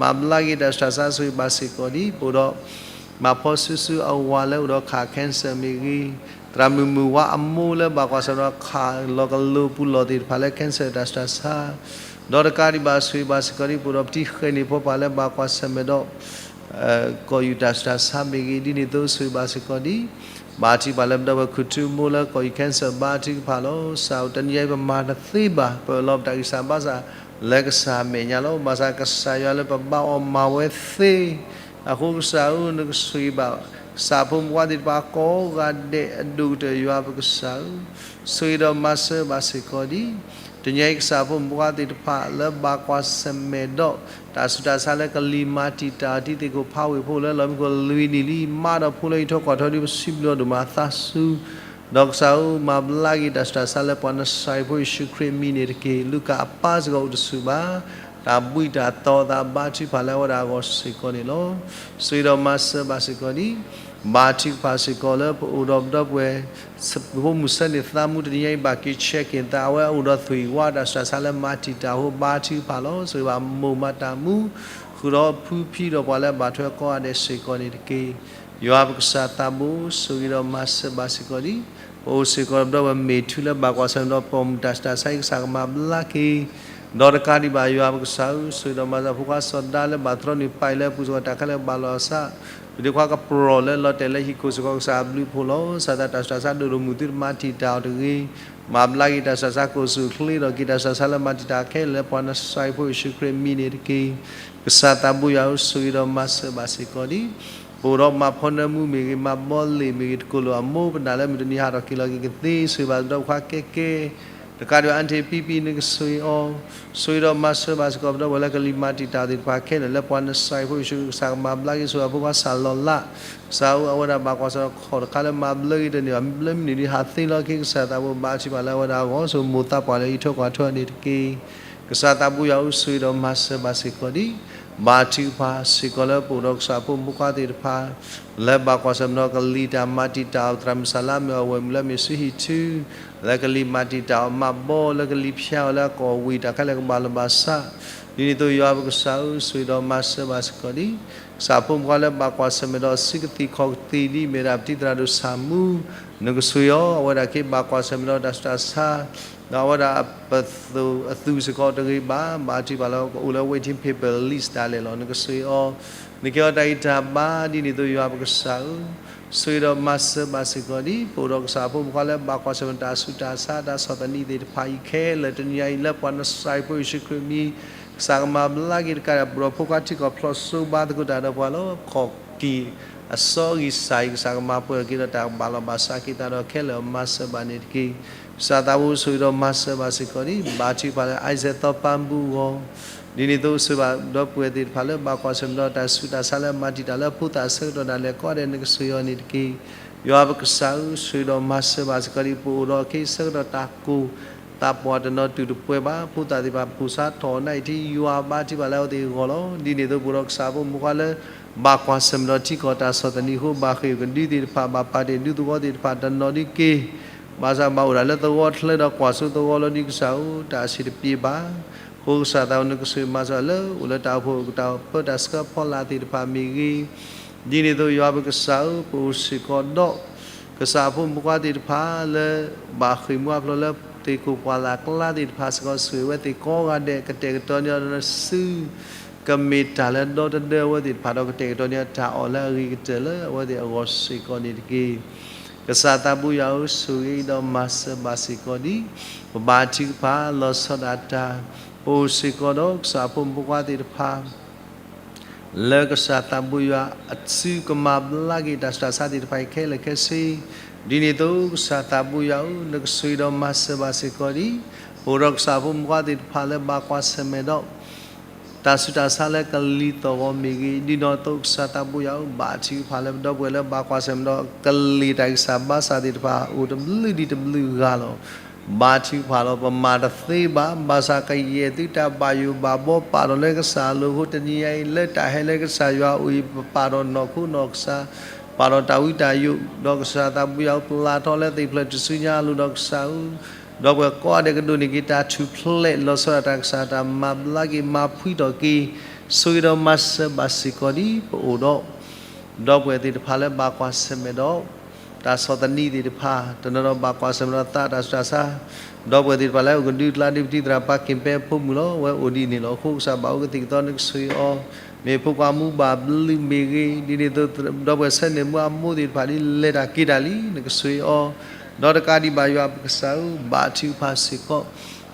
မၤဘျါက့ၤတၢ်ဆူးတၢ်ဆါဆိၣ်ဂ့ၤဘၣ်စ့ၢ်ကီးဒံး, ပအိၣ်ဒီး မၤဖီဆူဆူအဝၤလၢအိၣ်ဒီးခး cancer မ့ၢ်ဂ့ၤ, သရၣ်မုၣ်မုၢ်ဝါအမိၢ်လၢဘၣ်ကွၢ်ဆၢၣ်ဒီးခးလီၤကလိၤပူၤလီၢ်သ့ၣ်တဖၣ်လၢ cancer တၢ်ဆူးတၢ်ဆါ, ဒီးတကးဒံးဘၣ်ဆိၣ်ဂ့ၤဘၣ်စ့ၢ်ကီးဒံး ပအိၣ်ဒီးပတံၤဃဲၤန့ၣ်ဖိပၢ်လၢဘၣ်ကွၢ်ဆၢၣ်မဲာ်ဒီး ကီၢ်ယူၢ်တၢ်ဆူးတၢ်ဆါမ့ၢ်ဂ့ၤ, ဒ်န့ၣ်အသိးဆိၣ်ဂ့ၤဘၣ်စ့ၢ်ကီးဒံး, ဘါထုကဖၣ်လၢပဒီပုၢ်ဝဲၢ်ခူၣ်ထူမိၢ်လၢကီၢ်ယူၢ် cancer ဘါထုကဖၣ်လီၤ. ကစၢ်ဧၢ, တနံၤအံၤပမၤတသ့ဘၣ်, ပအၢၣ်လီၤပတၢ်ဂံၢ်စၢ်ဘါစၢ်လၢကစၢ်အမဲာ်ညါလီၤ. ဘၣ်ဆၣ်ကစၢ်ယွၤလၢပဘါအီၤမၤဝဲသ့ အဃိကစၢ်ဧၢ, နကဆိၣ်ဂ့ၤဘၣ် ကစၢ်ဖိမုၣ်ဖိခွါသ့ၣ်တဖၣ်ကိးဂၤဒဲးအဒိၣ်ကတၢၢ် ယွၤပကစၢ်ဧၢ, ဆိၣ်ဂ့ၤဒီးမၤစၢၤဘၣ်စ့ၢ်ကီးဒံး, တနံၤအံၤကစၢ်ဖိမုၣ်ဖိခွါသ့ၣ်တဖၣ်လၢဘၣ်ကွၢ်ဆၢၣ်မဲာ်ဒီး တၢ်ဆူးတၢ်ဆါလၢကလံၤမၤတံာ်တာ်အီၤ တံၤသကိးဖးဝ့ၢ်ဖိလၢလီၤမံခိၣ်လွံၢ်နံၣ်လံ, မါဒီးဖိလၢဟံးထီၣ်ကွၢ်ထီဒ်ပစံးဘျုးဒိၣ်မးသးစူၤ, ဒီးကစၢ်ဧၢ, မၤဘျါက့ၤတၢ်ဆူးတၢ်ဆါလၢပှၤနစၤရ့းဖိယ့ၣ်ၡူးခရံာ်အမံၤန့ၣ်တက့ၢ်. လူၤကၣ်အပၢ်စ့ၢ်ကီးအိၣ်တဆူၣ်ဘၣ်, တၢ်ဘှံးတၢ်တီၤသးဘါထုကဖၣ်လၢအဝဲဒၣ်အဂီၢ်စ့ၢ်ကီးန့ၣ်လီၤ. ဆိၣ်ဂ့ၤဒီးမၤစၢၤဘၣ်စ့ၢ်ကီးဒံး, ဘါထုကဖၣ်စ့ၢ်ကီးလၢပအိၣ်ဒီးပဒီပုၢ်ဝဲၢ် ဖိမုၣ်ဆၢန့ၣ်သးမူ တနံၤအံၤဘၣ်က့ၤဆဲးက့ၤသး အဝဲအိၣ်ဒီးသွံၣ်ဝါတၢ်ဆူးတၢ်ဆါလၢမၤတံာ်တာ်အဃိ ဘါထုကဖၣ်လီၤ. ဆိၣ်ဂ့ၤဘၣ်မိၢ်မၤတၢ်မူ, ဃုာ်ဒီးဖုဖံဒီးပှၤလၢအဘၣ်ထွဲကိးဂၤဒဲးစ့ၢ်ကီးန့ၣ်တက့ၢ်. ယွၤပကစၢ်သးဘိ ဆိၣ်ဂ့ၤဒီးမၤစၢၤဘၣ်စ့ၢ်ကီးဒံး, ပအိၣ်စ့ၢ်ကီးဒီးပဒီပုၢ်ဝဲၢ်မ့ၢ်ထူလၢဘၣ်ကွၢ်ဆၢၣ်မဲာ်ဒီးပိာ်မုၣ်တၢ်ဆူးတၢ်ဆါအံၤ ကစၢ်ကမၤဘျါက့ၤ ဒီးတကးဒံးဘၣ်ယွၤပကစၢ်ဧၢ, ဆိၣ်ဂ့ၤဒီးမၤစၢၤဖိခွါစီၤဒါလၢဘၣ်တြီန့ၢ်ပာ်အံၤလၢအပူၤစ့ၢ်ကီး တၢ်ခဲလၢာ်ကဘၣ်လီၤအသး, ပဒ့ခွါကပြီၤလၢလီၤတဲာ်လၢဟံၣ်ခိၣ်စ့ၢ်ကီး ကစၢ်အဘျုးအဖှိၣ်လီၤ. ကစၢ်သးတၢ်ဆူးတၢ်ဆါဒိၣ်ဒိၣ်မုၢ်သုတမၤတံာ်တာ်အီၤတဂ့ၤ, မၤဘျါက့ၤတၢ်ဆူးတၢ်ဆါ ကိၢ်ဆူၣ်ချ့ထီၣ်က့ၤတၢ်ဆူးတၢ်ဆါလၢမၤတံာ်တာ်ခဲလၢာ်လၢ ပှၤနစၤရ့းဖိယ့ၣ်ၡူးခရံာ်အမံၤန့ၣ်တက့ၢ်. ကစၢ်သးဘိယွၤဧၢ, ဆိၣ်ဂ့ၤဒီးမၤစၢၤဘၣ်စ့ၢ်ကီးဒံး, ပအိၣ်ဒီးမါဖီနၢမူမ့ၢ်ဂ့ၤ, မါဘီလ့ၣ်မ့ၢ်ဂ့ၤ, တကိၢ်လိာ်အမိၢ်ပနၢ်လၢမုၢ်တနံၤဟးထီၣ်က့ၤလီၤက့ၤကသ့, ဆိၣ်ဂ့ၤဘၣ်ပဒီပုၢ်ဝဲၢ်ခွါကဲကဲ တကးဒံးဘၣ် အါတ့ၢ်ပံပံ နကဆိၣ်ဂ့ၤအီၤ, ဆိၣ်ဂ့ၤဒီးမၤစၢၤဘၣ်စ့ၢ်ကီး ပဒီပုၢ်ဝဲၢ်လၢကလံၤမၤတံာ်တာ်သ့ၣ်တဖၣ်ခဲလၢာ်လၢ ပှၤနစၤရ့းဖိယ့ၣ်ၡူး ကစၢ်ကမၤဘျါက့ၤ ဆိၣ်ဂ့ၤဖိခွါစၢ်လီၤလး, ကစၢ်ဧၢ, အဝဲဒၣ်ဘၣ်ကွၢ်ဆၢၣ်ဒီးခီၣ်တခါလၢမၤဘျါက့ၤတန့ၢ်ဘၣ်, မ့ၢ်ဘျါမုၢ်နံၤဒ်ဟးသ့လီၤက့ၤ ကစၢ်သးဘိဘါထုကဖၣ်လၢအဝဲဒၣ်အဂီၢ် ဆိၣ်မိၢ်သးပှၢ်လၢအဟံးထီၣ်ကွၢ်ထီန့ၣ်တက့ၢ်. ကစၢ်သးဘိယွၤဧၢ, ဆိၣ်ဂ့ၤဒီးမၤစၢၤဘၣ်စ့ၢ်ကီးဒံး, ဘါထုကဖၣ်စ့ၢ်ကီးလၢပအိၣ်ဒီးကစၢ်ဖိမုၣ်ဖိခွါသ့ၣ်တဖၣ် လၢဘၣ်ကွၢ်ဆၢၣ်မဲာ်ဒီးကလံၤတၢ်မၤတံာ်တာ်အီၤ သရၣ်မုၣ်စၢ်လါမ့ၢ်အီၤဝဲၢ်မုၣ်လၢမ့ၢ်စုဟံၣ်ထူ လၢကလံၤမၤတံာ်တာ်အီၤ မါဘီလၢကလံၤဖၠါအီၤလၢအကီၢ်ဝံၤ တၢ်ခဲလၢာ်ကဘၣ်လီၤဘၣ်စး, ဒ်န့ၣ်အသိးယွၤပကစၢ်ဧၢ, ဆိၣ်ဂ့ၤဒီးမၤစၢၤဘၣ်စ့ၢ်ကီးဒံး, ကစၢ်ဖိမုၣ်ဖိခွါလၢဘၣ်ကွၢ်ဆၢၣ်မဲာ်ဒီးစုကသံၣ်ခီၣ်ကသံၣ်ဒ်အမ့ၢ်ဒၣ်ပတံၤသရၣ်ဒိၣ်ဆၣ်မူ, နကဆိၣ်ဂ့ၤအီၤ, အဝဲဒၣ်က့ၤဘၣ်ကွၢ်ဆၢၣ်မဲာ်ဒီးတၢ်ဆူးတၢ်ဆါ ဒီးအဝဲဒၣ်အပသူၣ်အသးစ့ၢ်ကီးတဂ့ၤဘၣ်, ဘါထုကဖၣ်လၢကအိၣ်လၢ waiting paper list ဒၣ်လဲာ်လီၤ. နကဆိၣ်ဂ့ၤအီၤ, နကဲအီၤတၢ်ဂံၢ်တၢ်ဘါ ဒ်န့ၣ်အသိးယွၤပကစၢ်ဧၢ, ဆိၣ်ဂ့ၤဒီးမၤစၢၤဘၣ်စ့ၢ်ကီးဒံး, ပအိၣ်ဒီးကစၢ်ဖိမုၣ်ဖိခွါလၢဘၣ်ကွၢ်ဆၢၣ်မဲာ်တၢ်ဆူးတၢ်ဆါ တၢ်ဆီၣ်သနံးသ့ၣ်တဖၣ်အံၤခဲလၢာ် တနံၤအံၤလၢပှၤနစၤရ့းဖိယ့ၣ်ၡူးခရံာ်အမံၤ ကစၢ်ကမၤဘျါက့ၤတကးဒံး ပအိၣ်ဒီးဖိခွါထံကီၢ်ဖျိးစိဘါသကိးတၢ်ဒီးပှၤလီၤ. ခီၣ်က့ၤ အစီအဂံၢ်စၢ်အံၤ ကစၢ်ကမၤပှဲၤထီၣ်က့ၤဒီးတၢ်ကဘၣ်လီၤဘၣ်စးက့ၤသးဒီးခဲလၢာ် မၤစၢၤဘၣ်န့ၣ်တက့ၢ်. ကစၢ်သးဘိဆိၣ်ဂ့ၤဒီးမၤစၢၤဘၣ်စ့ၢ်ကီးဒံး, ဘါထုကဖၣ်လၢ Isaac သီပၤဘူၣ်အဂီၢ်, ဒ်န့ၣ်အသိးဆိၣ်ဂ့ၤဘၣ်ဒီပုၢ်ဝဲၢ်သ့ၣ်တဖၣ်လၢဘၣ်ကွၢ်ဆၢၣ်မဲာ်ဒီးတၢ်ဆူးတၢ်ဆါလၢမၤတံာ်တာ်လၢဖိသၣ်ဆၢကတီၢ်ဒၣ်လဲာ်ကိးဂၤဒဲး နကဆိၣ်ဂ့ၤအီၤန့ၣ်တက့ၢ်. ယွၤပကစၢ်ဧၢ, ဆိၣ်ဂ့ၤဒီးမၤစၢၤဘၣ်စ့ၢ်ကီးဒံး, ပအိၣ်ဒီးအခ့အဆၢကတီၢ်တၢ်ကိၢ် သးပှၢ်တနီၤတုၤတပှဲၤဘၣ်, ဖိသၣ်သ့ၣ်တဖၣ် ပူၤဆါထီၣ်နါအံၤထံ ယွၤဘါထုကဖၣ်လၢအဝဲသ့ၣ်အဂီၢ်လီၤ. ဒ်န့ၣ်အသိးပအိၣ်ဒီးကစၢ်ဖိမုၣ်ဖိခွါလၢ ဘၣ်ကွၢ်ဆၢၣ်မဲာ်ဒီးထံကီၢ်တၢ်ဆီၣ်သနံးအဃိ ဘၣ်ဃ့ၢ်ကဒုသ့ၣ်တဖၣ် ဘၣ်ပာ်တ့ၢ်ဒူသဝီသ့ၣ်တဖၣ်တနီၤဒ်က့ၤ, ဘၣ်ဆၣ်ဘၣ်အိၣ်ဒၣ်လၢသဝီချၢဒီးကွၢ်စိသဝီလီၤဒ်ကစၢ်ဧၢ, တၢ်အဆံးတပျ့ၤဘၣ်. အဃိကစၢ်သးဘိနကဆိၣ်ဂ့ၤမၤစၢၤလၢအိၣ်လၢတၢ်အိၣ်ဖှိၣ်ကတၢၢ်ပၢတၢ်ဆှၢဖီလာ်သ့ၣ်တဖၣ်မ့ၢ်ဂ့ၤ, ဒ်န့ၣ်အသိးယွၤပကစၢ်ဧၢ, ပအိၣ်စ့ၢ်ကီးဒီး ကစၢ်ဖိမုၣ်ဖိခွါသ့ၣ်တဖၣ်လၢ ဘၣ်ဃ့ၢ်မှံဟးဖျိးလၢသ့ၣ်ခိၣ်ပှၢ်လၢ်ကျါသ့ၣ်တဖၣ်စ့ၢ်ကီး ဆိၣ်ဂ့ၤဝဲသ့ၣ်ကိးဂၤဒဲး ကတဲာ်ကတီၤန့ၢ်အီၤစု ကမ့ၢ်တၢ်လၢဒီသဒၢအဝဲသ့ၣ်တဖၣ်ဒီး ကတဲာ်ကတီၤန့ၢ်အီၤတၢ်အီၣ်လၢအဂ့ၤကတၢၢ်လၢအဝဲသ့ၣ်အဂီၢ်စ့ၢ်ကီးန့ၣ်တက့ၢ်. ကစၢ်သးဘိယွၤဧၢ, ဆိၣ်ဂ့ၤဒီးမၤစၢၤဘၣ်စ့ၢ်ကီးဒံး, ပဘါထုကဖၣ်လီၤဆီဒၣ်တၢ်, ပအိၣ်စ့ၢ်ကီးဒီးကစၢ်ဖိမုၣ်ဖိခွါသ့ၣ်တဖၣ် လၢကစၢ်သးဘိယွၤအစုကမၤဘျါက့ၤတၢ်ဆူးတၢ်ဆါသ့ၣ်တဖၣ်အံၤခဲလၢာ်ခဲဆ့, ဒ်န့ၣ်အသိးကစၢ်သးဘိယွၤဧၢ, နကဆိၣ်ဂ့ၤဒီးမၤစၢၤဘၣ်စ့ၢ်ကီးဒံး, ပအိၣ်ဒီးကစၢ်ဖိမုၣ်ဖိခွါသ့ၣ်တဖၣ်လၢဘၣ်ကွၢ်ဆၢၣ်မဲာ်ဒီး တၢ်ဆူးတၢ်ဆါလၢကလံၤသီၣ်ဂီၤမ့ၢ်ဂ့ၤ, ဒ်န့ၣ်အသိးကစၢ်သးဘိယွၤဧၢ, ဘါထုကဖၣ်လၢပဒီပုၢ်ဝဲၢ်လၢဘၣ်ကွၢ်ဆၢၣ်မဲာ်ဒီး ကလံၤတၢ်ဂံၢ်စၢ်ဘါစၢ်သ့ၣ်တဖၣ် အိၣ်တဘျုးဒံးတဘျုးဂၤလီၤ. ဘါထုကဖၣ်လီၤ, ပမၤတသ့ဘၣ်, ဘၣ်ဆၣ်ကယဲၢ်သုတၢ်ဘၣ်ယိၣ်ဘၣ်ဘှီပာ်ထီၣ်လၢကစၢ်အလိၤအဃိ တနံၤအံၤလၢတၢ်ဟဲလၢကစၢ်ယွၤအအိၣ်အံၤ ပပာ်ထီၣ်နီၢ်ခိနီၢ်ကစၢ် ပာ်ဒီးတၢ်ဝံတၢ်ယိး, ဒီးကစၢ်သးဘိယွၤဧၢ ပျၢ်ထီၣ်လၢသ့ၣ်ဖျၢၣ်တစုညါအလိၤဒီးကစၢ်ဧၢ, ဒီပုၢ်ဝဲၢ်ကိးဂၤဒဲးကဒိးန့ၢ်က့ၤတၢ်ထူၣ်ဖျဲး လီၤဆီဒၣ်တၢ်ကစၢ်တၢ်မၤဘျါက့ၤ မၤဖှံထီၣ်က့ၤ, ဆိၣ်ဂ့ၤဒီးမၤစၢၤဘၣ်စ့ၢ်ကီးဒ်ပအိၣ်ဒီး ဒီပုၢ်ဝဲၢ်သ့ၣ်တဖၣ်လၢဘၣ်ကွၢ်ဆၢၣ်မဲာ်ဒီး တၢ်ဆီၣ်သနံးသ့ၣ်တဖၣ်, တနီၤဒီးဘၣ်ကွၢ်ဆၢၣ်မဲာ်ဒီးသးတၢ်ဆူးတၢ်ဆါ, ဒီပုၢ်ဝဲၢ်သ့ၣ်တဖၣ်လၢအအိၣ်ကဒုကျါဒ်ပတံၤသရၣ်ပၢ်က့ၤပဲအဖိမုၣ်လီၤ. အဝဲအိၣ်ဒ်န့ၣ်လီၤ. အဃိကစၢ်ဘၣ်အိၣ်ကသံၣ်ကသီနကဆိၣ်ဂ့ၤအီၤ, မ့ၢ်ဖိခွါမူဘၣ်ဘျုးမ့ၢ်ဂ့ၤ, ဒ်န့ၣ်အသိး ဒီပုၢ်ဝဲၢ်ဆၢန့ၣ်မုၢ်အမိၢ်သ့ၣ်တဖၣ်ဒ်လဲၤတၢ်က့ၤတၢ်လံ နကဆိၣ်ဂ့ၤအီၤ, ဒီးတကးဒံးဘၣ်ယွၤပကစၢ်ဧၢ ဘါထုကဖၣ်စ့ၢ်ကီး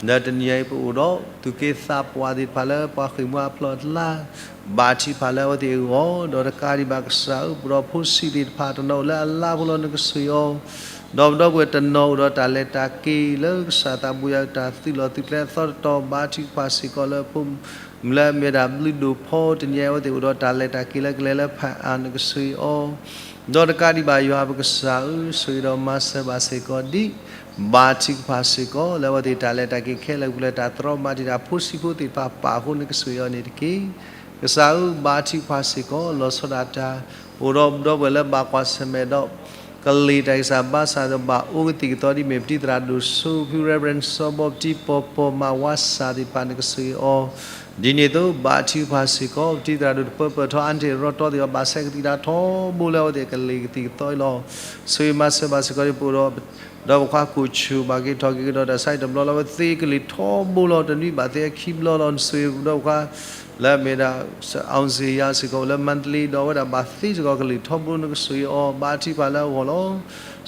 လၢတနံၤအံၤပအိၣ်ဒီး သူၣ်က့သးပှၢ်သ့ၣ်တဖၣ်လၢပှၤဃ့ၢ်မှံဟးဖျိးအကျါ, ဘါထုကဖၣ်လၢအဝဲသ့ၣ်အဂီၢ်, ဒီးတကးဒံးဘၣ်ကစၢ်ဧၢ ပဒီးဖိဆံးသ့ၣ်တဖၣ် တနီၤအိၣ်လၢအလါဖိလီၤ နကဆိၣ်ဂ့ၤအီၤ, ဒီးပဒီပုၢ်ဝဲၢ်တနီၤအိၣ်ဒီးတၢ်လဲၤတၢ်က့ၤလၢကစၢ်သးဘိယွၤတၢ်သုးလီၢ်သုးကျဲအသီတတီၤ ဘါထုကဖၣ်စ့ၢ်ကီးလၢဖိ လၢအမ့ၢ်ဒၣ်ဘျုးဒိၣ်ဖီ တနံၤအံၤအဝဲသ့ၣ်အိၣ်ဒီးတၢ်လဲၤတၢ်က့ၤလၢကလဲၤလၢဖၣ်အါ နကဆိၣ်ဂ့ၤအီၤ, ဒီးတကးဒံးဘၣ်ယွၤပကစၢ်ဧၢ ဆိၣ်ဂ့ၤဒီးမၤစၢၤဘၣ်စ့ၢ်ကီးဒ် ဘါထုကဖၣ်စ့ၢ်ကီး လၢအဝဲသ့ၣ်တၢ်လဲၤတၢ်က့ၤခဲလၢာ်ပူၤလၢတၢ်တြီမၤတံာ်တာ်ဖိဆံးဖိသ့ၣ်တဖၣ်ပာ်အဃိ နကဆိၣ်ဂ့ၤအီၤန့ၣ်တက့ၢ်. ကစၢ်ဧၢ ဘါထုကဖၣ်စ့ၢ်ကီး လီၤဆီဒၣ်တၢ် အိၣ်ဒီးပဒီပုၢ်ဝဲၢ်လၢဘၣ်ကွၢ်ဆၢၣ်မဲာ်ဒီး ကလံၤတၢ်ဂံၢ်စၢ်ဘါစၢ်ဒီးဘၣ်အိၣ်ကသံၣ်ကသီဒ်မ့ၢ် ပတံၤသရၣ်ဒိၣ်စိဖု Reverend စီၤဘီ ပတံၤပီၤပီၤမးဝါစၢ်သ့ၣ်တဖၣ် နကဆိၣ်ဂ့ၤအီၤ, ဒ်န့ၣ်အသိး ဘါထုကဖၣ်စ့ၢ်ကီး ပတံၤသရၣ်ဒိၣ်တပၢပၢၢ်ထီ အါတ့ၢ်ရီတီသ့ၣ်တဖၣ် ဘၣ်ဆဲးကသံၣ်တၢ်ထီဘိလၢအဝဲသ့ၣ်ကလံၤကသံၣ်ကသီအံၤလီၤ. ဆိၣ်ဂ့ၤမၤစၢၤဘၣ်စ့ၢ်ကီးဒ်ပအိၣ်ဒီး ဒီးပခွါကိၣ်ဆူၣ် ဘၣ်က့ၤထီၣ်က့ၤကဒီးတၢ်ဆါဟံၣ်တဘျီလီၤ. အဝဲသ့ၣ်ကလံၤထီဘိလီၤ တနွံဘၣ်သ့အခံဘျီလီၤ. နဆိၣ်ဂ့ၤပဒီပုၢ်ဝဲၢ်ခွါ လၢအမ့ၢ်ဒၣ် အောင်ဇေယျ စ့ၢ်ကီး အိၣ်လၢမန္တလေး ဒီးအဝဲဒၣ်ဘၣ်သ့စ့ၢ်ကီးကလံၤထီဘိ နကဆိၣ်ဂ့ၤအီၤ ဘါထုကဖၣ်လၢအဂီၢ်လီၤ.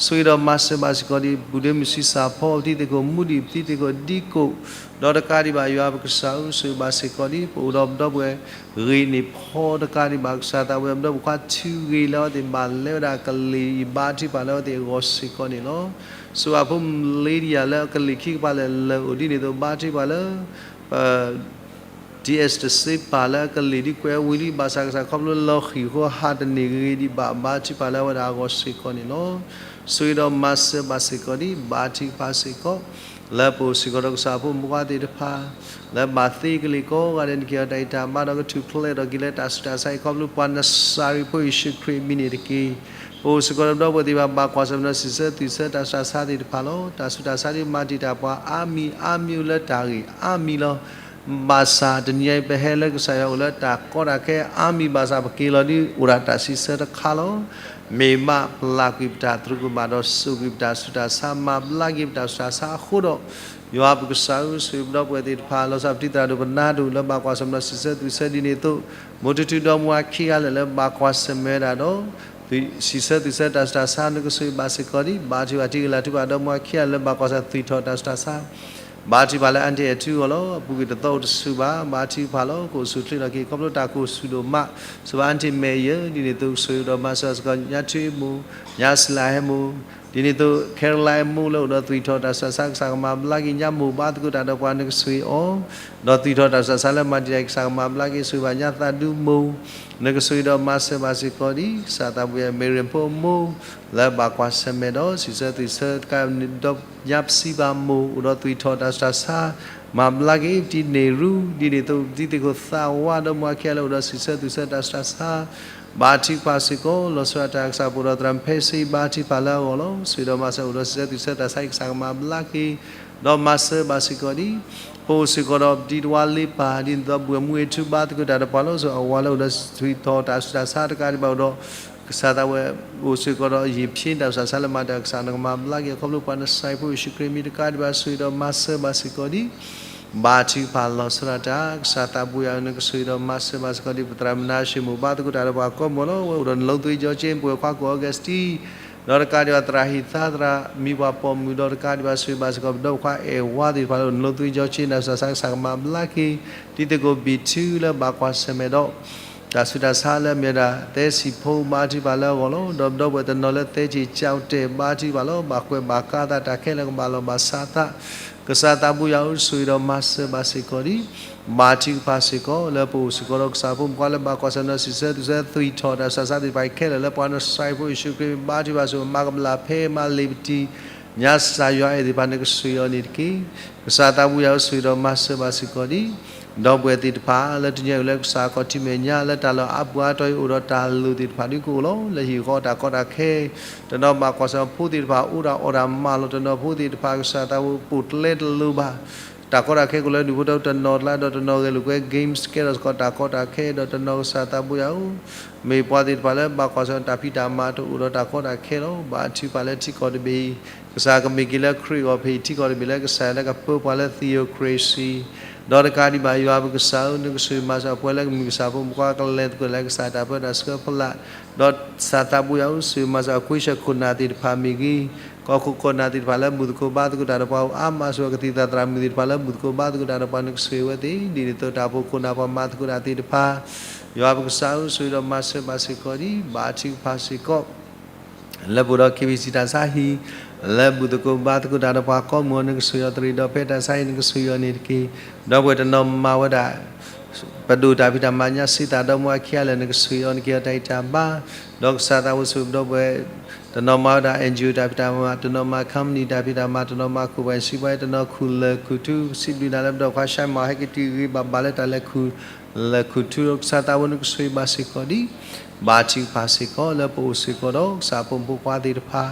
ဆိၣ်ဂ့ၤဒီးမၤစၢၤဘၣ်စ့ၢ်ကီးဒ် ပုၢ်ဒ့မုၣ်ဆံးစၢ်ဖီ ပတံၤသကိးမူဒံး ပတံၤသကိးဒံကိး ဒီးတကးဒံးဘၣ်ယွၤပကစၢ်ဧၢ ဆိၣ်ဂ့ၤဘၣ်စ့ၢ်ကီးဒ် ပအိၣ်ဒီးပဒီပုၢ်ဝဲၢ်ဂ့ၤန့ၣ်ဖီ တကးဒံးဘၣ်ကစၢ်သးဝဲ ပဒီပုၢ်ဝဲၢ်ခွါထုဂ့ၤလၢအဝဲသ့ၣ်ဘၣ်လဲၤဝဲဒၣ်ကလံၤ ဘါထုကဖၣ်လၢအဝဲသ့ၣ်အဂီၢ်စ့ၢ်ကီးန့ၣ်လီၤ. ဆိၣ်ဂ့ၤအဖိမုၣ်လ့ဒံယၤလၢကလံၤခံကပၤလၢာ်လၢာ်အိၣ်ဒ်န့ၣ်အသိး ဘါထုကဖၣ်လၢ ပ DS တစ့ပာ်လၢအကလံၤဒ်ကွဲးဝံၤလံ ဘၣ်ဆၣ်ကစၢ်ခီဖျိလီၤဃံၤအဃိ ဟးတန့ၢ်ဂ့ၤဒံးဘၣ် ဘါထုကဖၣ်လၢအဝဲဒၣ်အဂီၢ်စ့ၢ်ကီးန့ၣ်လီၤ. ဆိၣ်ဂ့ၤဒီးမၤစၢၤဘၣ်စ့ၢ်ကီးဒ် ဘါထုကဖၣ်စ့ၢ်ကီး လၢပအိၣ်စ့ၢ်ကီးဒီးကစၢ်ဖိမုၣ်ဖိခွါသ့ၣ်တဖၣ် လၢဘၣ်သ့ကလံၤကိးဂၤဒဲး နက့ၤအီၤတၢ်အံၤတၢ်မၤဒီးကထူၣ်ဖျဲးထီၣ်က့ၤလၢတၢ်ဆူးတၢ်ဆါအံၤ ခီဖျိပှၤနစၢ်ရံၣ်ဖိယ့ၣ်ၡူးခရံာ်အမံၤန့ၣ်တက့ၢ်. ပအိၣ်စ့ၢ်ကီးဒီးပဒီပုၢ်ဝဲၢ်သ့ၣ်တဖၣ် ဘၣ်ကွၢ်ဆၢၣ်မဲာ်ဒီးစံးဆၢသွံၣ်ဆၢတၢ်ဆူးတၢ်ဆါသ့ၣ်တဖၣ်လီၤ. တၢ်ဆူးတၢ်ဆါဒ်မၤတံာ်တာ်ပှၤအါမံၤအါမံၤလၢတၢ်ဂ့ၢ်အါမံၤလီၤ. ဘၣ်ဆၣ်တနံၤအံၤပဟဲလၢကစၢ်ယွၤအိၣ်လၢတၢ်ကီတၢ်ခဲအါမံၤဘၣ်ဆၣ် ပက့ၤလီၤဒ်အိၣ်ဒၣ်တၢ်စံးဆၢတခါလီၤ. မ့ၢ်မးပျၢ်ကွံာ်ပတၢ်သရူးကမၣ်ဒီးစိာ်ကွံာ်ပတၢ်ဆူးတၢ်ဆါ မၤဘျါက့ၤပတၢ်ဆူးတၢ်ဆါအဃိဒီး ယွၤပကစၢ်ဧၢ ဆိၣ်ဂ့ၤပဒီပုၢ်ဝဲၢ်သ့ၣ်တဖၣ် လီၤဆီပတံၤသရၣ်ဒိၣ်ပနါဒိၣ်လၢဘၣ်ကွၢ်ဆၢၣ်မဲာ်ဒီးစံးဆၢသွံၣ်ဆၢဒ်န့ၣ်အသိး မိၢ်ထူထူဒီးမိၢ်အခံဂၤလၢာ်လၢဘၣ်ကွၢ်ဆၢၣ်မဲာ်ဝဲဒၣ်ဒီး စံးဆၢသွံၣ်ဆၢတၢ်ဆူးတၢ်ဆါ နကဆိၣ်ဂ့ၤဘၣ်စ့ၢ်ကီးဒ် ဘါထုကဖၣ်တံၤကလာ်ထုကဖၣ်ဒီးမိၢ်အခံဂၤလၢာ်လၢဘၣ်ကွၢ်ဆၢၣ်သွံၣ်ထီၣ်တၢ်ဆူးတၢ်ဆါ ဘါထုကဖၣ်လၢအါတ့ၢ်အထူအဂီၢ်လီၤ. အပူၤကွံာ်တသီအိၣ်တဆူၣ်ဘၣ် ဘါထုကဖၣ်လီၤ. ကအိၣ်ဆူၣ်ချ့ထီၣ်က့ၤခီဖျိတၢ်ကအိၣ်ဆူၣ်ဒိၣ်မး စံးဘၣ်အါတ့ၢ်မဲာ်ယၢ် ဒ်န့ၣ်အသိးကဆိၣ်ဂ့ၤဒီးမၤစၢၤစ့ၢ်ကီး ညါထွ့မိၢ် ညါစလၢဟဲမိၢ် ဒ်န့ၣ်အသိး Caroline မိၢ်လၢအိၣ်ဒီးသွံၣ်ထီၣ်တၢ်ဆူးတၢ်ဆါ ကစၢ်ကမၤဘျါက့ၤ ညါမိၢ်ဘါသကိးတၢ်ဒီးပှၤ နကဆိၣ်ဂ့ၤအီၤ ဒီးသွံၣ်ထီၣ်တၢ်ဆူးတၢ်ဆါလၢမၤတံာ်တာ်ကစၢ်ကမၤဘျါက့ၤ ဆိၣ်ဂ့ၤဘၣ်ညါသးဒူမိၢ် နကဆိၣ်ဂ့ၤဒီးမၤစၢၤဘၣ်စ့ၢ်ကီးဒ် ကစၢ်သးဘိယွၤ မ့ၢ်ရ့ၣ်ဖိမိၢ် လၢဘၣ်ကွၢ်ဆၢၣ်မဲာ်ဒီးစံးဆၢသွံၣ်ဆၢတကးဒီး ညါပစံးဘၣ်မိၢ် အိၣ်ဒီးသွံၣ်ထီၣ်တၢ်ဆူးတၢ်ဆါ မၤဘျါက့ၤ ပတံၤန့ၢ်ရူ ဒ်န့ၣ်အသိး ပတံၤသကိးသးဝါဒီးမိၢ်အခံဂၤလၢာ်အိၣ်ဒီးစံးဆၢသွံၣ်ဆၢတၢ်ဆူးတၢ်ဆါ ဘါထုကဖၣ်စ့ၢ်ကီး လီၤဆီဒၣ်တၢ်ကစၢ် ပအိၣ်ဒီးသရၣ်မုၣ်ဖဲစ့ ဘါထုကဖၣ်လၢအဂီၢ်လီၤ. ဆိၣ်ဂ့ၤဒီးမၤစၢၤအိၣ်ဒီးစံးဆၢသွံၣ်ဆၢတၢ်ဆါအံၤ ကစၢ်ကမၤဘျါက့ၤ ဒီးမၤစၢၤဘၣ်စ့ၢ်ကီးဒ် ပအိၣ်စ့ၢ်ကီးဒီးပတံၤတဝါလ့ပၢ် ဒ်သိးဘှဲၣ်မူအ့ၣ်ထူဘါသကိးတၢ်ဒီးပှၤလီၤ. ဆိၣ်ဂ့ၤအဝၤလၢအိၣ်ဒီးသွံၣ်ထီၣ်တၢ်ဆူးတၢ်ဆါတကးဒံးဘၣ်အိၣ်ဒီး ကစၢ်သးဝဲ အိၣ်စ့ၢ်ကီးဒီးယံာ်ဖျ့တၢ်ဆူးတၢ်ဆါလၢမၤတံာ်တာ်ကစၢ် နကမၤဘျါက့ၤခီဖျိပှၤနစၢ်ရံၣ်ဖိယ့ၣ်ၡူးခရံာ်မံၤတကးဒံးဘၣ် ဆိၣ်ဂ့ၤဒီးမၤစၢၤဘၣ်စ့ၢ်ကီးဒ် ဘါထုကဖၣ်လီၤဆီဒၣ်တၢ် ကစၢ်သးဘိယွၤ နကဆိၣ်ဂ့ၤဒီးမၤစၢၤဘၣ်စ့ၢ်ကီးဒ် ပသရၣ်မုၣ်မနၤၡ့မိၢ်ဘါသကိးတၢ်ဒီးပှၤကိးမုၢ်လီၤ. အဝဲအိၣ်ဒီးနလိသဝံကၠီကၠ့ ပဝဲၢ်ခွါကိၣ်အီကူးစတံ ဒီးတကးဒံးဘၣ်သရၣ်ဟံၣ်သါ သရၣ်မံၤပှၢ်ပိာ်မုၣ် ဒီးတကးဒံးဘၣ်ဆိၣ်ဂ့ၤဘၣ်စ့ၢ်ကီး ပဒီပုၢ်ဝဲၢ်ခွါအဲၣ်ဝါသ့ၣ်တဖၣ်လၢအိၣ်နလိသဝံကၠီကၠ့ တၢ်ဆူးတၢ်ဆါကစၢ်ကမၤဘျါက့ၤ တံၤသကိးဘံၣ်ထူလၢဘၣ်ကွၢ်ဆၢၣ်မဲာ်ဒီး တၢ်ဆူးတၢ်ဆါလၢအမ့ၢ်ဝဲဒၣ် သဲစံၣ်ဖိ ဘါထုကဖၣ်လၢအဂီၢ်လီၤ. ဒီးပဒီပုၢ်ဝဲၢ်တနီၤလၢသဲစံၣ်ကၠီၣ်တဲာ် ဘါထုကဖၣ်လီၤ. ဘၣ်ကွဲးဘၣ်ကါသး တၢ်ခဲလၢာ်ကဘၣ်လီၤဘၣ်စးသး ကစၢ်သးဘိယွၤဧၢ ဆိၣ်ဂ့ၤဒီးမၤစၢၤဘၣ်စ့ၢ်ကီးဒ် ဘါထုကဖၣ်စ့ၢ်ကီး လၢပအိၣ်စ့ၢ်ကီးဒီးကစၢ်ဖိမုၣ်ဖိခွါလၢဘၣ်ကွၢ်ဆၢၣ်မဲာ်ဒီးစံးဆၢသွံၣ်ဆၢသွံၣ်ထီၣ်တၢ်ဆူးတၢ်ဆါသ့ၣ်တဖၣ်အံၤခဲလၢာ်လၢပှၤနစၢ်ရံၣ်ဖိယ့ၣ်ၡူးခရံာ်မံၤ ဘါထုကဖၣ်ဆိၣ်ဂ့ၤ မၤကမၣ်လၢ်ဖဲမၤလ့ၤပတံၤ ညါစၢ်ယွၤအဲၣ်သ့ၣ်တဖၣ် နကဆိၣ်ဂ့ၤအီၤန့ၣ်တက့ၢ်. ကစၢ်သးဘိယွၤဧၢ ဆိၣ်ဂ့ၤဒီးမၤစၢၤဘၣ်စ့ၢ်ကီးဒ် ဒီပုၢ်ဝဲၢ်သ့ၣ်တဖၣ် လၢတနံၤအံၤလၢကစၢ်ခီၣ်ထံးမဲာ်ညါ လၢတၢ်လီၢ်အါပူၤအါတီၢ်အံၤ အိၣ်ဒီးတၢ်လိၣ်သ့ၣ်တဖၣ်ဒ်ကအိၣ်လီၤ. လၢဟံၣ်ဃီတၢ်ကီတၢ်ခဲ, တနီၤဘၣ်ကွၢ်ဆၢၣ်ဖိသ့ၣ်တဖၣ် အိၣ်ဒၣ်အီၣ်ဒၣ်မၤလီၤ. တနီၤဖိသ့ၣ်တဖၣ် ကစၢ်သးဘိ ပိာ်ကျဲတလိၤဘၣ်. တၢ်ကီတၢ်ခဲကအိၣ်လၢဒူၣ်ဖိထၢဖိ တနီၤကျါဒီးတနီၤဂဲၤလိာ်ကွဲ games ကဲထီၣ်စ့ၢ်ကီးတၢ်ကီတၢ်ခဲ ဒီးတနီၤ ကစၢ်သးဘိယွၤဧၢ, မ့ၢ်ပှၤသ့ၣ်တဖၣ်လၢဘၣ်ကွၢ်ဆၢၣ်တၢ်ဖံးတၢ်မၤတအိၣ်ဒီးတၢ်ကီတၢ်ခဲလီၤ. ဘါထုကဖၣ်လၢထံကီၢ်တဘ့ၣ်အံၤ ကစၢ်ကမ့ၢ်က့ၤလၢခရံာ်အဂီၢ် ဖဲအံၤထံကီၢ်တဘ့ၣ်လၢကစၢ်ယွၤလၢကပၢပှၤလၢ theocracy ဒီးတကးဒံးဘၣ် ယွၤပကစၢ်ဧၢ, နကဆိၣ်ဂ့ၤမၤစၢၤပှၤလၢကမ့ၢ်ကစၢ်ဖိမုၣ်ဖိခွါ ကလဲၤသကိးလၢကစၢ်တၢ်ပၢတၢ်ဆှၢဖီလာ်, ဒီးကစၢ်သးဘိယွၤဧၢ, ဆိၣ်ဂ့ၤမၤစၢၤ ကီၢ်ခိၣ်ခိၣ်နၢ်သ့ၣ်တဖၣ်မ့ၢ်ဂ့ၤ, ကီၢ်ခိၣ်ခိၣ်နၢ်သ့ၣ်တဖၣ်လၢဘူၣ်သကိးဘါသကိးတၢ်ဒီးပှၤ အိၣ်အါမးစ့ၢ်ကီး ကသံၣ်သရၣ်မုၣ်သ့ၣ်တဖၣ်လၢဘူၣ်သကိးဘါသကိးတၢ်ဒီးပှၤ နကဆိၣ်ဂ့ၤဝဲသ့ၣ် ဒ်န့ၣ်အသိး တၢ်အိၣ်ဖှိၣ်ခိၣ်နၢ်ပှၤမၤသကိးတၢ်သ့ၣ်တဖၣ် ယွၤပကစၢ်ဧၢ, ဆိၣ်ဂ့ၤဒီးမၤစၢၤဘၣ်စ့ၢ်ကီးဒံး ဘါထုကဖၣ်စ့ၢ်ကီး လၢပအိၣ်ဒီး KBC တၢ်ဆါဟံၣ်, လၢဘူၣ်သကိးဘါသကိးတၢ်ဒီးပှၤကိးမုၢ်အံၤ နကဆိၣ်ဂ့ၤအီၤတရံးဒီး ဖဲတၢ်ဆါဟံၣ် နကဆိၣ်ဂ့ၤအီၤန့ၣ်တက့ၢ်. ဒီပုၢ်ဝဲၢ်တနီၤမၤဝဲဒၣ် ပဒိၣ်တၢ်ဖံးတၢ်မၤညါ စ့သးဒီမါအခံဂၤလၢာ် နကဆိၣ်ဂ့ၤအီၤ နကဟ့ၣ်အီၤတၢ်ဂံၢ်တၢ်ဘါ, ဒီးကစၢ်သးဘိဆိၣ်ဂ့ၤဒီပုၢ်ဝဲၢ် တနီၤမၤဝဲဒၣ် NGO တၢ်ဖံးတၢ်မၤ, တနီၤမၤ company တၢ်ဖံးတၢ်မၤ, တနီၤမၤခိၣ်ပှဲၤစံးပှဲၤ, တနီၤခူၣ်လၢၢ်ခူၣ်ထူ, စံးဘျုးနၤလၢပဒီပုၢ်ဝဲၢ် ဆှၢမၤဟဲက့ၤတုၤဂ့ၤဘၣ်ဘၣ်လၢတၢ်လဲၤခူၣ်လၢၢ်ခူၣ်ထူ, ဒီးကစၢ်သးဘိ နကဆိၣ်ဂ့ၤဘၣ်စ့ၢ်ကီးဒံး ဘါထုကဖၣ်စ့ၢ်ကီး လၢပအိၣ်စ့ၢ်ကီးဒီး ကစၢ်ဖိမုၣ်ဖိခွါသ့ၣ်တဖၣ်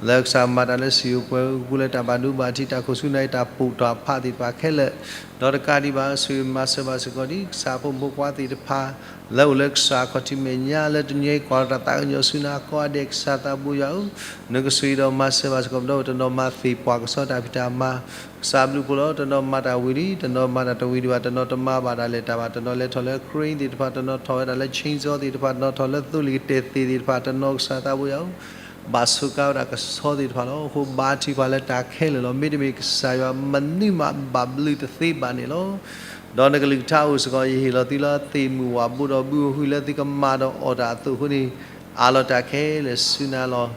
လၢကစၢ်မၤတၢ်လၢစံာ်ဧိၤပှဲၤဧိၤ ကပူၤလၢတၢ်ဘၣ်ဒိဘၣ်ထံး တၢ်ခိၣ်ဆူနၢအံၤ တၢ်ပိာ်တၢ်ဖးသ့ၣ်တဖၣ်ခဲလၢာ်, ဒီးတကးဒံးဘၣ် ဆိၣ်ဂ့ၤမၤစၢၤဘၣ်စ့ၢ်ကီးဒံး ကစၢ်ဖိမုၣ်ဖိခွါသ့ၣ်တဖၣ် လၢအိၣ်လၢကစၢ်ခီၣ်ထံးမဲာ်ညါ လၢတနံၤအံၤကွၢ်လီၤတၢ်သးကညီၤဆူနၤကိးဂၤဒဲး ကစၢ်သးဘိယွၤဧၢ, နကဆိၣ်ဂ့ၤဒီးမၤစၢၤဘၣ်စ့ၢ်ကီး ဒီပုၢ်ဝဲၢ်တနီၤမၤသ့ၣ်ပှၢ်ကစီၣ်တၢ်ဖံးတၢ်မၤ ကစၢ်ဘျုးဖှိၣ်လီၤ. တနီၤမၤတၢ်ဝံၤလံ, တနီၤမၤတၢ်တဝံၤဒံးဘၣ်, တနီၤတမၤဘၣ်တၢ်လဲၤတၢ်ဘၣ်, တနီၤလဲၤထီၣ်လၢ crane သ့ၣ်တဖၣ်, တနီၤထီၣ်ဝဲဒၣ်လၢ chainsaw သ့ၣ်တဖၣ်, တနီၤထီၣ်လၢသိလ့ၣ်ကတဲာ်သ့ၣ်သ့ၣ်တဖၣ်, တနီၤကစၢ်သးဘိယွၤဧၢ, ဘၣ်ဆိးကါဝဲဒၣ်ကဆီသ့ၣ်တဖၣ်လီၤ. အဃိဘါထုကဖၣ်လၢတၢ်ခဲလၢာ်လီၤ. မ့တမ့ၢ်ကစၢ်ယွၤ မနုၤမးဘၣ်ဘျုးတသ့ဘၣ်န့ၣ်လီၤ. ဒီးနကလုၢ်ကထါအိၣ်စ့ၢ်ကီး, ယဟ့ၣ်လီၤသုလၢသ့ၣ်မုၣ်ဝၣ်ဘိဒီးဘုဧိၤဟုၣ် လၢသုကမၤဒီးအီၣ်တၢ်အသိးအဃိန့ၣ်, အးလီၤတၢ်ခဲလၢာ်ဆူနၤလီၤ.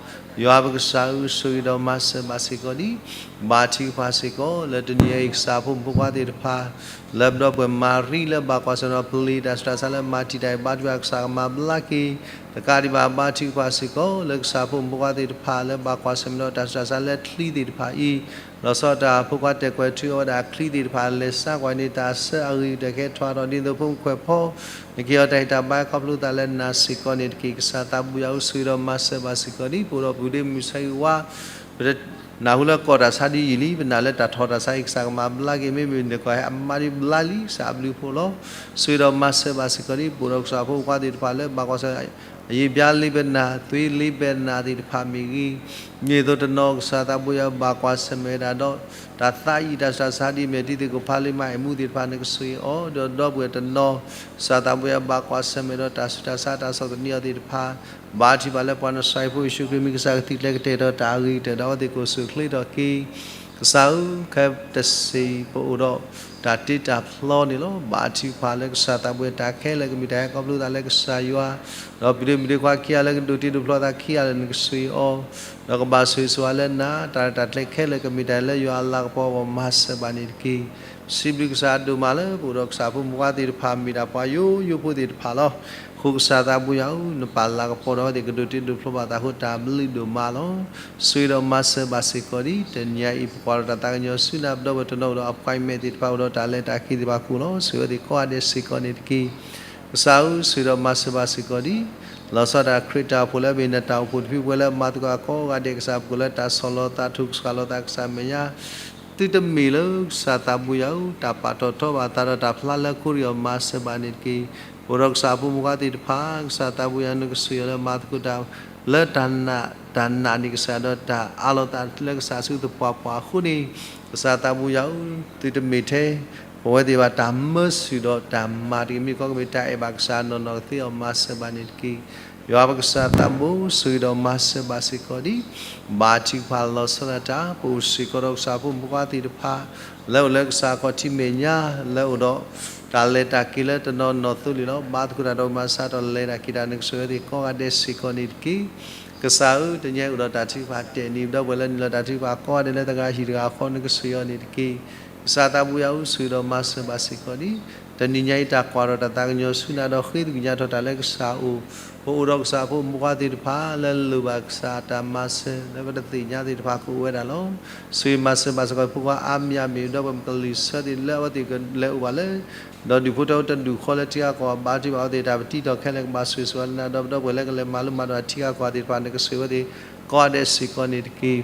ယွၤပကစၢ်ဧၢ, ဆိၣ်ဂ့ၤဒီးမၤစၢၤဘၣ်စ့ၢ်ကီးဒံး, ဘါထုကဖၣ်စ့ၢ်ကီး လၢတနံၤအံၤ ကစၢ်ဖိမုၣ်ဖိခွါသ့ၣ်တဖၣ် လၢပဒီပုၢ်ဝဲၢ်မၤရံ လၢဘၣ်ကွၢ်ဆၢၣ်နီၤ ပျံၤတၢ်ဆူးတၢ်ဆါ လၢမၤတံာ်တာ်အံၤ ဘါထုကဖၣ် ကစၢ်ကမၤဘျါက့ၤ, တကးဒံးဘၣ် ဘါထုကဖၣ်စ့ၢ်ကီး လၢကစၢ်ဖိမုၣ်ဖိခွါသ့ၣ်တဖၣ် လၢဘၣ်ကွၢ်ဆၢၣ်မဲာ်ဒီးတၢ်ဆူးတၢ်ဆါလၢချံသ့ၣ်တဖၣ်အံၤ, လီၤဆီဒၣ်တၢ်ဖိခွါတဲာ်ကွဲးထုအီၤဝဲဒၣ်ချံသ့ၣ်တဖၣ် လဲၤစါကွၢ်န့ၣ် တၢ်ဆၢအဂ့ၤကတၢၢ်ကဲထီၣ်ဒီး ဒ်သိးဖိမုၣ်ခွဲးဖီ နကဟ့ၣ်အီၤတၢ်ဟ့ၣ်တၢ်ဘါ ခီဖျိသးလၢနၤစ့ၢ်ကီးန့ၣ်တက့ၢ်. ကစၢ်သးဘိယွၤဧၢ, ဆိၣ်ဂ့ၤဒီးမၤစၢၤဘၣ်စ့ၢ်ကီးဒံး ပအိၣ်ဒီးပုၢ်ဒ့မုၣ်ဆါဟံၣ်ဝါ ပနၢ်ဟူလၢကီၢ်တၢ်ဆါဒ်ယံာ်လံ, ပနာ်လၢတၢ်ထီၣ်တၢ်ဆါအံၤ ကစၢ်ကမၤဘျါက့ၤ, မ့မ့ၢ်နကွၢ်ဟဲအမါဒ်ဘျါလံ, ကစၢ်အဘျုးဖှိၣ်လီၤ. ဆိၣ်ဂ့ၤဒီးမၤစၢၤဘၣ်စ့ၢ်ကီးဒံး ပအိၣ်ဒီးကစၢ်ဖိမုၣ်ဖိခွါသ့ၣ်တဖၣ်လၢဘၣ်ကွၢ်ဆၢၣ် အယံာ်ဘျါလံပနာ် သွံလံပနာ်သ့ၣ်တဖၣ်မ့ၢ်ဂ့ၤ, မ့ၢ်သိးတနီၤကစၢ်သးဘိယွၤ ဘၣ်ကွၢ်ဆၢၣ်မဲာ်ဝဲဒၣ်ဒီး တၢ်သးအံၤတၢ်ဆူးတၢ်ဆါဒ်အမ့ၢ် တံၤသကိးဖးလံမၤအဲၣ်မူသ့ၣ်တဖၣ် နကဆိၣ်ဂ့ၤအီၤ, ဒီးဒီပုၢ်ဝဲၢ်တနီၤ ကစၢ်သးဘိယွၤ ဘၣ်ကွၢ်ဆၢၣ်မဲာ်ဒီးတၢ်ဆူးတၢ်ဆါ တၢ်ဆီၣ်သနံးအီၤသ့ၣ်တဖၣ် ဘါထုကဖၣ်လၢပှၤနစၤရ့းဖိယ့ၣ်ၡူးခရံာ်မံၤ ကစၢ်ကသံၣ်ကျဲကတဲာ်ဒီးတၢ်အဂ့ၤကတၢၢ်ဒီးအဝဲသ့ၣ် ကအိၣ်ဆူၣ်အိၣ်ချ့ထီၣ်က့ၤ. ကစၢ်ဧၢ, ခဲတစ့ၢ်ပအိၣ်ဒီးတၢ်တ့တၢ်ဖျီန့ၣ်လီၤ. ဘါထုကဖၣ်လၢကစၢ်သးဘိယွၤ တၢ်ခဲလၢာ်ကမ့ၢ်တၢ်ဟဲခီဖျိသးလၢကစၢ်ယွၤ, ဒီးပုၢ်ဒ့မုၣ်ဒ့ခွါခံဂၤလၢကဒိးတ့ဒိးဖျီသးခံဂၤလၢာ် နကဆိၣ်ဂ့ၤအီၤ, ဒီးကဘၣ်ဆိၣ်ဂ့ၤဆိၣ်ဝါလၢနၤ, တၢ်ရဲၣ်တၢ်ကျဲၤခဲလၢာ်ကမ့ၢ်တၢ်လၢယွၤအလၤကပီၤအဂီၢ် မၤစၢၤဘၣ်န့ၣ်တက့ၢ်. စံးဘျုးကစၢ်အဒိၣ်မးလၢပအိၣ်ဒီးကစၢ်ဖိမုၣ်ဖိခွါသ့ၣ်တဖၣ် မ့ၢ်ဒၣ်ပှၤယိယိဖိသ့ၣ်တဖၣ်လီၤ. အဃိကစၢ်သးဘိယွၤဧၢ, နပာ်လၤကပီၤဒီးအဝဲသ့ၣ် ကဒိးတ့ဒိးဖျီဘၣ်သးအဃိ တၢ်ဘျုးဒိၣ်မးလီၤ. ဆိၣ်ဂ့ၤဒီးမၤစၢၤဘၣ်စ့ၢ်ကီးဒံး တနံၤအံၤ ပကွၢ်လီၤတၢ်သးကညီၤဆူနၤ ပဒီပုၢ်ဝဲၢ်တနီၤအိၣ်ဒီး appointment သ့ၣ်တဖၣ် အိၣ်ဒီးတၢ်လဲၤတၢ်က့ၤသ့ၣ်တဖၣ်အဃိလီၤ. ဆိၣ်ဂ့ၤအဝဲသ့ၣ်ကိးဂၤဒဲးစ့ၢ်ကီးန့ၣ်တက့ၢ်. ကစၢ်ဧၢ, ဆိၣ်ဂ့ၤဒီးမၤစၢၤဘၣ်စ့ၢ်ကီးဒံး လီၤဆီဒၣ်တၢ်ခရံာ်တၢ်အိၣ်ဖှိၣ်လၢအမ့ၢ်နတၢ်အိၣ်ဖှိၣ်တဖု ပဝဲလၢအမၤသကိးကိးဂၤဒဲး ကစၢ် ပကိးလၢတၢ်ဆီၣ်လီၤသး ထိၣ်ကစၢ်လီၤသး ကစၢ်မဲာ်ညါ သုတမ့ၢ်လၢကစၢ်သးဘိယွၤဧၢ, တၢ်ပာ်ထီၣ်ထီဘၣ်သးဒီးတၢ်ဖျါလၢအခိၣ်ရံၣ်အီၤ မၤစၢၤဘၣ်န့ၣ်တက့ၢ်. ပအိၣ်ဒီးကစၢ်ဖိမုၣ်ဖိခွါသ့ၣ်တဖၣ် ကစၢ်သးဘိယွၤ နကဆိၣ်ဂ့ၤအီၤလၢမၤသကိးတၢ် လၢတၢ်နာ် တၢ်နာ်န့ၢ်ကစၢ် ဒီးတၢ်အးလီၤသးလၢကစၢ်ဆူသပှၢ်ပှၢ်အဃိန့ၣ်, ကစၢ်သးဘိယွၤဧၢ, သုတမ့ၢ်ထဲ ပဝဲသ့ၣ်ဘၣ် တၢ်မၢဆူၣ်ဒီးတၢ်မၤတမံၤမံၤ ကီၢ်ကမ့ၢ်တၢ်အဲၣ်ဘၣ်ကစၢ်နီၢ်နီၢ်ကသ့အီၤ မၤစၢၤဘၣ်န့ၣ်တက့ၢ်. ယွၤပကစၢ်သးဘိ ဆိၣ်ဂ့ၤဒီးမၤစၢၤဘၣ်စ့ၢ်ကီးဒံး ဘါထုကဖၣ်လီၤဆီဒၣ်တၢ် ပအိၣ်စ့ၢ်ကီးဒီးကစၢ်ဖိမုၣ်ဖိခွါသ့ၣ်တဖၣ် လၢအိၣ်လၢကစၢ်ခီၣ်ထံးမဲာ်ညါ လၢအိၣ်ဒီး တၢ်လဲၤတၢ်က့ၤလၢတနီၤနီၢ်သိလ့ၣ်လီၤ. ဘါသကိးတၢ်ဒီးမၤဆါ ဒီးလဲၤတၢ်က့ၤတၢ် နကဆိၣ်ဂ့ၤအဝဲသ့ၣ်ကိးဂၤဒဲးစ့ၢ်ကီးန့ၣ်တက့ၢ်. ကစၢ်ဧၢ, တနံၤအံၤအိၣ်ဒီးတၢ်ထုကဖၣ်တဲာ်န့ၣ် ဒီပုၢ်ဝဲၢ်လၢနုာ်လီၤတၢ်ထုကဖၣ်ကိးဂၤဒဲးလၢတဂၤဟံၣ်တဂၤဃီ နကဆိၣ်ဂ့ၤအီၤန့ၣ်တက့ၢ်. ကစၢ်သးဘိယွၤဧၢ, ဆိၣ်ဂ့ၤဒီးမၤစၢၤဘၣ်စ့ၢ်ကီးဒံး တနံၤညါအံၤတၢ်ကွၢ်ထီၣ်တၢ်သးကညီၤဆူနၤဒီးဃ့သကွံာ်ညါထီၣ်တၢ်လၢကစၢ်အအိၣ်, ပအိၣ်ဒီးကစၢ်ဖိမုၣ်ဖိခွါသ့ၣ်တဖၣ်လၢလိၣ်ဘၣ်ကစၢ်အတၢ်မၤစၢၤ လၢပတသ့ၣ်ညါသ့ၣ်တဖၣ်ကအိၣ်ဝဲဒၣ်လီၤ. ဆိၣ်ဂ့ၤမၤစၢၤဘၣ်စ့ၢ်ကီးဖိခွါအါမံၤအါမံၤ ဒီးပှၤမုၣ်ကလံၤဆၢသ့ၣ်လၢအဝဲသ့ၣ်ကလဲၤအိၣ်ဘၣ်လၢ ဒီးဒူၣ်ဖိထၢဖိတဒူၣ်ဃီလၢထံဂၤကီၢ်ဂၤဘါထုကဖၣ်အဝဲသ့ၣ်တၢ်ပတံထီၣ်ခဲလၢာ်ကဘၣ်ဆိၣ်ဂ့ၤဆိၣ်ဝါလၢနၤ ဒီးပဒီပုၢ်ဝဲၢ်လၢကလဲၤမၤလိမၤဒိးထံဂၤကီၢ်ဂၤသ့ၣ်တဖၣ် နကဆိၣ်ဂ့ၤအဝဲသ့ၣ်ကိးဂၤဒဲးစ့ၢ်ကီးန့ၣ်တက့ၢ်.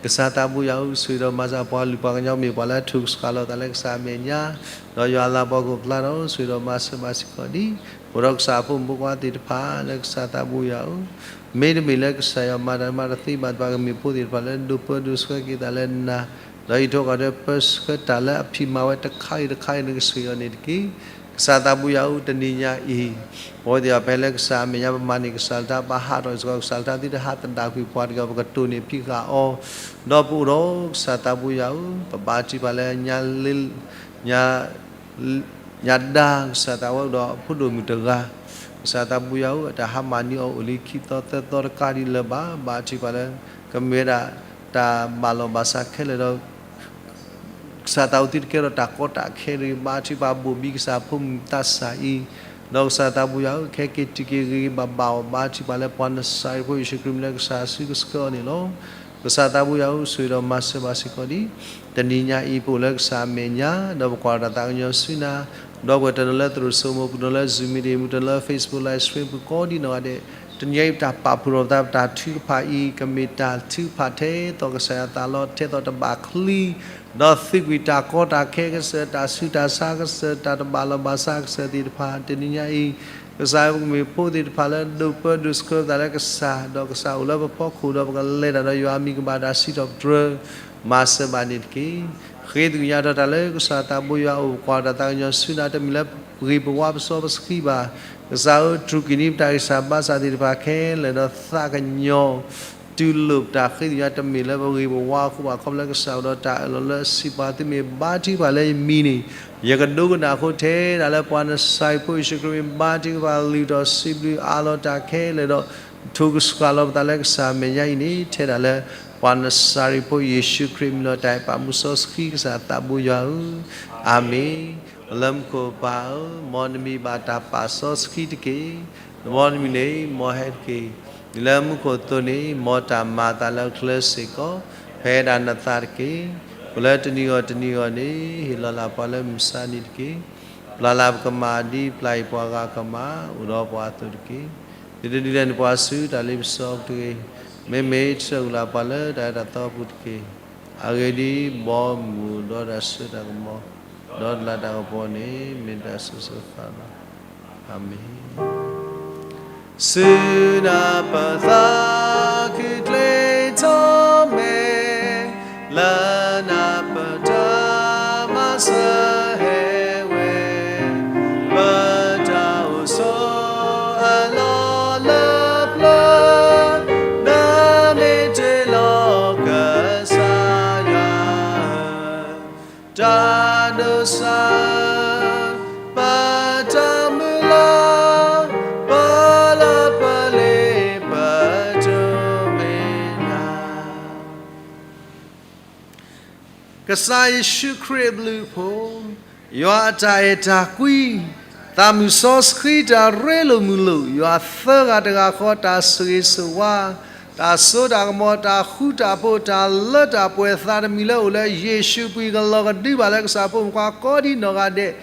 ကစၢ်သးဘိယွၤဧၢ ဆိၣ်ဂ့ၤဒီးမၤစၢၤပှၤလုၢ်ပှၤကညီမ့ၢ်ပှၤလၢအထုးကဆှၣ်လီၤသးလၢကစၢ်အမဲာ်ညါ, ဒီးယွၤအလၤကပီၤကအိၣ်ဖျါထီၣ် ဆိၣ်ဂ့ၤဒီးမၤစၢၤဘၣ်စ့ၢ်ကီးဒ် ပအိၣ်ဒီးကစၢ်အဖိမုၣ်ဖိခွါသ့ၣ်တဖၣ်လၢကစၢ်သးဘိယွၤဧၢ မ့တမ့ၢ်လၢကစၢ်ယွၤမၤတၢ်မၤတသ့ဘၣ်တဖၣ် ကမ့ၢ်ဖိသ့ၣ်တဖၣ်လၢဒိးပၢဒိးဆှၢက့ၤသးလၢနၤ, ဒီးယထိၣ်ဃီၤဒီးပၢဆှၢတၢ်လၢအဖံးမၤဝဲတခါဂ့ၤတခါဂ့ၤ နကဆိၣ်ဂ့ၤအီၤန့ၣ်တက့ၢ်. ကစၢ်သးဘိယွၤဧၢ တနံၤညါအံၤ ပဝဲသ့ၣ်တဖၣ်ဖဲလၢကစၢ်အမဲာ်ညါ ပမၤန့ၢ်ကစၢ်လၢတၢ် ဘၣ်ဟးထီၣ်စ့ၢ်ကီးကစၢ်လၢတၢ် သုတဟးသဒၣ်ကွံာ်ပှၤတဂ့ၤ ပကတိၢ်န့ၢ်ဖံးဃာ်အီၤ, ဒီးပအိၣ်ဒီးကစၢ်သးဘိယွၤဧၢ ပဘါထုကဖၣ်လၢညါ ညါဒါ ကစၢ်သးဝဲအိၣ်ဒီးအဖိဒိၣ်မုၣ်တဂၤ, ကစၢ်သးဘိယွၤဧၢ အတၢ်ဟါမၢ်နံၤအီၤအိၣ်လံခံသီသၢသီတကးဒံးလၢၤဘၣ် ဘါထုကဖၣ်လၢ ကမ့ၢ်ဝဲဒၣ်တၢ်ဘၣ်လီၢ်ဘၣ်စးခဲလၢာ်ဒီး ကစၢ်သးအိၣ်သုတကဲထီၣ်တၢ်ကီတၢ်ခဲတဂ့ၤ ဘါထုကဖၣ်ဘိၣ်ဘံကစၢ်ဖိမုၣ်သးစၢ်အံၤ, ဒီးကစၢ်သးဘိယွၤဧၢ ခဲက့ၤတုၤက့ၤဂ့ၤဂ့ၤဘၣ်ဘၣ်အီၤ ဘါထုကဖၣ်လၢပှၤနစၤရ့းဖိယ့ၣ်ၡူးခရံာ်မံၤလၢကစၢ်စုကဆှၢအီၤန့ၣ်လီၤ. ကစၢ်သးဘိယွၤဧၢ ဆိၣ်ဂ့ၤဒီးမၤစၢၤဘၣ်စ့ၢ်ကီးဒ် တနံၤညါအံၤ ပအိၣ်လၢကစၢ်အမဲာ်ညါ ဒီးပကွၢ်တၢ်သးကညီၤဆူနၤ, ဒီပုၢ်ဝဲၢ်တနီၤလၢသရိာ်စိမိၤပူၤ တနီၤလၢ Zoom meeting ပူၤ တနီၤလၢ Facebook Live Stream ပူၤ ကိးဒံနီၢ်ဂၤဒဲး, တနံၤညါအံၤတၢ်ပာ်ဖှိၣ်ထီၣ်ပသး ပတၢ်ထုကဖၣ်အံၤ ကမ့ၢ်တၢ်ထုကဖၣ်ထဲသိးကစၢ်ယွၤအသးလီၤ ထဲသိးတဘၣ်ချံ, ဒီးသုးကွံာ်တၢ်ကီတၢ်ခဲကစၢၢ် တၢ်ဆူးတၢ်ဆါကစၢၢ် တၢ်တဘၣ်လီၢ်ဘၣ်စးကစၢၢ်သ့ၣ်တဖၣ် တနံၤညါအံၤ ကစၢ်ယွၤပကမ့ၢ်ဖိသ့ၣ်တဖၣ်လၢဒိးပၢဒိးဆှၢသးလၢကစၢ်, ဒီးကစၢ်အိၣ်လၢပဖီခိၣ်ဒီးပကလဲၤတၢ်ဒီးယွၤအမံၤကဘၣ်တၢ်စံးထီၣ်ပတြၢၤ, မၤစၢၤဘၣ်န့ၣ်တက့ၢ်. ဃ့သကွံာ်ညါထီၣ်တၢ်လၢကစၢ်သးဘိယွၤအအိၣ် ပကွၢ်တၢ်သးကညီၤဆူနၤ တမ့ၢ်လၢပဂ့ၤပဝါပစီပဆှံဘၣ်. ကစၢ်ဧၢ ထုးက့ၤန့ၢ်ပတၢ်ဂံၢ်စၢ်ဘါစၢ်သ့ၣ်တဖၣ်ခဲလၢာ်ဒီးသးကညီၤ တူၢ်လိာ်ပတၢ်ဃ့သကွံာ်ညါ တမ့ၢ်လၢပဂ့ၤပဝါအဃိဘၣ် ခီဖျိလၢကစၢ်အိၣ်ဒီးတၢ်အၢၣ်လီၤလၢအစံးပာ် သုမ့ၢ်ဘါထုကဖၣ်လၢယမံၤန့ၣ် ယကဒိကနၣ်အဃိ ထဲဒၣ်လၢပှၤနစၤရ့းဖိယ့ၣ်ၡူးခရံာ်မံၤ ဘါထုကဖၣ် လုၢ်ထီၣ်စံးဘျုးအးလီၤတၢ်ခဲလၢာ်ဒီး ထုးကဆှၣ်လီၤပသးလၢကစၢ်အမဲာ်ညါအံၤန့ၣ် ထဲဒၣ်လၢပှၤနစၤရ့းဖိယ့ၣ်ၡူးခရံာ်မံၤလီၤ. တၢ်အဲၣ်ပာ်မူစီဆှံကစၢ်သးဘိယွၤဧၢ, အၤမ့ၣ်. လၢမူခိၣ်ပၢ်ဧၢ, မ်နမံၤဘၣ်တၢ်ပာ်စီဆှံတက့ၢ်. မ်နမံၤန့ၣ် မ်ဟဲတက့ၢ်. ဒ်လၢမူခိၣ်အသိးန့ၣ် မ်တၢ်မၤအသးလၢအချၢစ့ၢ်ကီး ဖဲဒၣ်နသးတက့ၢ်. ပလၢတနံၤဂီၢ်တနံၤဂီၢ်န့ၣ် ဟ့ၣ်လီၤလၢပှၤလၢမုၢ်မဆါနံၤတက့ၢ်. ပျၢ်လၢပကမၣ်ဒ်ပျၢ်အံၤပှၤဂၤကမၣ် အိၣ်ဒီးပှၤအသိးတက့ၢ်. ဒ်တဒုးလဲၣ်န့ၣ်ပှၤဆူတၢ်လ့ပစီအပူၤတဂ့ၤ. မ့မ့ၢ်ဆှၢက့ၤလၢပှၤလၢတၢ်အဲၣ်တၢ်သီအပူၤတက့ၢ်. အဂ့ၢ်ဒ်အံၤ, ဘီမုၢ်ဒီးတၢ်စိတၢ်ကမီၤ ဒီးတလၤတၢ်ကပီၤန့ၣ် မ့ၢ်တၢ်ဆိၣ်ဂ့ၤဆိၣ်ဝါလီၤ. အၤမ့ၣ်. စူနပသးခုကျ့ထီၣ်မဲာ် လၢနပတၢ်မၤစၢၤဟဲဝဲ, ပတၢ်အိၣ်ဆိးအလီၢ်လၢပျၢၤ, နမ့ၢ်တ့လီၤကစၢ်ယွၤ တၢ်ဒိးစၢၤ ပတၢ်မုၢ်လၢ် ပလၢပလ့ပတိၢ်မ့ၢ်နၤ. ကစၢ်ယ့ၣ်ၡူးခရံာ်အဘျုးအဖှိၣ်, ယွၤအတၢ်အဲၣ်တၢ်ကွံ, သးမုၢ်စီဆှံတၢ်ရ့လိာ်မုာ်လိာ်, ယွၤသၢဂၤတဂၤဃီ တၢ်ဆိၣ်ဂ့ၤဆိၣ်ဝါ, တၢ်စိတၢ်ကမီၤ, တၢ်ဃူတၢ်ဖိး, တၢ်လၢတၢ်ပှဲၤသးတမံၤလၢအိၣ်လၢယ့ၣ်ၡူးအပူၤ ကလီၤကဒုဘၣ်လၢကစၢ်ဖိမုၣ်ဖိခွါကိးဒံနီၢ်ဂၤဒဲး,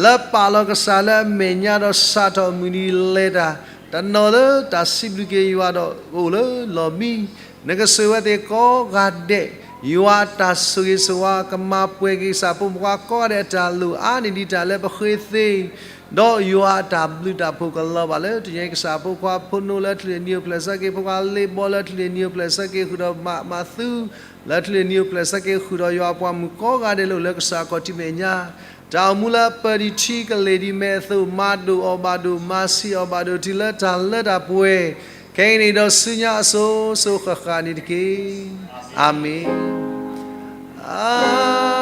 လၢပာ်လီၤကစၢ်လၢအမဲာ်ညါဒီးစးထီၣ်မုၢ်နံၤလဲၤတၢ်, တနီၤလၢတၢ်စံးဘျုးက့ၤယွၤဒီးအိၣ်လၢလီၢ်မံ, နကဆိၣ်ဂ့ၤဝဲသ့ၣ်ကိးဂၤဒဲး, ယွၤအတၢ်ဆိၣ်ဂ့ၤဆိၣ်ဝါ ကမၤပှဲၤက့ၤကစၢ်ဖိမုၣ်ဖိခွါကိးဂၤဒဲးအတၢ်လိၣ် အါန့ၢ်ဒံးတၢ်လၢပဃ့သ့ ဒီးယွၤအတၢ်ဘျုးတၢ်ဖှိၣ်ကလီၤဘၣ်လၢတနံၤအံၤ ကစၢ်ဖိခွါဖိနိလၢချံးန့ၢ်နံၤအိၣ်ဖျဲၣ်ဆၢက့ၤ ဖိခွါလ့ဘီလၢချံးန့ၢ်နံၤအိၣ်ဖျဲၣ်ဆၢက့ၤဃုာ်ဒီးမး မၤသူလၢချံးန့ၢ်နံၤအိၣ်ဖျဲၣ်ဆၢက့ၤဃုာ်ဒီး ယွၤအပှၤမုၣ်ကိးဂၤဒဲးလၢအိၣ်လၢကစၢ်ခီၣ်ထံးမဲာ်ညါ တၢ်အိၣ်မူလၢအပၢၢ်ဒံးထံကလ့ၢ်ဒံးမဲာ်အသိး မၤဒိၣ်အီၣ်ဘၣ်ဒိၣ် မၤဆံးအီၣ်ဘၣ်ဒိၣ် တုၤလၢတၢ်လၢတၢ်ပှဲၤ ခဲအံၤန့ၣ်ဒီးဆူညါအစိၤစိၤဃၣ်ဃၣ်န့ၣ်တက့ၢ်. အၤမ့ၣ်.